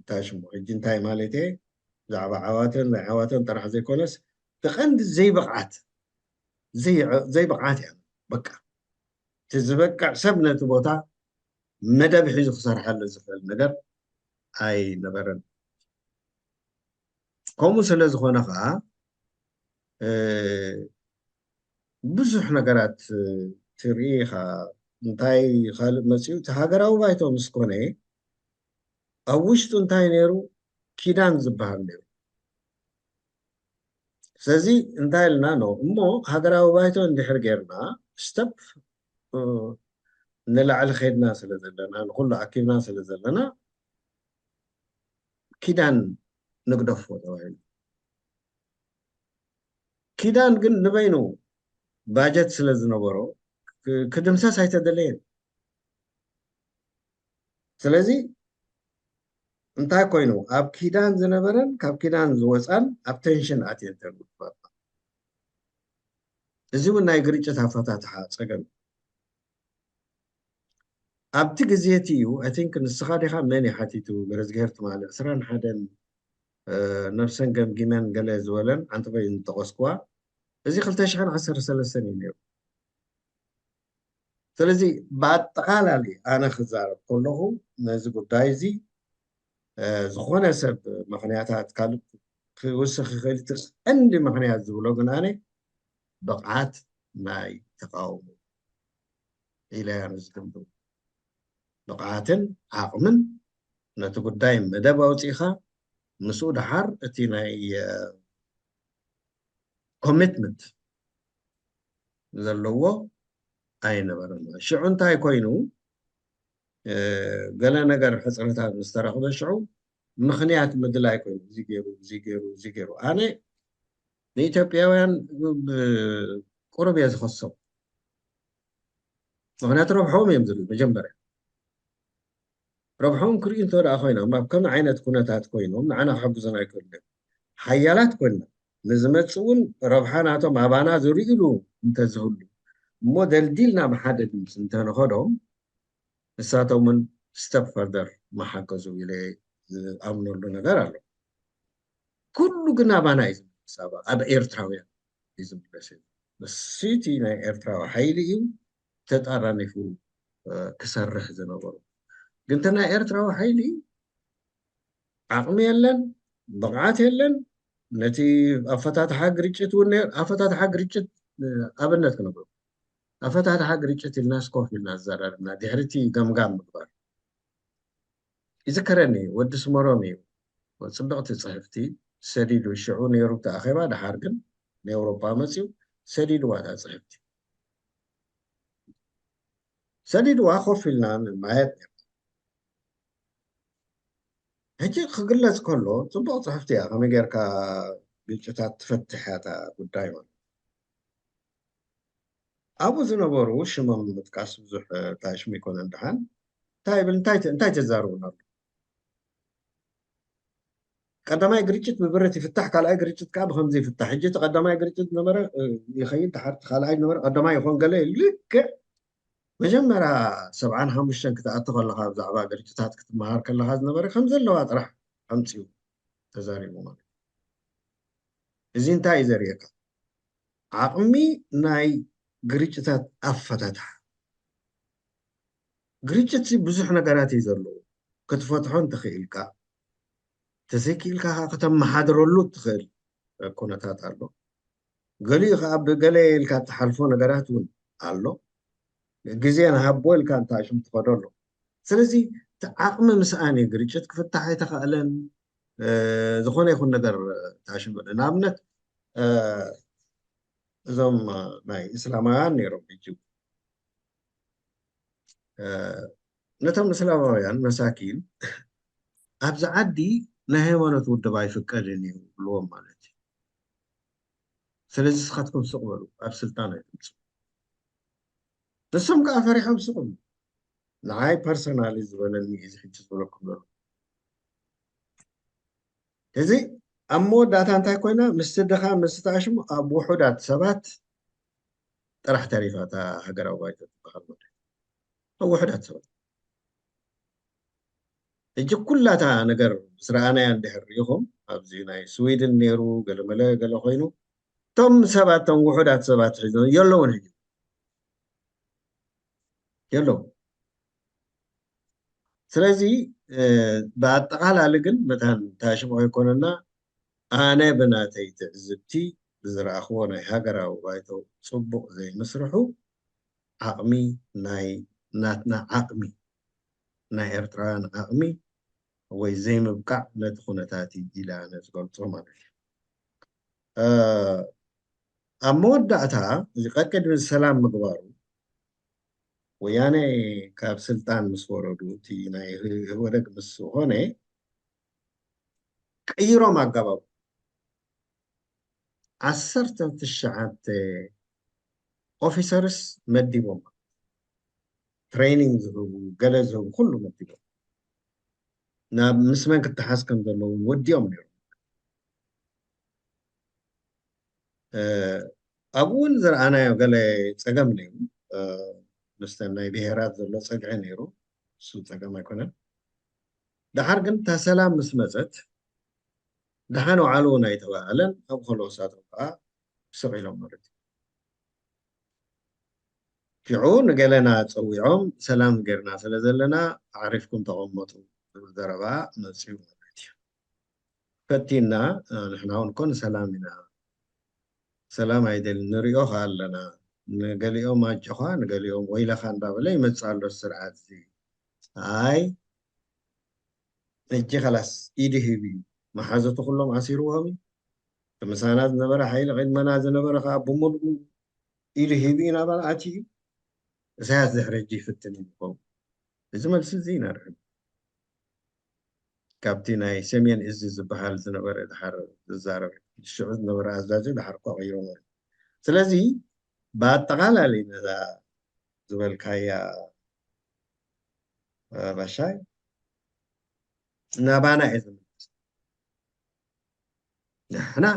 ታሽሙ ሕጂ እንታይ ማለት እየ? ብዛዕባ ዓዋተን ናይ ዓዋተን ጥራሕ ዘይኮነስ፣ ብቐንዲ ዘይብቕዓት ዘይብቕዓት እያ። በቃ እቲ ዝበቅዕ ሰብ ነቲ ቦታ መደብ ሒዙ ክሰርሓሉ ዝኽእል ነገር ኣይነበረን። ከምኡ ስለ ዝኾነ ከዓ ብዙሕ ነገራት ትርኢ ኢኻ። እንታይ ካልእ መፂኡ? እቲ ሃገራዊ ባይቶ ምስ ኮነ ኣብ ውሽጡ እንታይ ነይሩ? ኪዳን ዝበሃል ነይሩ። ስለዚ እንታይ ኢልና ኖ እሞ ሃገራዊ ባይቶ እንድሕር ጌርና ስተፕ ንላዕሊ ከይድና ስለ ዘለና፣ ንኩሉ ኣኪብና ስለ ዘለና ኪዳን ንግደፎ ተባሂሉ። ኪዳን ግን ንበይኑ ባጀት ስለ ዝነበሮ ክድምሰስ ኣይተደለየን። ስለዚ እንታይ ኮይኑ ኣብ ኪዳን ዝነበረን ካብ ኪዳን ዝወፃን ኣብ ቴንሽን ኣትየን ተርጉፋ። እዚ እውን ናይ ግርጭት ኣፈታትሓ ፀገም ኣብቲ ግዜ እቲ እዩ። I think ንስኻ ዲኻ መን እዩ ሓቲቱ? ገረዝግሄር ትማሊ ዕስራን ሓደን ነብሰን ገምጊመን ገለ ዝበለን ዓንተበይ ዝጠቐስኩዋ፣ እዚ ክልተ ሽሕን ዓሰርተ ሰለስተን እዩ ነይሩ። ስለዚ ብኣጠቓላሊ ኣነ ክዛረብ ከለኹ ነዚ ጉዳይ እዚ ዝኾነ ሰብ ምኽንያታት ካልእ ክውስኽ ይኽእል። እቲ ቀንዲ ምኽንያት ዝብሎ ግን ኣነ ብቕዓት ናይ ተቃውሞ ኢለ እያ ዝግምግም። ብቕዓትን ዓቕምን ነቲ ጉዳይ መደብ ኣውፂእኻ ምስኡ ደሓር እቲ ናይ ኮሚትመንት ዘለዎ ኣይነበረን። ሽዑ እንታይ ኮይኑ ገለ ነገር ሕፅረታት ምስ ተረኽበ ሽዑ ምኽንያት ምድላይ ኮይኑ እዚ ገይሩ እዚ ገይሩ እዚ ገይሩ ኣነ ንኢትዮጵያውያን ቁሩብ እየ ዝኸሶም። ምኽንያቱ ረብሖም እዮም ዝርኢ መጀመርያ ረብሖም ክርእዩ እንተ ደኣ ኮይኖም ኣብ ከምዚ ዓይነት ኩነታት ኮይኖም ንዓና ክሕግዙና ኣይክእሉን እዮም። ሓያላት ኮይና ንዝመጽእ እውን ረብሓ ናቶም ኣባና ዝርእሉ እንተዝህሉ እሞ ደልዲልና ብሓደ ድምፂ እንተንኸዶም ንሳቶም እውን ስተፕ ፈርደር መሓገዙ ኢለ ዝኣምነሉ ነገር ኣሎ። ኩሉ ግን ኣባና እዩ ዝምለስ፣ ኣብ ኤርትራውያን እዩ ዝምለስ። ንሱ እቲ ናይ ኤርትራዊ ሓይሊ እዩ ተጣራኒፉ ክሰርሕ ዝነበሩ። ግን እቲ ናይ ኤርትራዊ ሓይሊ ዓቕሚ የለን፣ ብቕዓት የለን። ነቲ ኣፈታትሓ ግርጭት እውን ኣፈታትሓ ግርጭት ኣብነት ክነግሩ ኣፈታትሓ ግርጭት ኢልና ስኮፍ ኢልና ዝዘራርብና ድሕሪቲ ገምጋም ምግባር ይዝከረኒ። ወዲ ስመሮም እዩ ጽብቕቲ ጽሕፍቲ ሰዲዱ ሽዑ ነይሩ እቲ ኣኼባ፣ ደሓር ግን ንኤውሮጳ መጺኡ ሰዲድዋ እታ ጽሕፍቲ። ሰዲድዋ ኮፍ ኢልና ንማየጥ ነርና። ሕጂ ክግለጽ ከሎ ጽቡቕ ጽሕፍቲ እያ፣ ከመይ ጌርካ ግጭታት ትፈትሕ እያ እታ ጉዳይ ማለት። ኣብኡ ዝነበሩ ሽሞም ምጥቃስ ብዙሕ ታሽሙ ይኮነን። ደሓን እንታይ ይብል እንታይ እንታይ ተዛርቡና ኣሎ? ቀዳማይ ግርጭት ብብረት ይፍታሕ፣ ካልኣይ ግርጭት ከዓ ብከምዚ ይፍታሕ። ሕጂ እቲ ቀዳማይ ግርጭት ነበረ ይኸይድ፣ ድሓር እቲ ካልኣይ ነበረ ቀዳማይ ይኾን ገለ ልክዕ መጀመርያ ሰብዓን ሓሙሽተን ክትኣቱ ከለኻ ብዛዕባ ግርጭታት ክትመሃር ከለኻ ዝነበረ ከም ዘለዋ ጥራሕ ኣምፅኡ ተዛሪቡ ማለት እዩ። እዚ እንታይ እዩ ዘርእየካ? ዓቕሚ ናይ ግርጭታት ኣፈታትሓ። ግርጭት ብዙሕ ነገራት እዩ ዘለዎ። ክትፈትሖ እንተኽኢልካ፣ ተዘይክኢልካ ከዓ ከተመሓድረሉ እትኽእል ኩነታት ኣሎ። ገሊኡ ከዓ ብገለ ኢልካ እትሓልፎ ነገራት እውን ኣሎ። ግዜ ንሃቦ ኢልካ እንታሽም ትኸዶ ኣሎ። ስለዚ እቲ ዓቕሚ ምስኣን እዩ። ግርጭት ክፍታሕ ኣይተኸእለን። ዝኾነ ይኹን ነገር ታሽም ንኣብነት እዞም ናይ እስላማውያን ነይሮም ሕጂ ነቶም እስላማውያን መሳኪን ኣብዚ ዓዲ ናይ ሃይማኖት ውድብ ኣይፍቀድን እዩ ብልዎም ማለት እዩ። ስለዚ ስኻትኩም ስቕ በሉ፣ ኣብ ስልጣን ኣይትምፁ። ንሶም ከዓ ፈሪሖም ስቕ በሉ። ንዓይ ፐርሰናሊ ዝበለኒ እዚ ሕጂ ዝበለኩም ዘሎ እዚ ኣብ መወዳእታ እንታይ ኮይና ምስ ስድኻ ምስ ተኣሽሙ ኣብ ውሑዳት ሰባት ጥራሕ ተሪፋ እታ ሃገራዊ ባይቶ ትበሃል ማለት ኣብ ውሑዳት ሰባት ሕጂ ኩላታ ነገር ምስ ረኣናያ እንድሕር ሪኢኹም ኣብዚ ናይ ስዊድን ነይሩ ገለመለ ገለ ኮይኑ እቶም ሰባት እቶም ውሑዳት ሰባት ሒዞም የለውን ሕጂ የለውን ስለዚ ብኣጠቓላሊ ግን መታን ታሽሙ ከይኮነና ኣነ ብናተይ ትዕዝብቲ ብዝረኣኽዎ ናይ ሃገራዊ ባይቶ ፅቡቕ ዘይምስርሑ ዓቕሚ ናይ ናትና ዓቕሚ ናይ ኤርትራውያን ዓቕሚ ወይ ዘይምብቃዕ ነቲ ኩነታት እዩ ኢለ ኣነ ዝገልፆ ማለት እዩ። ኣብ መወዳእታ እዚ ቀቅድሚ ሰላም ምግባሩ ወያነ ካብ ስልጣን ምስ ወረዱ እቲ ናይ ህወደግ ምስ ዝኾነ ቀይሮም ኣጋባቡ ዓሰርተ ትሽዓተ ኦፊሰርስ መዲቦም ትሬኒንግ ዝህቡ ገለ ዝህቡ ኩሉ መዲቦም ናብ ምስ መን ክተሓዝ ከም ዘለዎም ወዲኦም ነይሮም ኣብኡ እውን ዝረኣናዮ ገለ ፀገም ነይሩ ምስተን ናይ ብሄራት ዘሎ ፀግዒ ነይሩ እሱ ፀገም ኣይኮነን ደሓር ግን እታ ሰላም ምስ መፀት ደሓን ውዓሉ እውን ኣይተባሃለን ኣብ ከልኦሳቶም ከዓ ስቕ ኢሎም ማለት እዩ ሽዑ ንገለና ፀዊዖም ሰላም ጌርና ስለ ዘለና ኣዕሪፍኩም ተቐመጡ ዝብል ዘረባ መፅኡ ማለት እዩ ፈቲና ንሕና እውን እኮ ንሰላም ኢና ሰላም ኣይደል ንሪኦ ከዓ ኣለና ንገሊኦም ኣጆኻ ንገሊኦም ወይለኻ እንዳበለ ይመፅእ ኣሎ ስርዓት እዚ ኣይ ሕጂ ከላስ ኢዱ ሂቡ እዩ መሓዘቱ ኩሎም ኣሲርዎም እዩ እቲ ምሳና ዝነበረ ሓይሊ ቅድመና ዝነበረ ከዓ ብምልኡ ኢዱ ሂቡ እዩ ናባና ኣትዩ እዩ እሳያስ ድሕሪ ሕጂ ይፍትን እዩ ዝኸውን እዚ መልሲ እዚ ኢና ንርኢ ካብቲ ናይ ሰሜን እዚ ዝበሃል ዝነበረ ድሓር ዝዛረብ ሽዑ ዝነበረ ኣዛዚ ድሓር እኳ ቀይሮሞ እዮም ስለዚ ብኣጠቓላሊ ነዛ ዝበልካያ ባሻይ ናባና እየ ዝምልስ ንሕና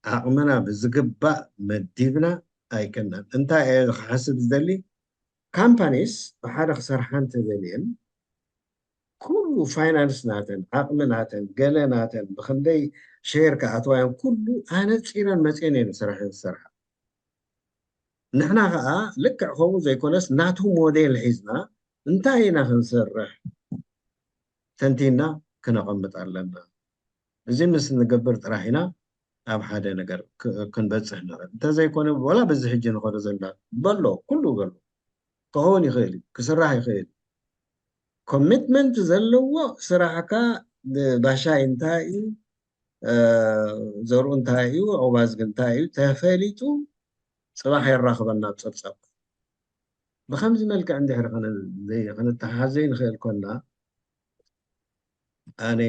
ዓቕምና ብዝግባእ መዲብና ኣይከናን እንታይ እየ ክሓስብ ዝደሊ ካምፓኒስ ብሓደ ክሰርሓ እንተደልየን ኩሉ ፋይናንስ ናተን ዓቕሚ ናተን ገለ ናተን ብክንደይ ሼር ክኣትዋየን ኩሉ ኣነፂረን መፅየን እየን ስራሐን ዝሰርሓ ንሕና ከዓ ልክዕ ከምኡ ዘይኮነስ ናቱ ሞዴል ሒዝና እንታይ ኢና ክንሰርሕ ተንቲና ክነቐምጥ ኣለና እዚ ምስ ንገብር ጥራሕ ኢና ኣብ ሓደ ነገር ክንበፅሕ ንኽእል እንተዘይኮነ ወላ በዚ ሕጂ ንኸዶ ዘለና በሎ ኩሉ በሎ ክኸውን ይኽእል እዩ ክስራሕ ይኽእል ኮሚትመንት ዘለዎ ስራሕካ ባሻይ እንታይ እዩ ዘርኡ እንታይ እዩ ዕባዝጊ እንታይ እዩ ተፈሊጡ ፅባሕ የራኽበና ኣብ ፀብፃብ ብከምዚ መልክዕ እንድሕር ክንተሓሓዝ ዘይንኽእል ኮና ኣነ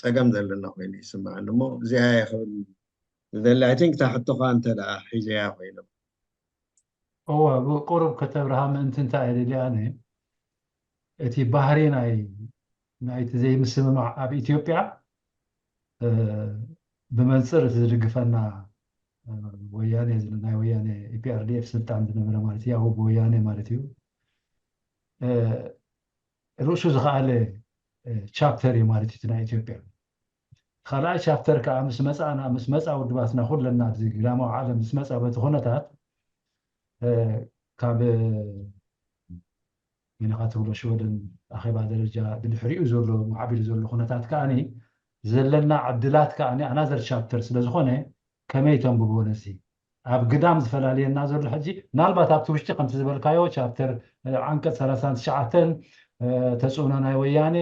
ፀገም ዘለና ኮይኑ ይስምዓኒ እሞ እዚኣ ክብል ዝደሊ I think እታ ሕቶኻ እንተ ደኣ ሒዘያ ኮይኖም እወ ብቁሩብ ከተብርሃ ምእንቲ እንታይ እየ ደልየ ኣነ እቲ ባህሪ ናይ ናይቲ ዘይምስምማዕ ኣብ ኢትዮጵያ ብመንፅር እቲ ዝድግፈና ወያኔ፣ ናይ ወያኔ ኢፒኣርዲኤፍ ስልጣን ዝነበረ ማለት እዩ። ያው ብወያኔ ማለት እዩ። ርእሱ ዝኸኣለ ቻፕተር እዩ ማለት እዩ ናይ ኢትዮጵያ። ካልኣይ ቻፕተር ከዓ ምስ መፃና ምስ መፃ ውድባትና ኩለና ኣብዚ ግዳማዊ ዓለም ምስ መፃ በቲ ኩነታት ካብ ሚኒኻ ትብሎ ሽወደን ኣኼባ ደረጃ ብድሕሪኡ ዘሎ ማዕቢሉ ዘሎ ኩነታት ከዓኒ ዘለና ዕድላት ከዓኒ ኣናዘር ቻፕተር ስለዝኾነ ከመይ ተንብቦ ነዚ ኣብ ግዳም ዝፈላልየና ዘሎ ሕጂ ምናልባት ኣብቲ ውሽጢ ከምቲ ዝበልካዮ ቻፕተር ዓንቀፅ ሰላሳን ትሽዓተን ተፅዕኖ ናይ ወያኔ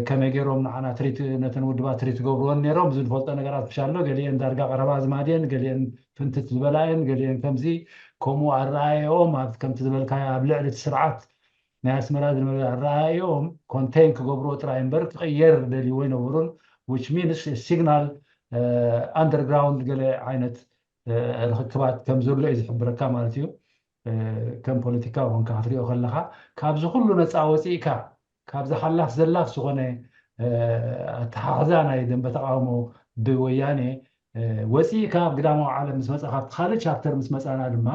ከመይ ገይሮም ንዓና ትሪት ነተን ውድባት ትሪት ገብርወን ነይሮም ዝንፈልጦ ነገራት ብሻሎ ገሊአን ዳርጋ ቀረባ ኣዝማድየን ገሊአን ፍንትት ዝበላየን ገሊአን ከምዚ ከምኡ ኣረኣየኦም ኣብ ከምቲ ዝበልካዮ ኣብ ልዕሊ እቲ ስርዓት ናይ ኣስመራ ዝነበረ ኣረኣየኦም ኮንቴን ክገብርዎ ጥራይ እምበር ክቕየር ደልይዎ ይነበሩን which means ሲግናል ኣንደርግራውንድ ገለ ዓይነት ርክክባት ከም ዘሎ እዩ ዝሕብረካ ማለት እዩ። ከም ፖለቲካ ኮንካ ክትሪኦ ከለካ ካብዚ ኩሉ ነፃ ወፂእካ ካብዚ ሓላፍ ዘላፍ ዝኾነ ኣተሓሕዛ ናይ ደንበ ተቃውሞ ብወያኔ ወፂእካ ኣብ ግዳማዊ ዓለም ምስ መፃ ካብቲ ካልእ ቻፕተር ምስ መፃና ድማ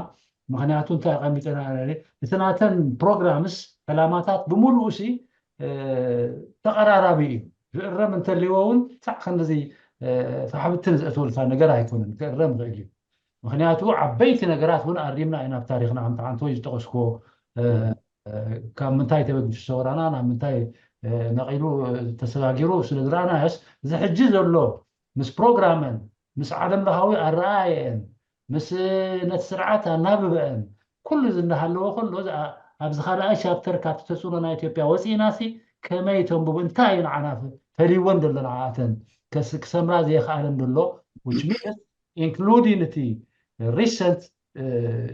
ምክንያቱ እንታይ ኣቐሚጠና እቲ ናተን ፕሮግራምስ ዕላማታት ብምሉኡ ሲ ተቐራራቢ እዩ። ዝእረም እንተልዎ እውን ሳዕ ክንድዚ ፋሕብትን ዘእትወልካ ነገር ኣይኮነን። ክእረም ይኽእል እዩ። ምክንያቱ ዓበይቲ ነገራት እውን ኣሪምና ኢና ኣብ ታሪክና ከምቲ ሓንቲ ወይ ዝጠቀስክዎ ካብ ምንታይ ተበጊሱ ሰውራና ናብ ምንታይ ነቂሉ ተሰጋጊሩ ስለ ዝረኣናዮስ እዚ ሕጂ ዘሎ ምስ ፕሮግራመን ምስ ዓለም ለኻዊ ኣረኣየን ምስ ነቲ ስርዓት ኣናብበአን ኩሉ እዚ እናሃለዎ ከሎ ኣብዚ ካልኣይ ቻፕተር ካብቲ ተፅዕኖ ናይ ኢትዮጵያ ወፂእና ሲ ከመይ ተንብቡ እንታይ እዩ ንዓና ፈሊወን ዘሎ ንዓኣተን ክሰምራ ዘየኽኣለን ዘሎ which means including እቲ recent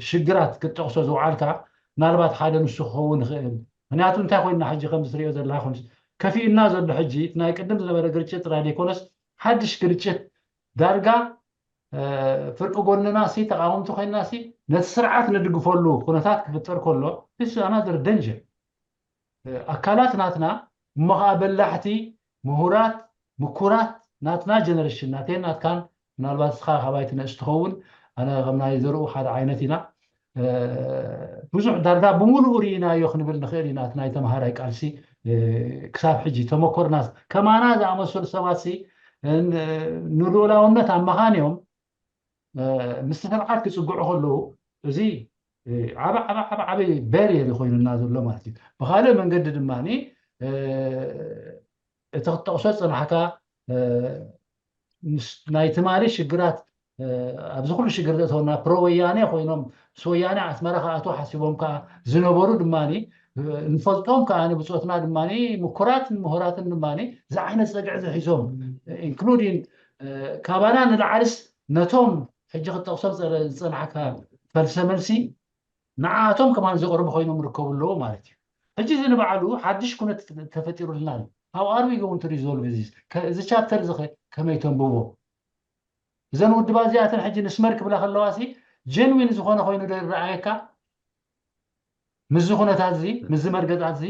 ሽግራት ክትጠቕሶ ዝውዓልካ ምናልባት ሓደ ንሱ ክኸውን ይኽእል። ምክንያቱ እንታይ ኮይንና ሕጂ ከም ዝትሪኦ ዘለካ ከፊእና ዘሎ ሕጂ ናይ ቅድም ዝነበረ ግርጭት ጥራይ ዘይኮነስ ሓድሽ ግርጭት ዳርጋ ፍርቂ ጎንና ሲ ተቃወምቲ ኮይንና ሲ ነቲ ስርዓት ንድግፈሉ ኩነታት ክፍጠር ከሎ this is another danger። ኣካላት ናትና እሞ ከዓ በላሕቲ ምሁራት ምኩራት ናትና ጀነሬሽን ናተይን ናትካን ምናልባት እስኻ ካባይ ትነእስ ትኸውን ኣነ ከም ናይ ዘርኡ ሓደ ዓይነት ኢና ብዙሕ ዳርጋ ብምሉኡ ርኢናዮ ክንብል ንኽእል ኢና እቲ ናይ ተምሃራይ ቃልሲ ክሳብ ሕጂ ተመኮርና ከማና ዝኣመሰሉ ሰባት ንልኡላውነት ኣብ መኻን እዮም ምስቲ ስርዓት ክፅግዑ ከለዉ እዚ ዓበ ዓበ ዓበ ዓበ በርየር ኮይኑና ዘሎ ማለት እዩ። ብካልእ መንገዲ ድማ እቲ ክትጠቕሶ ዝፅናሕካ ናይ ትማሊ ሽግራት ኣብዚ ኩሉ ሽግር ዘእተወና ፕሮ ወያኔ ኮይኖም ምስ ወያኔ ኣስመራ ክኣትዉ ሓሲቦም ከዓ ዝነበሩ ድማ ንፈልጦም ከዓ ብፆትና ድማ ምኩራትን ምሁራትን ድማ እዚ ዓይነት ፀግዒ ዝሒዞም including ካባና ንላዕልስ ነቶም ሕጂ ክጠቕሶም ዝፀናሕካ ፈልሰ መልሲ ንዓኣቶም ከማን ዘቕርቡ ኮይኖም ይርከቡ ኣለዉ ማለት እዩ። ሕጂ እዚ ንባዕሉ ሓድሽ ኩነት ተፈጢሩልና ኣሎ። How are we going to resolve this? እዚ ቻፕተር እዚ ከመይ ተንብቦ? እዘን ውድባት እዚኣተን ሕጂ ንስመር ክብላ ከለዋ ሲ ጀንዊን ዝኾነ ኮይኑ ዶ ይረኣየካ? ምስዚ ኩነታት እዚ ምስዚ መርገፃት እዚ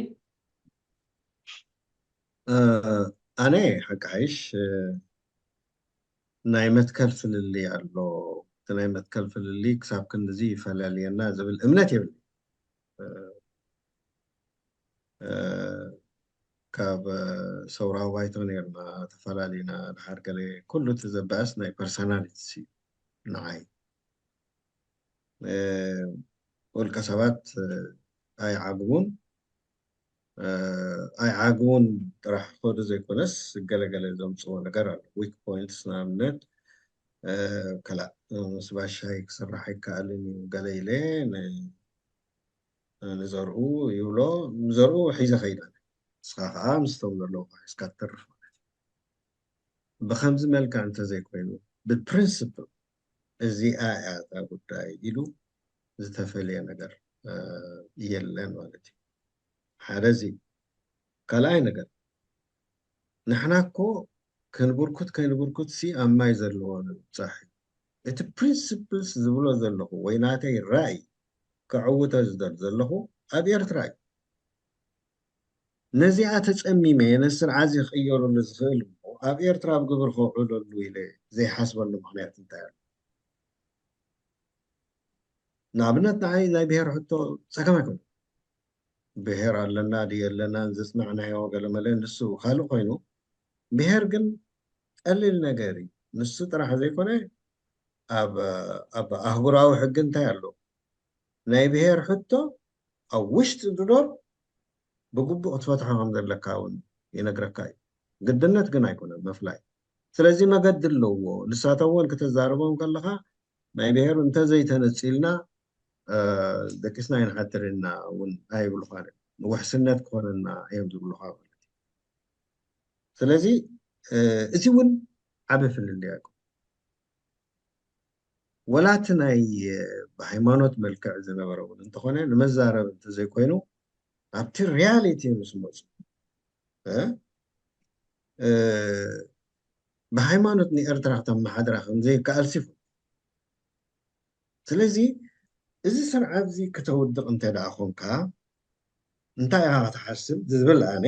ኣነ ሓቂ ሓይሽ ናይ መትከል ፍልልይ ኣሎ። እቲ ናይ መትከል ፍልልይ ክሳብ ክንድዚ ይፈላልየና ዝብል እምነት የብለይን። ካብ ሰውራዊ ባይቶ ነርና ተፈላሊና ድሓር ገለ ኩሉ እቲ ዘበኣስ ናይ ፐርሰናሊቲ እዩ ንዓይ። ውልቀ ሰባት ኣይዓግቡን ኣይዓግቡን ጥራሕ ክኸዱ ዘይኮነስ ገለገለ ዘምፅዎ ነገር ኣሎ። ዊክ ፖይንትስ ንኣብነት ከላእ ምስ ባሻይ ክስራሕ ኣይከኣልን እዩ ገለ ኢለ ንዘርኡ ይብሎ ንዘርኡ ሒዘ ከይዳ ንስኻ ከዓ ምስቶም ዘለዉ ሒዝካ ትተርፍ ማለት እዩ። ብከምዚ መልክዕ እንተዘይኮይኑ ብፕሪንስፕል እዚኣ እያ እታ ጉዳይ ኢሉ ዝተፈለየ ነገር የለን ማለት እዩ። ሓደ እዚ ካልኣይ ነገር ንሕና እኮ ክንብርኩት ከይንብርኩት ሲ ኣብ ማይ ዘለዎ ንምብፃሕ እዩ። እቲ ፕሪንስፕልስ ዝብሎ ዘለኹ ወይ ናተይ ራእይ ከዕውቶ ዝደል ዘለኹ ኣብ ኤርትራ እዩ። ነዚኣ ተፀሚመ ነዚ ስርዓት እዚ ክቕየረሉ ዝኽእል እሞ ኣብ ኤርትራ ኣብ ግብሪ ከውዕለሉ ኢለ ዘይሓስበሉ ምኽንያት እንታይ ኣሎ? ንኣብነት ንዓይ ናይ ብሔር ሕቶ ጸገም ኣይኮነ። ብሔር ኣለና ድዩ የለናን ዝጽናዕናዮ ገለመለ ንሱ ካልእ ኮይኑ፣ ብሔር ግን ቀሊል ነገር እዩ። ንሱ ጥራሕ ዘይኮነ ኣብ ኣብ ኣህጉራዊ ሕጊ እንታይ ኣሎ? ናይ ብሔር ሕቶ ኣብ ውሽጢ ድዶብ ብግቡእ ክትፈትሖ ከም ዘለካ እውን ይነግረካ እዩ። ግድነት ግን ኣይኮነን መፍላይ። ስለዚ መገዲ ኣለዎ። ንሳቶም እውን ክትዛረቦም ከለኻ ናይ ብሔር እንተዘይተነጺልና ደቂስና ኣይንሓድርን ኢና እውን ኣይብሉኻን እዮም። ንውሕስነት ክኾነና እዮም ዝብሉኻ ማለት እዩ። ስለዚ እቲ እውን ዓቢ ፍልልይ ኣሎ። ወላ እቲ ናይ ብሃይማኖት መልክዕ ዝነበረ እውን እንተኾነ ንመዛረብ እንተዘይኮይኑ ኣብቲ ሪያሊቲ ምስ መፁ ብሃይማኖት ንኤርትራ ክተመሓድራ ከምዘይከኣል ሲፉ ስለዚ እዚ ስርዓት እዚ ክተውድቕ እንተ ደኣ ኾንካ እንታይ ኢኻ ክትሓስብ ዝብል ኣነ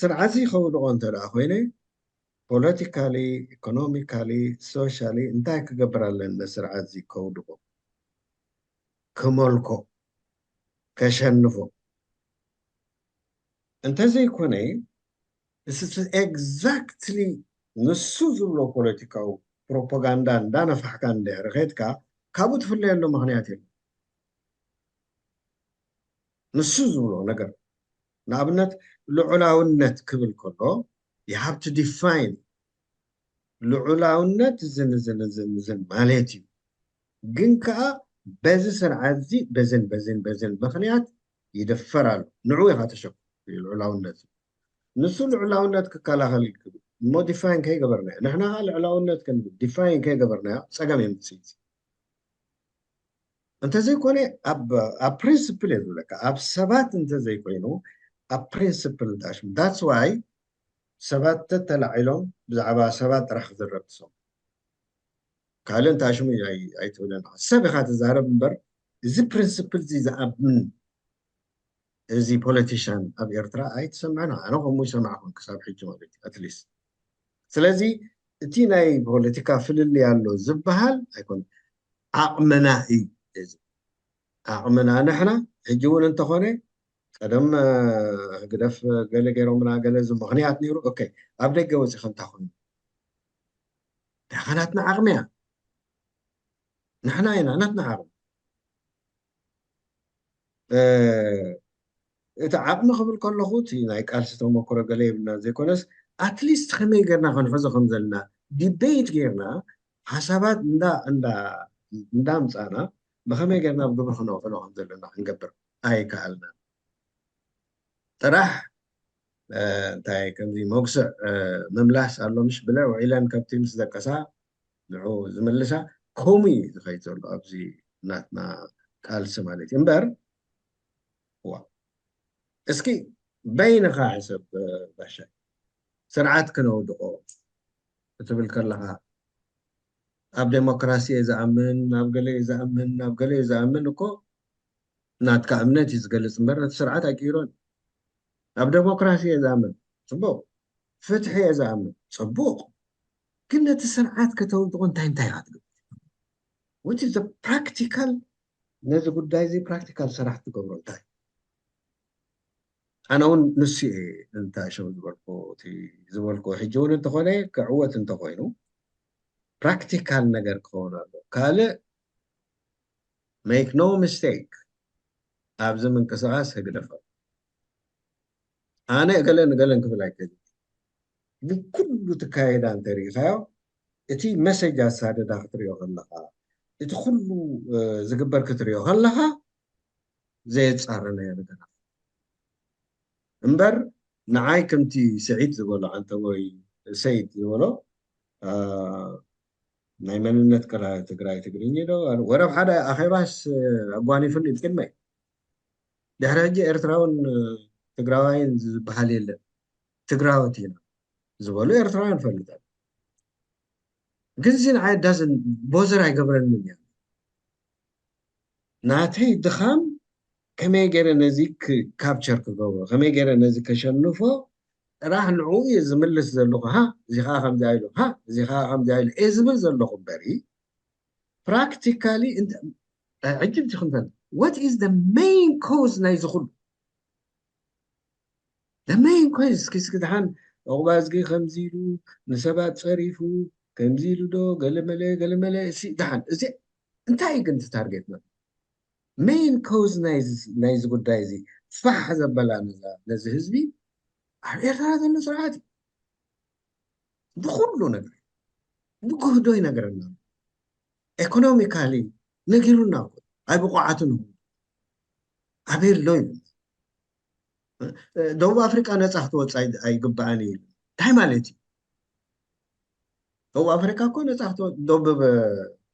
ስርዓት እዚ ከውድቖ እንተ ደኣ ኮይነ ፖለቲካሊ ኢኮኖሚካሊ ሶሻሊ እንታይ ክገብር ኣለኒ ስርዓት እዚ ከውድቖ ክመልኮ ከሸንፎ እንተዘይኮነ exactly ንሱ ዝብሎ ፖለቲካዊ ፕሮፓጋንዳ እንዳነፋሕካ እንድሕር ኸድካ ካብኡ ትፍለየሉ ምኽንያት የለን። ንሱ ዝብሎ ነገር ንኣብነት ልዑላውነት ክብል ከሎ you have to define ልዑላውነት ዝን ዝን ዝን ዝን ማለት እዩ። ግን ከዓ በዚ ስርዓት እዚ በዝን በዝን በዝን ምኽንያት ይድፈር ኣሎ። ንዑ ኢኻ ተሸኩ ልዑላውነት ንሱ ልዑላውነት ክከላኸል ይግብ ሞዲፋይን ከይገበርናዮ ንሕና ከዓ ልዑላውነት ክንብል ዲፋይን ከይገበርናዮ ፀገም የምፅእ እንተዘይኮነ ኣብ ፕሪንስፕል እየ ዝብለካ ኣብ ሰባት እንተዘይኮይኑ ኣብ ፕሪንስፕል ዳሽ that's why ሰባት ተተላዒሎም ብዛዕባ ሰባት ጥራሕ ክዝረብ ትሰሙ ካልእ እንታይ ሽሙ ኣይትብለና ሰብ ኢኻ ትዛረብ እምበር እዚ ፕሪንስፕል እዚ ዝኣምን እዚ ፖለቲሻን ኣብ ኤርትራ ኣይትሰምዕን ኣነ ከምኡ ይሰማዕኩን ክሳብ ሕጂ ማለት እዩ ኣትሊስት ስለዚ እቲ ናይ ፖለቲካ ፍልልይ ኣሎ ዝበሃል ኣይኮነ ዓቕምና እዩ እዚ ዓቕምና ንሕና ሕጂ እውን እንተኾነ ቀደም ህግደፍ ገለ ገይሮምና ገለ እዚ ምኽንያት ነይሩ ኦኬ ኣብ ደገ ወፂኸ እንታይ ኮይኑ ዳኸ ናትና ዓቕሚ እያ ንሕና ኢና ናትና ዓቕሚ እቲ ዓቕሚ ክብል ከለኹ እቲ ናይ ቃልሲ ተመክሮ ገለ የብልና ዘይኮነስ ኣትሊስት ከመይ ጌርና ክንሕዞ ከም ዘለና ዲቤት ጌርና ሓሳባት እንዳ እንዳ እንዳምፃና ብኸመይ ጌርና ኣብ ግብሪ ክነውዕሎ ከም ዘለና ክንገብር ኣይከኣልና ጥራሕ እንታይ ከምዚ መጉስዕ ምምላስ ኣሎ ምሽ ብለ ውዒለን ከብቲ ምስ ደቀሳ ንዑ ዝምልሳ ከምኡ እዩ ዝኸይድ ዘሎ ኣብዚ ናትና ቃልሲ ማለት እዩ እምበር ዋ እስኪ በይንኻ ሕሰብ ባሻይ ስርዓት ክነውድቆ ክትብል ከለኻ ኣብ ዴሞክራሲ እየ ዝኣምን ኣብ ገለ እየ ዝኣምን ኣብ ገለ እየ ዝኣምን እኮ ናትካ እምነት እዩ ዝገልፅ እምበር ነቲ ስርዓት ኣይቅይሮን ኣብ ዴሞክራሲ እየ ዝኣምን ፅቡቅ ፍትሒ እየ ዝኣምን ፅቡቅ ግን ነቲ ስርዓት ከተውድቆ እንታይ እንታይ ኢኻ ትገብር what is the practical ነዚ ጉዳይ እዚ ፕራክቲካል ስራሕ ትገብሮ እንታይ ኣነ እውን ንሱ እየ እንታይ ሸው ዝበልኩ እቲ ዝበልኩ ሕጂ እውን እንተኾነ ክዕወት እንተኮይኑ ፕራክቲካል ነገር ክኸውን ኣሎ ካልእ make no mistake ኣብዚ ምንቅስቃስ ህግደፍ ኣሎ ኣነ እገለን እገለን ክብል ኣይክእል ብኩሉ ትካየዳ እንተሪኢኻዮ እቲ መሰጅ ኣሳደዳ ክትሪኦ ከለኻ እቲ ኩሉ ዝግበር ክትሪኦ ከለኻ ዘየፃረናዮ ነገራት እምበር ንዓይ ከምቲ ስዒድ ዝበሎ ዓንተ ወይ ሰይድ ዝበሎ ናይ መንነት ጥራይ ትግራይ ትግርኝ ዶ ወረብ ሓደ ኣኼባስ ኣጓኒፍኒ ቅድመይ ድሕሪ ሕጂ ኤርትራውን ትግራዋይን ዝበሃል የለን ትግራወት ኢና ዝበሉ ኤርትራውያን ፈልጠን ግን እዚ ንዓይ ዳዝን ቦዘር ኣይገብረንን እያ ናተይ ድኻም ከመይ ገይረ ነዚ ካፕቸር ክገብሮ ከመይ ገይረ ነዚ ከሸንፎ ጥራሕ ንዕኡ እየ ዝምልስ ዘለኹ ሃ እዚ ከዓ ከምዚ ኢሉ ሃ እዚ ከዓ ከምዚ ኢሉ እየ ዝብል ዘለኹ እምበሪ ፕራክቲካሊ ዕጅብቲ ክንፈል what is the main cause ናይዚ ኩሉ? The main cause እስኪ እስኪ ድሓን ዑቕባዝጊ ከምዚ ኢሉ ንሰባት ፀሪፉ ከምዚ ኢሉ ዶ ገለመለ ገለመለ እሲ ድሓን እዚ እንታይ እዩ ግን ታርጌትና? Main cause ናይዚ ጉዳይ እዚ ፋሕ ዘበላ ነዚ ህዝቢ ኣብ ኤርትራ ዘሎ ስርዓት እዩ። ብኩሉ ነገር ብጉህዶ ይነግረና። ኤኮኖሚካሊ ነጊሩና እኮ ኣይብቑዓትን። ኣበይ ኣሎ እዩ? ደቡብ ኣፍሪቃ ነፃ ክትወፅ ኣይግባኣን እዩ። እንታይ ማለት እዩ? ደቡብ ኣፍሪቃ እኮ ነፃ ክትወፅ ደቡብ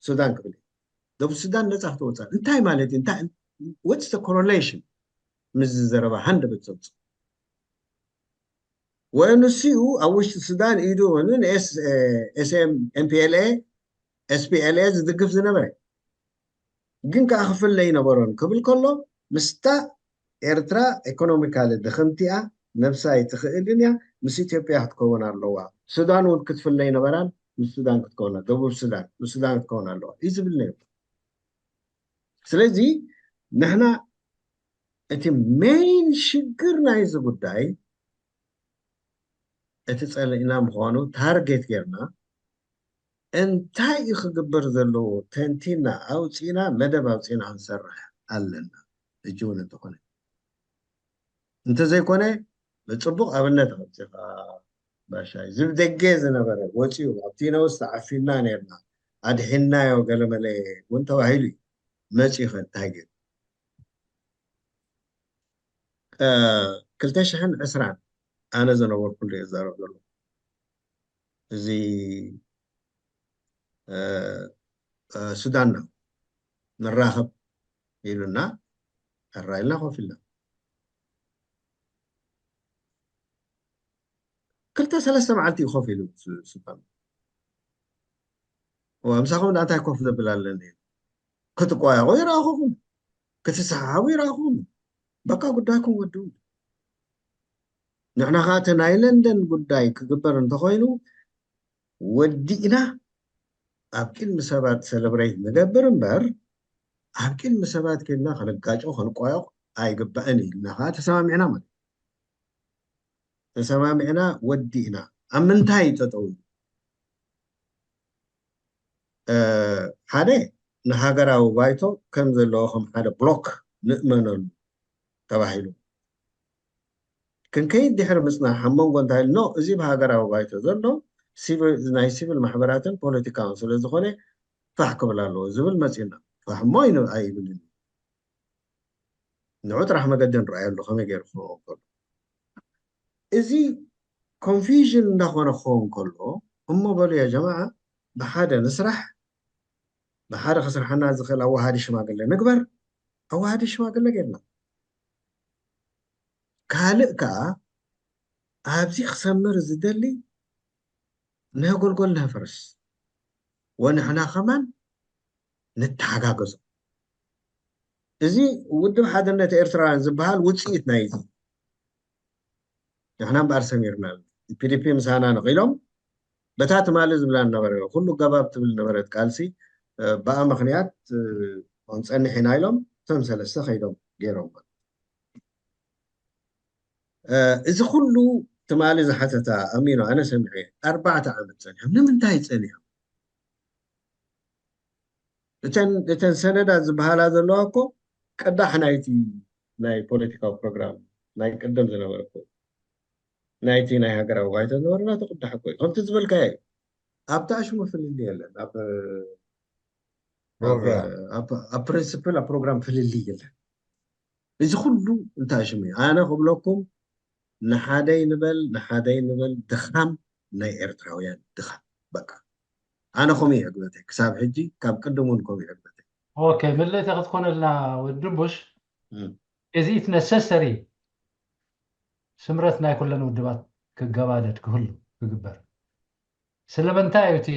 ሱዳን ክብል ደቡብ ሱዳን ነፃ ክትወፃ እንታይ ማለት እዩ? What's the correlation? ምስዚ ዘረባ ሃንደበት ዘውፅእ ወይ ንስኡ ኣብ ውሽጢ ሱዳን ኢዱ ን ኤስኤም ኤምፒኤልኤ ኤስፒኤልኤ ዝድግፍ ዝነበረ ግን ከዓ ክፍለ ይነበሮን ክብል ከሎ ምስታ ኤርትራ ኤኮኖሚካሊ ድኽምቲያ ነብሳ ይትኽእልን እያ ምስ ኢትዮጵያ ክትከውን ኣለዋ። ሱዳን እውን ክትፍለ ይነበራን ምስ ሱዳን ክትከውን ደቡብ ሱዳን ምስ ሱዳን ክትከውን ኣለዋ እዩ ዝብል ነይሩ። ስለዚ ንሕና እቲ ሜይን ሽግር ናይዚ ጉዳይ እቲ ፀልእና ምዃኑ ታርጌት ጌርና እንታይ እዩ ክግበር ዘለዎ ተንቲና ኣውፂና መደብ ኣውፂና ክንሰርሕ ኣለና። ሕጂ እውን እንተኾነ እንተዘይኮነ ብፅቡቕ ኣብነት ኣውፂኻ ባሻይ ዝብ ደገ ዝነበረ ወፂኡ ኣብቲ ነውስ ተዓፊና ነርና ኣድሒናዮ ገለመለ እውን ተባሂሉ እዩ መፂኡ ከ እንታይ ገይሩ ክልተ ሽሕን ዕስራን ኣነ ዝነበርኩሉ እየ ዝዛረብ ዘሎ እዚ ሱዳንና ንራኸብ ኢሉና ሕራይልና ኮፍ ኢልና ክልተ ሰለስተ መዓልቲ እዩ ኮፍ ኢሉ ሱዳን ምሳኹም እንታይ ኮፍ ዘብል ኣለኒ ክትቋየቑ ይረኣኹኹም ክትሰሓሓቡ ይረኣኹኹም በቃ ጉዳይኩም ወዱ ንሕና ከዓ እቲ ናይ ለንደን ጉዳይ ክግበር እንተኮይኑ ወዲእና ኣብ ቅድሚ ሰባት ሰለብሬት ንገብር እምበር ኣብ ቅድሚ ሰባት ከድና ክንጋጮ ክንቋየቕ ኣይግባእን ኢልና ከዓ ተሰማሚዕና ማለት ተሰማሚዕና ወዲእና ኣብ ምንታይ ጠጠው ሓደ ንሃገራዊ ባይቶ ከም ዘለዎ ከም ሓደ ብሎክ ንእመነሉ ተባሂሉ ክንከይድ ድሕሪ ምፅናሕ ኣብ መንጎ እንታይ ኖ እዚ ብሃገራዊ ባይቶ ዘሎ ናይ ሲቪል ማሕበራትን ፖለቲካውን ስለ ዝኾነ ፋሕ ክብል ኣለዎ ዝብል መፂና ፋሕ እሞ ኣይብልን ንዑ ጥራሕ መገዲ ንረኣየሉ ከመይ ገይሩ ክኸውን ከሎ እዚ ኮንፊዥን እንዳኾነ ክኸውን ከሎ እሞ በሉ ያ ጀማዓ ብሓደ ንስራሕ ብሓደ ክስርሓና ዝኽእል ኣዋሃዲ ሽማግለ ንግበር ኣዋሃዲ ሽማግለ ጌርና ካልእ ከዓ ኣብዚ ክሰምር ዝደሊ ነጎልጎል ነፍርስ ወንሕና ከማን ንተሓጋገዞ እዚ ውድብ ሓድነት ኤርትራውያን ዝበሃል ውፅኢት ናይ እዚ ንሕና እምበኣር ሰሚርና ፒዲፒ ምሳና ነቒሎም በታ ትማሊ ዝብላ ነበረ ኩሉ ገባብ ትብል ነበረት ቃልሲ ብኣ ምክንያት ክንፀንሕ ኢና ኢሎም እቶም ሰለስተ ከይዶም ገይሮም እዚ ኩሉ ትማሊ ዝሓተታ ኣሚኖ ኣነ ሰሚዐ ኣርባዕተ ዓመት ፀኒሖም ንምንታይ ፀኒሖም እተን እተን ሰነዳት ዝበሃላ ዘለዋ እኮ ቅዳሕ ናይቲ ናይ ፖለቲካዊ ፕሮግራም ናይ ቅድም ዝነበረ እኮ ናይቲ ናይ ሃገራዊ ባይቶ ዝነበረ ናቱ ቅዳሕ እኮ እዩ ከምቲ ዝበልካዮ እዩ ኣብቲ ኣሽሙ ፍልልይ የለን ኣብ ፕሪንስፕል ኣብ ፕሮግራም ፍልልይ የለን እዚ ኩሉ እንታይ ሽሙ እዩ ኣነ ክብለኩም ንሓደይ ንበል ንሓደይ ንበል ድኻም ናይ ኤርትራውያን ድኻም በቃ ኣነ ከምኡ ይዕግበተይ ክሳብ ሕጂ ካብ ቅድም እውን ከምኡ ይዕግበተይ ኦኬ ምልእቲ ክትኮነልና ወዲ ድንቡሽ is it necessary ስምረት ናይ ኩለን ውድባት ክገባደድ ክህሉ ክግበር ስለምንታይ እዩ እቲ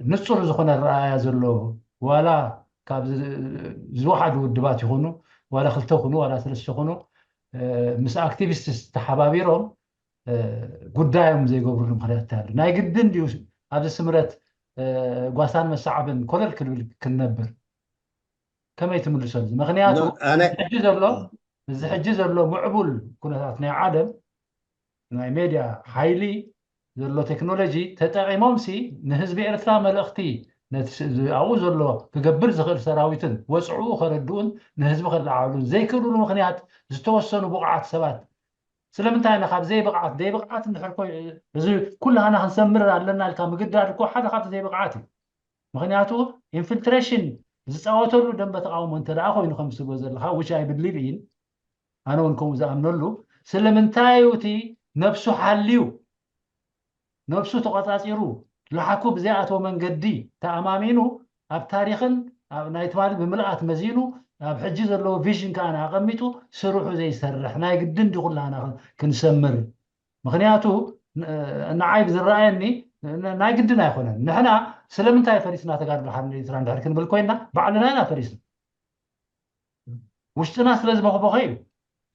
ንፁር ዝኾነ ረኣያ ዘሎ ዋላ ካብ ዝወሓዱ ውድባት ይኹኑ ዋላ ክልተ ኩኑ ዋላ ሰለስተ ኩኑ ምስ ኣክቲቪስትስ ተሓባቢሮም ጉዳዮም ዘይገብሩሉ ምክንያት እንታይ ኣሎ ናይ ግድን ድዩ ኣብዚ ስምረት ጓሳን መሰዓብን ኮለል ክንብል ክንነብር ከመይ ትምልሰሉ? ምክንያቱ ሕጂ ዘሎ እዚ ሕጂ ዘሎ ምዕቡል ኩነታት ናይ ዓለም ናይ ሜድያ ሓይሊ ዘሎ ቴክኖሎጂ ተጠቒሞም ሲ ንህዝቢ ኤርትራ መልእኽቲ ነቲ ኣብኡ ዘሎ ክገብር ዝኽእል ሰራዊትን ወፅዕኡ ከረድኡን ንህዝቢ ከለዓዕሉን ዘይክእልሉ ምክንያት ዝተወሰኑ ብቑዓት ሰባት ስለምንታይ ኢና ካብ ዘይብቕዓት ዘይብቕዓት እንድሕር ኮይ እዚ ኩላህና ክንሰምር ኣለና ኢልካ ምግዳድ እኮ ሓደ ካብቲ ዘይብቕዓት እዩ። ምክንያቱ ኢንፊልትሬሽን ዝፃወተሉ ደንበ ተቃውሞ እንተ ደኣ ኮይኑ ከም ትብሎ ዘለካ which I believe in ኣነ እውን ከምኡ ዝኣምነሉ ስለምንታይ እዩ እቲ ነብሱ ሓልዩ ነብሱ ተቆፃፂሩ ለሓኩ ብዘይኣተወ መንገዲ ተኣማሚኑ ኣብ ታሪክን ናይ ትማሊ ብምልኣት መዚኑ ኣብ ሕጂ ዘለዎ ቪዥን ከዓ ኣቐሚጡ ስርሑ ዘይሰርሕ ናይ ግድን ድዩ ኩላና ክንሰምር ምክንያቱ ንዓይ ብዝረኣየኒ ናይ ግድን ኣይኮነን ንሕና ስለምንታይ ፈሪስና ተጋድሎ ሓርነት ኤርትራ እንድሕር ክንብል ኮይና ባዕልና ኢና ፈሪስና ውሽጥና ስለ ዝበኽበኸ እዩ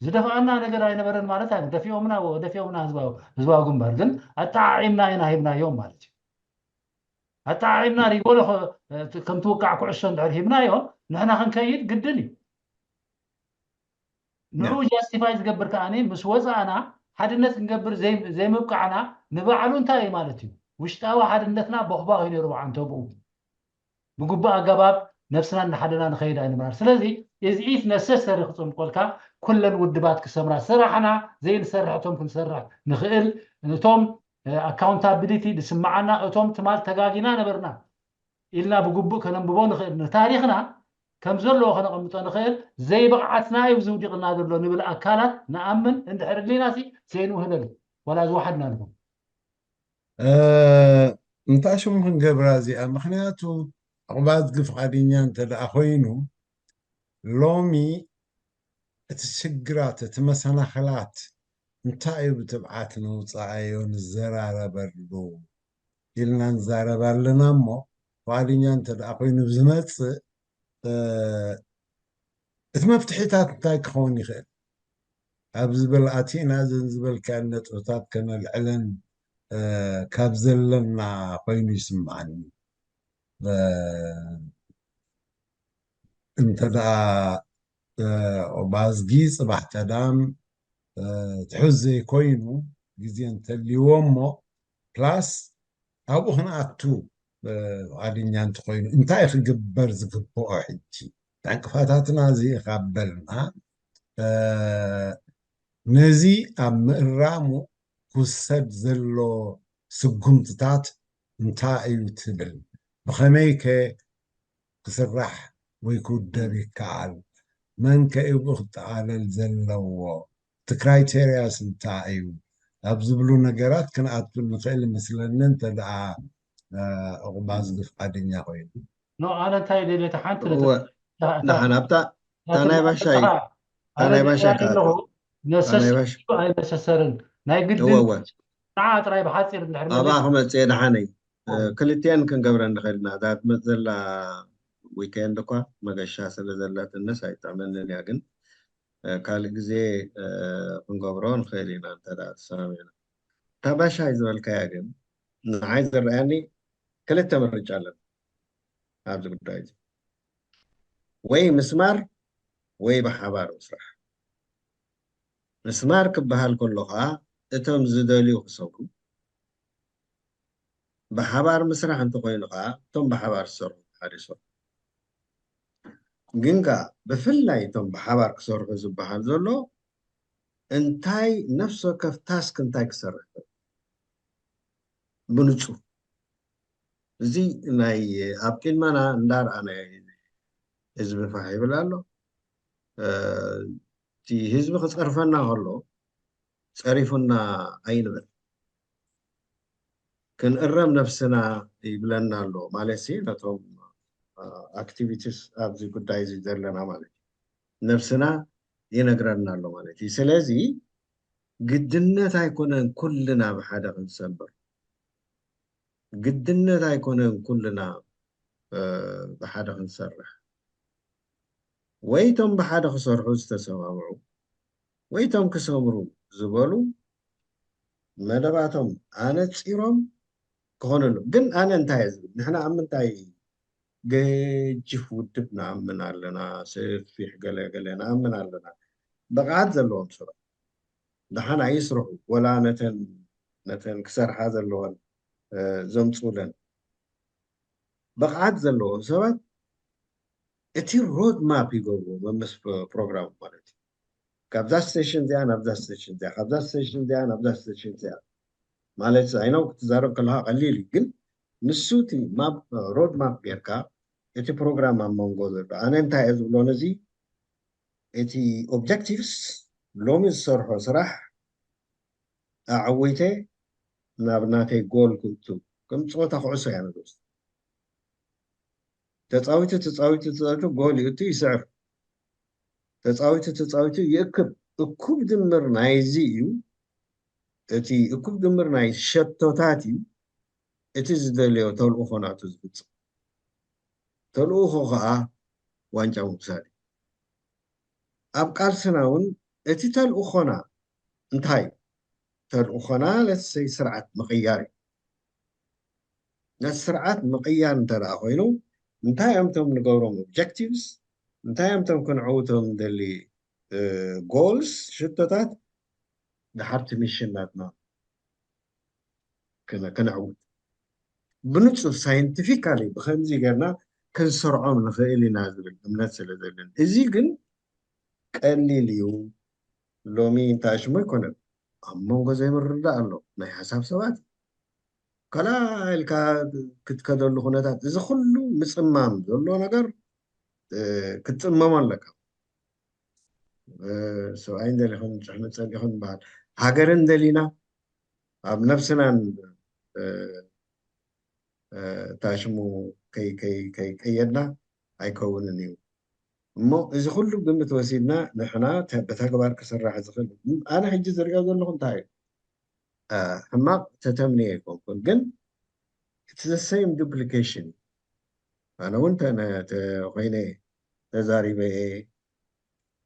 ዝደፍኣና ነገር ኣይነበረን ማለት ኣይ ደፊኦምና ደፊኦምና ህዝባዊ ግንባር ግን ኣጠዓዒምና ኢና ሂብናዮም ማለት እዩ ኣጠዓዒምና ሪጎሎ ከም ትውቃዕ ኩዕሶ እንድሕር ሂብናዮ ንሕና ክንከይድ ግድን እዩ ንዑ ጃስቲፋይ ዝገብር ከኣ ምስ ወፃእና ሓድነት ክንገብር ዘይምብቃዕና ንባዕሉ እንታይ እዩ ማለት እዩ ውሽጣዊ ሓድነትና ቦኽባኽ እዩ ነይሩ ብዓንተብኡ ብግቡእ ኣገባብ ነብስና እናሓደና ንኸይድ ኣይንብራር ስለዚ is it necessary ክፅምቆልካ ኩለን ውድባት ክሰምራ ስራሕና ዘይንሰርሕ እቶም ክንሰርሕ ንኽእል እቶም ኣካውንታቢሊቲ ዝስምዓና እቶም ትማል ተጋጊና ነበርና ኢልና ብግቡእ ከነንብቦ ንኽእል ንታሪኽና ከም ዘለዎ ከነቐምጦ ንኽእል ዘይብቕዓትና እዩ ዝውዲቕና ዘሎ ንብል ኣካላት ንኣምን እንድሕር ድሊና ሲ ዘይንውህለል ዋላ ዝወሓድና ንኹን እንታይ ሽሙ ክንገብራ እዚኣ ምክንያቱ ዕቑባ ዝግፍ ዓድኛ እንተ ደኣ ኮይኑ ሎሚ እቲ ሽግራት እቲ መሰናኽላት እንታይ እዩ ብትብዓት ነውፃኣዮ ንዘራረበሉ ኢልና ንዛረብ ኣለና እሞ ፍቓደኛ እንተ ደኣ ኮይኑ ዝመፅእ እቲ መፍትሒታት እንታይ ክኸውን ይኽእል ኣብ ዝብል ኣቲና እዘን ዝበልካን ነጥብታት ከነልዕለን ካብ ዘለና ኮይኑ ይስምዓኒ እንተ ደኣ ኦባዝጊ ፅባሕ ቀዳም ትሑዝ ዘይኮይኑ ግዜ እንተልይዎ እሞ ፕላስ ኣብኡ ክንኣቱ ፍቓደኛ እንተኮይኑ እንታይ ክግበር ዝግብኦ ሕጂ ዕንቅፋታትና እዚ ካብ በልና ነዚ ኣብ ምእራሙ ክውሰድ ዘሎ ስጉምትታት እንታይ እዩ ትብል ብኸመይ ከ ክስራሕ ወይ ክውደብ ይከኣል መን ከ እዩ ብኡ ክጠቓለል ዘለዎ እቲ ክራይቴርያስ እንታይ እዩ ኣብ ዝብሉ ነገራት ክንኣቱ ንኽእል ይመስለኒ እንተ ደኣ ዕቑባ ዝግፍ ዓደኛ ኮይኑ ኖ ኣነ እንታይ ደልየ ሓንቲ ንሓን ኣብታ እታ ናይ ባሻይ እታ ናይ ባሻይ ከኣቱ ነሰስ ኣይነሰሰርን ናይ ግድን ንዓ ጥራይ ብሓፂር እንድሕር ኣብኣ ክመፅእ ደሓነይ ክልቲአን ክንገብረን ንኽእል ኢና እዛ ትመፅእ ዘላ ዊኬንድ እኳ መገሻ ስለ ዘላትንስ ኣይጥዕመንን እያ ግን ካልእ ግዜ ክንገብሮ ንኽእል ኢና እንተ ተሰማሚዕና እታ ባሻይ ዝበልካያ ግን ንዓይ ዝረኣየኒ ክልተ ምርጫ ኣለና ኣብዚ ጉዳይ እዚ ወይ ምስማር ወይ ብሓባር ምስራሕ ምስማር ክበሃል ከሎ ከዓ እቶም ዝደልዩ ክሰምሩ ብሓባር ምስራሕ እንተኮይኑ ከዓ እቶም ብሓባር ዝሰርሑ ሓደ ይሰርሑ ግን ከዓ ብፍላይ እቶም ብሓባር ክሰርሑ ዝበሃል ዘሎ እንታይ ነፍሲ ወከፍ ታስክ እንታይ ክሰርሕ ብንፁር እዚ ናይ ኣብ ቅድመና እንዳርኣና ህዝቢ ፋሕ ይብል ኣሎ እቲ ህዝቢ ክፀርፈና ከሎ ፀሪፉና ኣይንበል ክንእረም ነብስና ይብለና ኣሎ ማለት ሲ ነቶም ኣክቲቪቲስ ኣብዚ ጉዳይ እዚ ዘለና ማለት እዩ ነብስና ይነግረና ኣሎ ማለት እዩ ስለዚ ግድነት ኣይኮነን ኩልና ብሓደ ክንሰምር ግድነት ኣይኮነን ኩልና ብሓደ ክንሰርሕ ወይ እቶም ብሓደ ክሰርሑ ዝተሰማምዑ ወይ እቶም ክሰምሩ ዝበሉ መደባቶም ኣነፂሮም ዝኾነሉ። ግን ኣነ እንታይ እየ ዝብል? ንሕና ኣብ ምንታይ ገጅፍ ውድብ ንኣምን ኣለና፣ ሰፊሕ ገለ ገለ ንኣምን ኣለና። ብቕዓት ዘለዎም ሰባት ደሓን ኣይስርሑ፣ ወላ ነተን ነተን ክሰርሓ ዘለወን፣ እ፣ ዘምጽኡለን። ብቕዓት ዘለዎም ሰባት እቲ ሮድ ማፕ ይገብርዎ፣ መምስ ፕ-፣ ፕሮግራም ማለት እዩ። ካብዛ ስቴሽን እዚኣ ናብዛ ስቴሽን እዚኣ፣ ካብዛ ስቴሽን እዚኣ ናብዛ ስቴሽን እዚኣ ማለት፣ ኣይ ኖው ክትዛረብ ከለኻ ቀሊል እዩ፣ ግን ንሱ እቲ ማፕ፣ ሮድ ማፕ ጌርካ እቲ ፕሮግራም ኣብ መንጎ ዘሎ፣ ኣነ እንታይ እየ ዝብሎ ነዚ፣ እቲ ኦብጀክቲቭስ፣ ሎሚ ዝሰርሖ ስራሕ ኣዕዊተ ናብ ናተይ ጎል ክእቱ፣ ከም ጸወታ ኩዕሶ እያ ነገሩ። ተጻዊቱ ተጻዊቱ ተጻዊቱ ጎል ይእቱ፣ ይስዕር። ተጻዊቱ ተጻዊቱ ይእክብ። እኩብ ድምር ናይዚ እዩ። እቲ እኩብ ድምር ናይ ሸቶታት እዩ እቲ ዝደለዮ ተልእኾ ናቱ ዝፍጽም። ተልእኾ ኸኣ ዋንጫ ምውሳድ እዩ። ኣብ ቃልስና እውን እቲ ተልእኾና እንታይ እዩ? ተልእኾና ለሰይ ስርዓት ምቕያር እዩ። ነቲ ስርዓት ምቕያር እንተ ደኣ ኮይኑ፣ እንታይ እዮም እቶም ንገብሮም ኦብጀክቲቭስ፣ እንታይ እዮም እቶም ክንዕውቶም ንደሊ፣ እ፣ ጎልስ፣ ሽቶታት፣ ድሓርቲ ሚሽን ናትና ክነ-፣ ክነዕውት። ብንጹር ሳይንቲፊካሊ ብኸምዚ ጌርና ክንሰርዖም ንኽእል ኢና ዝብል እምነት ስለ ዘለኒ። እዚ ግን ቀሊል እዩ። ሎሚ እንታይ ሽሙ ኣይኮነን። ኣብ መንጎ ዘይምርዳእ ኣሎ። ናይ ሓሳብ ሰባት ከላ ኢልካ ክትከደሉ ኩነታት፣ እዚ ኩሉ ምጽማም ዘሎ ነገር፣ እ፣ ክትጽመሞ ኣለካ። እ፣ ሰብኣይ እንደሊኹም፣ ጭሕሚ ጸሊኹም ይበሃል። ሃገር እንደሊና፣ ኣብ ነብስናን፣ እ፣ እ፣ እታ ሽሙ ከይ-፣ ከይ-፣ ከይቀየድና ኣይከውንን እዩ። እሞ እዚ ኩሉ ግምት ወሲድና ንሕና ተ-፣ ብተግባር ክስራሕ ዝኽእል፣ ኣነ ሕጂ ዝሪኦ ዘለኹ እንታይ እዩ? እ፣ ሕማቕ ተተምንየ ኣይኮንኩን፣ ግን እቲ the same duplication። ኣነ እውን ተ-፣ ነ-፣ ተ-፣ ኮይነ ተዛሪበ እየ።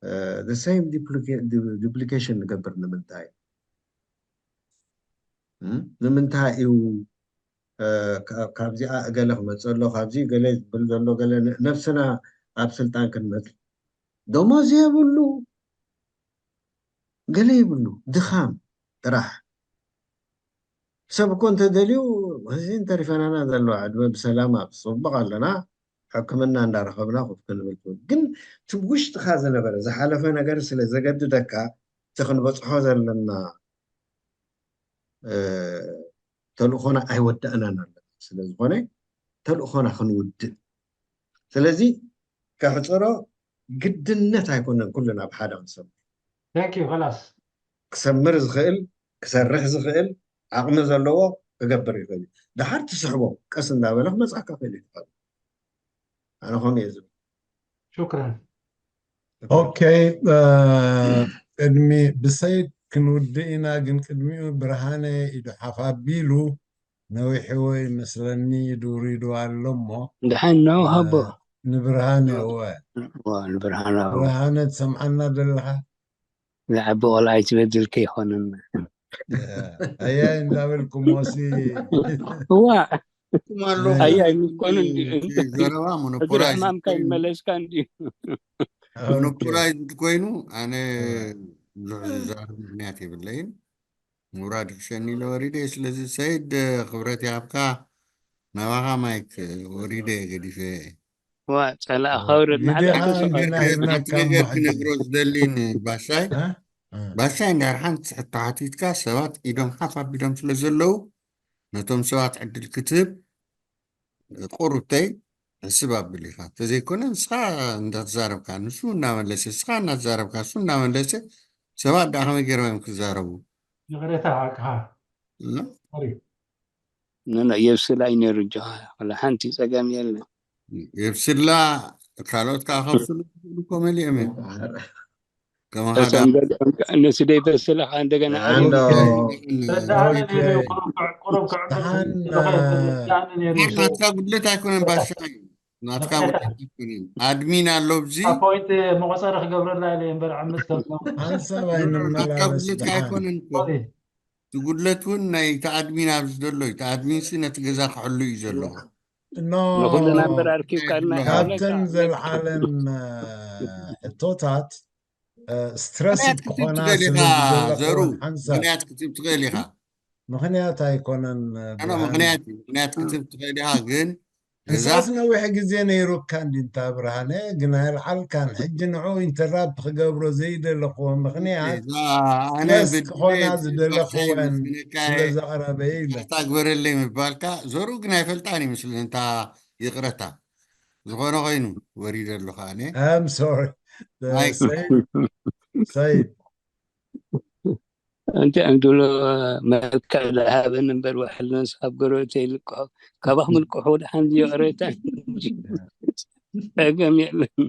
እ፣ the same duplica-፣ du-፣ duplication ንገብር ንምንታይ? እም? ንምንታይ እዩ፣ እ፣ ካ-፣ ካብዚኣ እገለ ክመጽእ ኣሎ፣ ካብዚ እገለ ዝብል ዘሎ፣ ገለ ን-፣ ነብስና ኣብ ስልጣን ክንመጽእ? ደሞዝ የብሉ፣ ገለ የብሉ፣ ድኻም ጥራሕ። ሰብ እኮ እንተደልዩ፣ እዚ እንተሪፈናና ዘለዋ ዕድመ ብሰላም ኣብ ጽቡቕ ኣለና፣ ሕክምና እንዳረኸብና ኮፍ ክንብል ትብል። ግን እቲ ውሽጥኻ ዝነበረ ዝሓለፈ ነገር ስለ ዘገድደካ፣ እቲ ክንበጽሖ ዘለና፣ እ፣ ተልእኾና ኣይወዳእናን ኣለና። ስለ ዝኾነ ተልእኾና ክንውድእ። ስለዚ ከሕጽሮ ግድነት ኣይኮነን ኩልና ብሓደ ክንሰብር። Thank you፣ ኸላስ። ክሰምር ዝኽእል፣ ክሰርሕ ዝኽእል፣ ዓቕሚ ዘለዎ ክገብር ይኽእል እዩ። ደሓር ትስሕቦ ቀስ እንዳበለ ክመጽኣካ ክእል ይኽእል። ኣነ ከምኡ እየ ዝብል። ሹክራን። ኦኬ፣ እ፣ ቅድሚ ብሰይድ ክንውድእ ኢና፣ ግን ቅድሚኡ ብርሃነ ኢዱ ሓፍ ኣቢሉ ነዊሕዎ ይመስለኒ፣ ኢዱ ውሪዱ ኣሎ እሞ፣ ደሓን ነው እ፣ ሃቦ። ንብርሃነ፣ እወ። እዋ፣ ንብርሃነ ሃቦ። ብርሃነ ትሰምዓና ዘለኻ? ዝዓቢ ቆልዓ ኣይትበድል ከይኮነና። እ፣ ኣያይ እንዳበልኩ ሞሲ። እዋ፣ ትም ኣሎ ኣይ፣ ኣያይ ምኮኑ እንዲ-፣ እቲ ዘረባ እግሪ ሞኖፖላይዝ ሕማምካ ኮይኑ ይመለስካ እንዲ። ኦኬ። ሞኖፖላይዝ እንተኮይኑ ኣነ እወ። ብዙሕ ዝዛረብ ምክንያት የብለይን። ምውራድ ይሕሸኒ ኢለ ወሪደ። ስለዚ ሰይድ ክብረት ይሃብካ፣ ናባኻ ማይክ ወሪደ ገዲፈ። ዋ፣ ጸላእ ከውርድ ጊዜኻ ንዓና እንዲና ተፈርድ። ሂብናካ ሓንቲ ነገር እሞ ሕጂ። ክነግሮ ዝደሊ ንባሻይ፣ እ? እ። ባሻይ እንድሕር ሓንቲ ሕቶ ሓቲትካ ሰባት ኢዶም ሓፍ ኣቢሎም ስለ ዘለዉ ነቶም ሰባት ዕድል ክትህብ ቁሩብተይ ሕስብ ኣብል ኢኻ። እንተዘይኮነ ንስኻ እንዳተዛረብካ ንሱ እናመለሰ፣ ንስኻ እናተዛረብካ ንሱ እናመለሰ፣ ሰባት ደኣ ከመይ ገይሮም እዮም ክዛረቡ? ይቕሬታ ሓቅኻ። እም? ሶሪ። ኖ፣ ኖ፣ የብስላ እዩ ነይሩ፣ እጆኻ። ወላ ሓንቲ ጸገም የለን። የብስላ፣ ካልኦት ከዓ ከብስሉ ዝኽእሉ እኮ መሊኦም እዮም። ከማኻ እቶም ደኣ ገሊኦም ከ-፣ ነቲ ደይበሰለ ከዓ እንደገና ኣንዶ ኣልዩ ረዳእኒ ኦኬ። ነይሩ እዩ፣ ቁሩብ ክዕ-፣ ቁሩብ ክዕብድ ደሓን፣ ዝኽእል ረዳእኒ ነይሩ እዩ። ናትካ ጉድለት ኣይኮነን ባሻይ፣ ናትካ ይቕሬታ። ጉድለት ኣይኮነን። ኣድሚን ኣሎ ኣብዚ። ኣብ ፖይንት መቆፀሪ ክገብረላ ኢለ እየ እምበር ዕምት ከም ሓንሳብ ናትካ ኣይንመላለስ ጉድለት ደሓን። ኣይኮነን እኮ። ሶሪ። እቲ ጉድለት እውን ናይ እቲ ኣድሚን ኣብዚ ዘሎ እዩ። እቲ ኣድሚን ሲ ነቲ ገዛ ክሕሉ እዩ ዘለዎ። ኖ ንኩሉ ናምበር ኣርኪብካልና ናይ ይሓውለካ ካብተን ዘልዓለን ሕቶታት ስትረስ ምክንያት ክትብ ክኾና ትኽእል ኢኻ ስለ ዘሩ ዘለኹወን ሓንሳብ ምክንያት ክትብ ትኽእል ኢኻ ምክንያት ኣይኮነን ኣነ ምክንያት እዩ ምክንያት ክትብ ትኽእል ኢኻ ግን እዛ ንሳስ ነዊሕ ግዜ ነይሩካ እንዲንታ ብርሃነ ግን ኣይልዓልካን ሕጂ ንዑ ኢንተራፕት ክገብሮ ዘይደለኹዎ ምክንያት እዛ ኣነ ስትረስ ብድሌት ክኾና ባሻይ ዝደለኹወን መስልነካ ስለ ዘቕረበ ኢለ ይቅርታ ግበረለይ ምባልካ ዘሩ ግን ኣይፈልጣን ይመስልን እንታ ይቅረታ ዝኾነ ኮይኑ ወሪደ ኣለኹ ኣነ I'm sorry ኣይ ሰይድ ሰይድ እንተ ዕድሎ መልክዕ ዝሃበኒ እምበር ውሕልንስ ኣብ ጎረቤተይ ልቅሖ ካባኹም ልቅሑ ወድሓን ዝዮ ቅሬታ ጸገም የለን።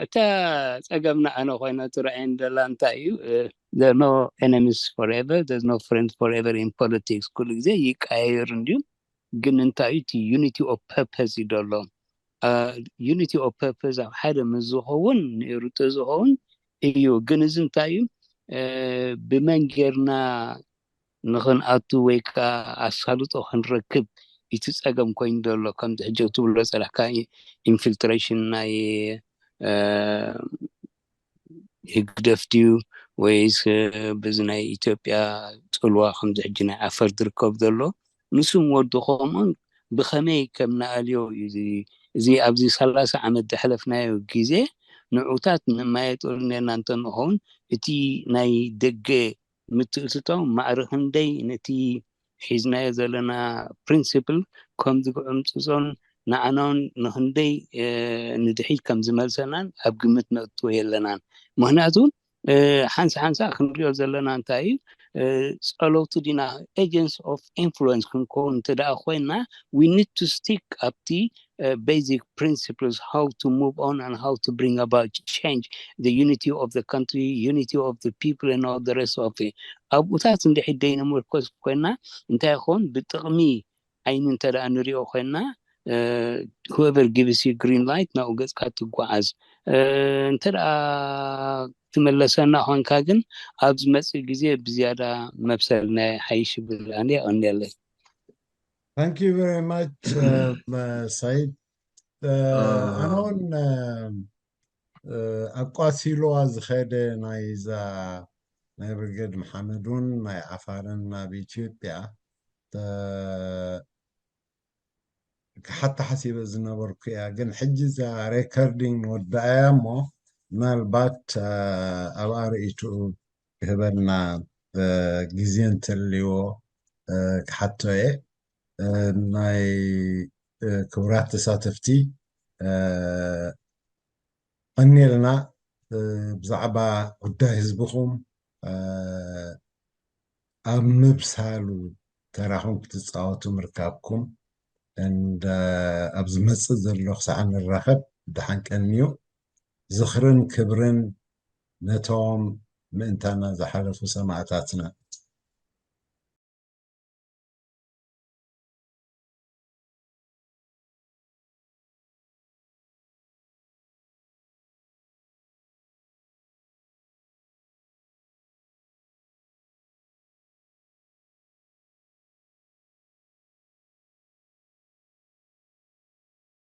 እታ ጸገም ንዓነ ኮይና ትረኣየን ዘላ እንታይ እዩ? There are no enemies forever, there's no friends forever in politics። ኩሉ ግዜ ይቀያየር እንድዩ፣ ግን እንታይ እዩ እቲ unity of purpose እዩ ዘሎ። Unity of purpose ኣብ ሓደ ምስ ዝኸውን ነይሩ ተዝኸውን እዩ፣ ግን እዚ እንታይ እዩ ብመን ጌርና ንኽንኣቱ ወይ ከዓ ኣሳልጦ ክንረክብ እቲ ጸገም ኮይኑ ዘሎ ከምዚ ሕጂ ትብሎ ጸላካ ኢንፊልትሬሽን ናይ ህግደፍ ድዩ ወይስ በዚ ናይ ኢትዮጵያ ጽልዋ ከምዚ ሕጂ ናይ ዓፈር ዝርከብ ዘሎ ንሱም ወዱ ከምኡን ብኸመይ ከም ንኣልዮ እዩ እዚ ኣብዚ ሰላሳ ዓመት ዘሕለፍናዮ ግዜ ንዑታት ንማየጠሉ ነርና እንተንኸውን እቲ ናይ ደገ ምትእትታው ማዕረ ክንደይ ነቲ ሒዝናዮ ዘለና ፕሪንሲፕል ከምዚ ክዕምፅፆን ንዓናውን ንክንደይ ንድሒት ከም ዝመልሰናን ኣብ ግምት ነእትዎ የለናን። ምክንያቱ ሓንሳ ሓንሳ ክንሪኦ ዘለና እንታይ እዩ ፀለውቲ ዲና agents of influence ክንከውን እንተ ደኣ ኮይና we need to stick ኣብቲ basic principles how to move on and how to bring about change the unity of the country, unity of the people and all the rest of it ኣብኡታት እንድሕር ደይንምርኮስ ኮይና እንታይ ይኸውን ብጥቕሚ ዓይኒ እንተ ደኣ ንሪኦ ኮይና whoever gives you green light ናብኡ ገፅካ ትጓዓዝ እንተ ደኣ ትመለሰና ኮንካ ግን ኣብ ዝመፅእ ግዜ ብዝያዳ መብሰልና ሓይሽ ይብል ኣነ የቐንየለይ Thank you very much ሰይድ ኣነ እውን ኣቋሲልዋ ዝኸደ ናይዛ ናይ ብርጌድ መሓመድ እውን ናይ ዓፋርን ናብ ኢትዮጵያ ክሓታ ሓሲበ ዝነበርኩ እያ ግን ሕጂ እዛ ሬከርዲንግ ንወዳእያ እሞ ምናልባት ኣብ ኣርእይትኡ ክህበና ግዜ እንተልዎ ክሓቶ እየ ናይ ክቡራት ተሳተፍቲ ቀኒልና ብዛዕባ ጉዳይ ህዝብኹም ኣብ ምብሳሉ ተራኹም ክትፃወቱ ምርካብኩም ኣብ ዝመፅእ ዘሎ ክሳዕ ንራኸብ ደሓን ቀንዩ ዝኽርን ክብርን ነቶም ምእንታና ዝሓለፉ ሰማእታትና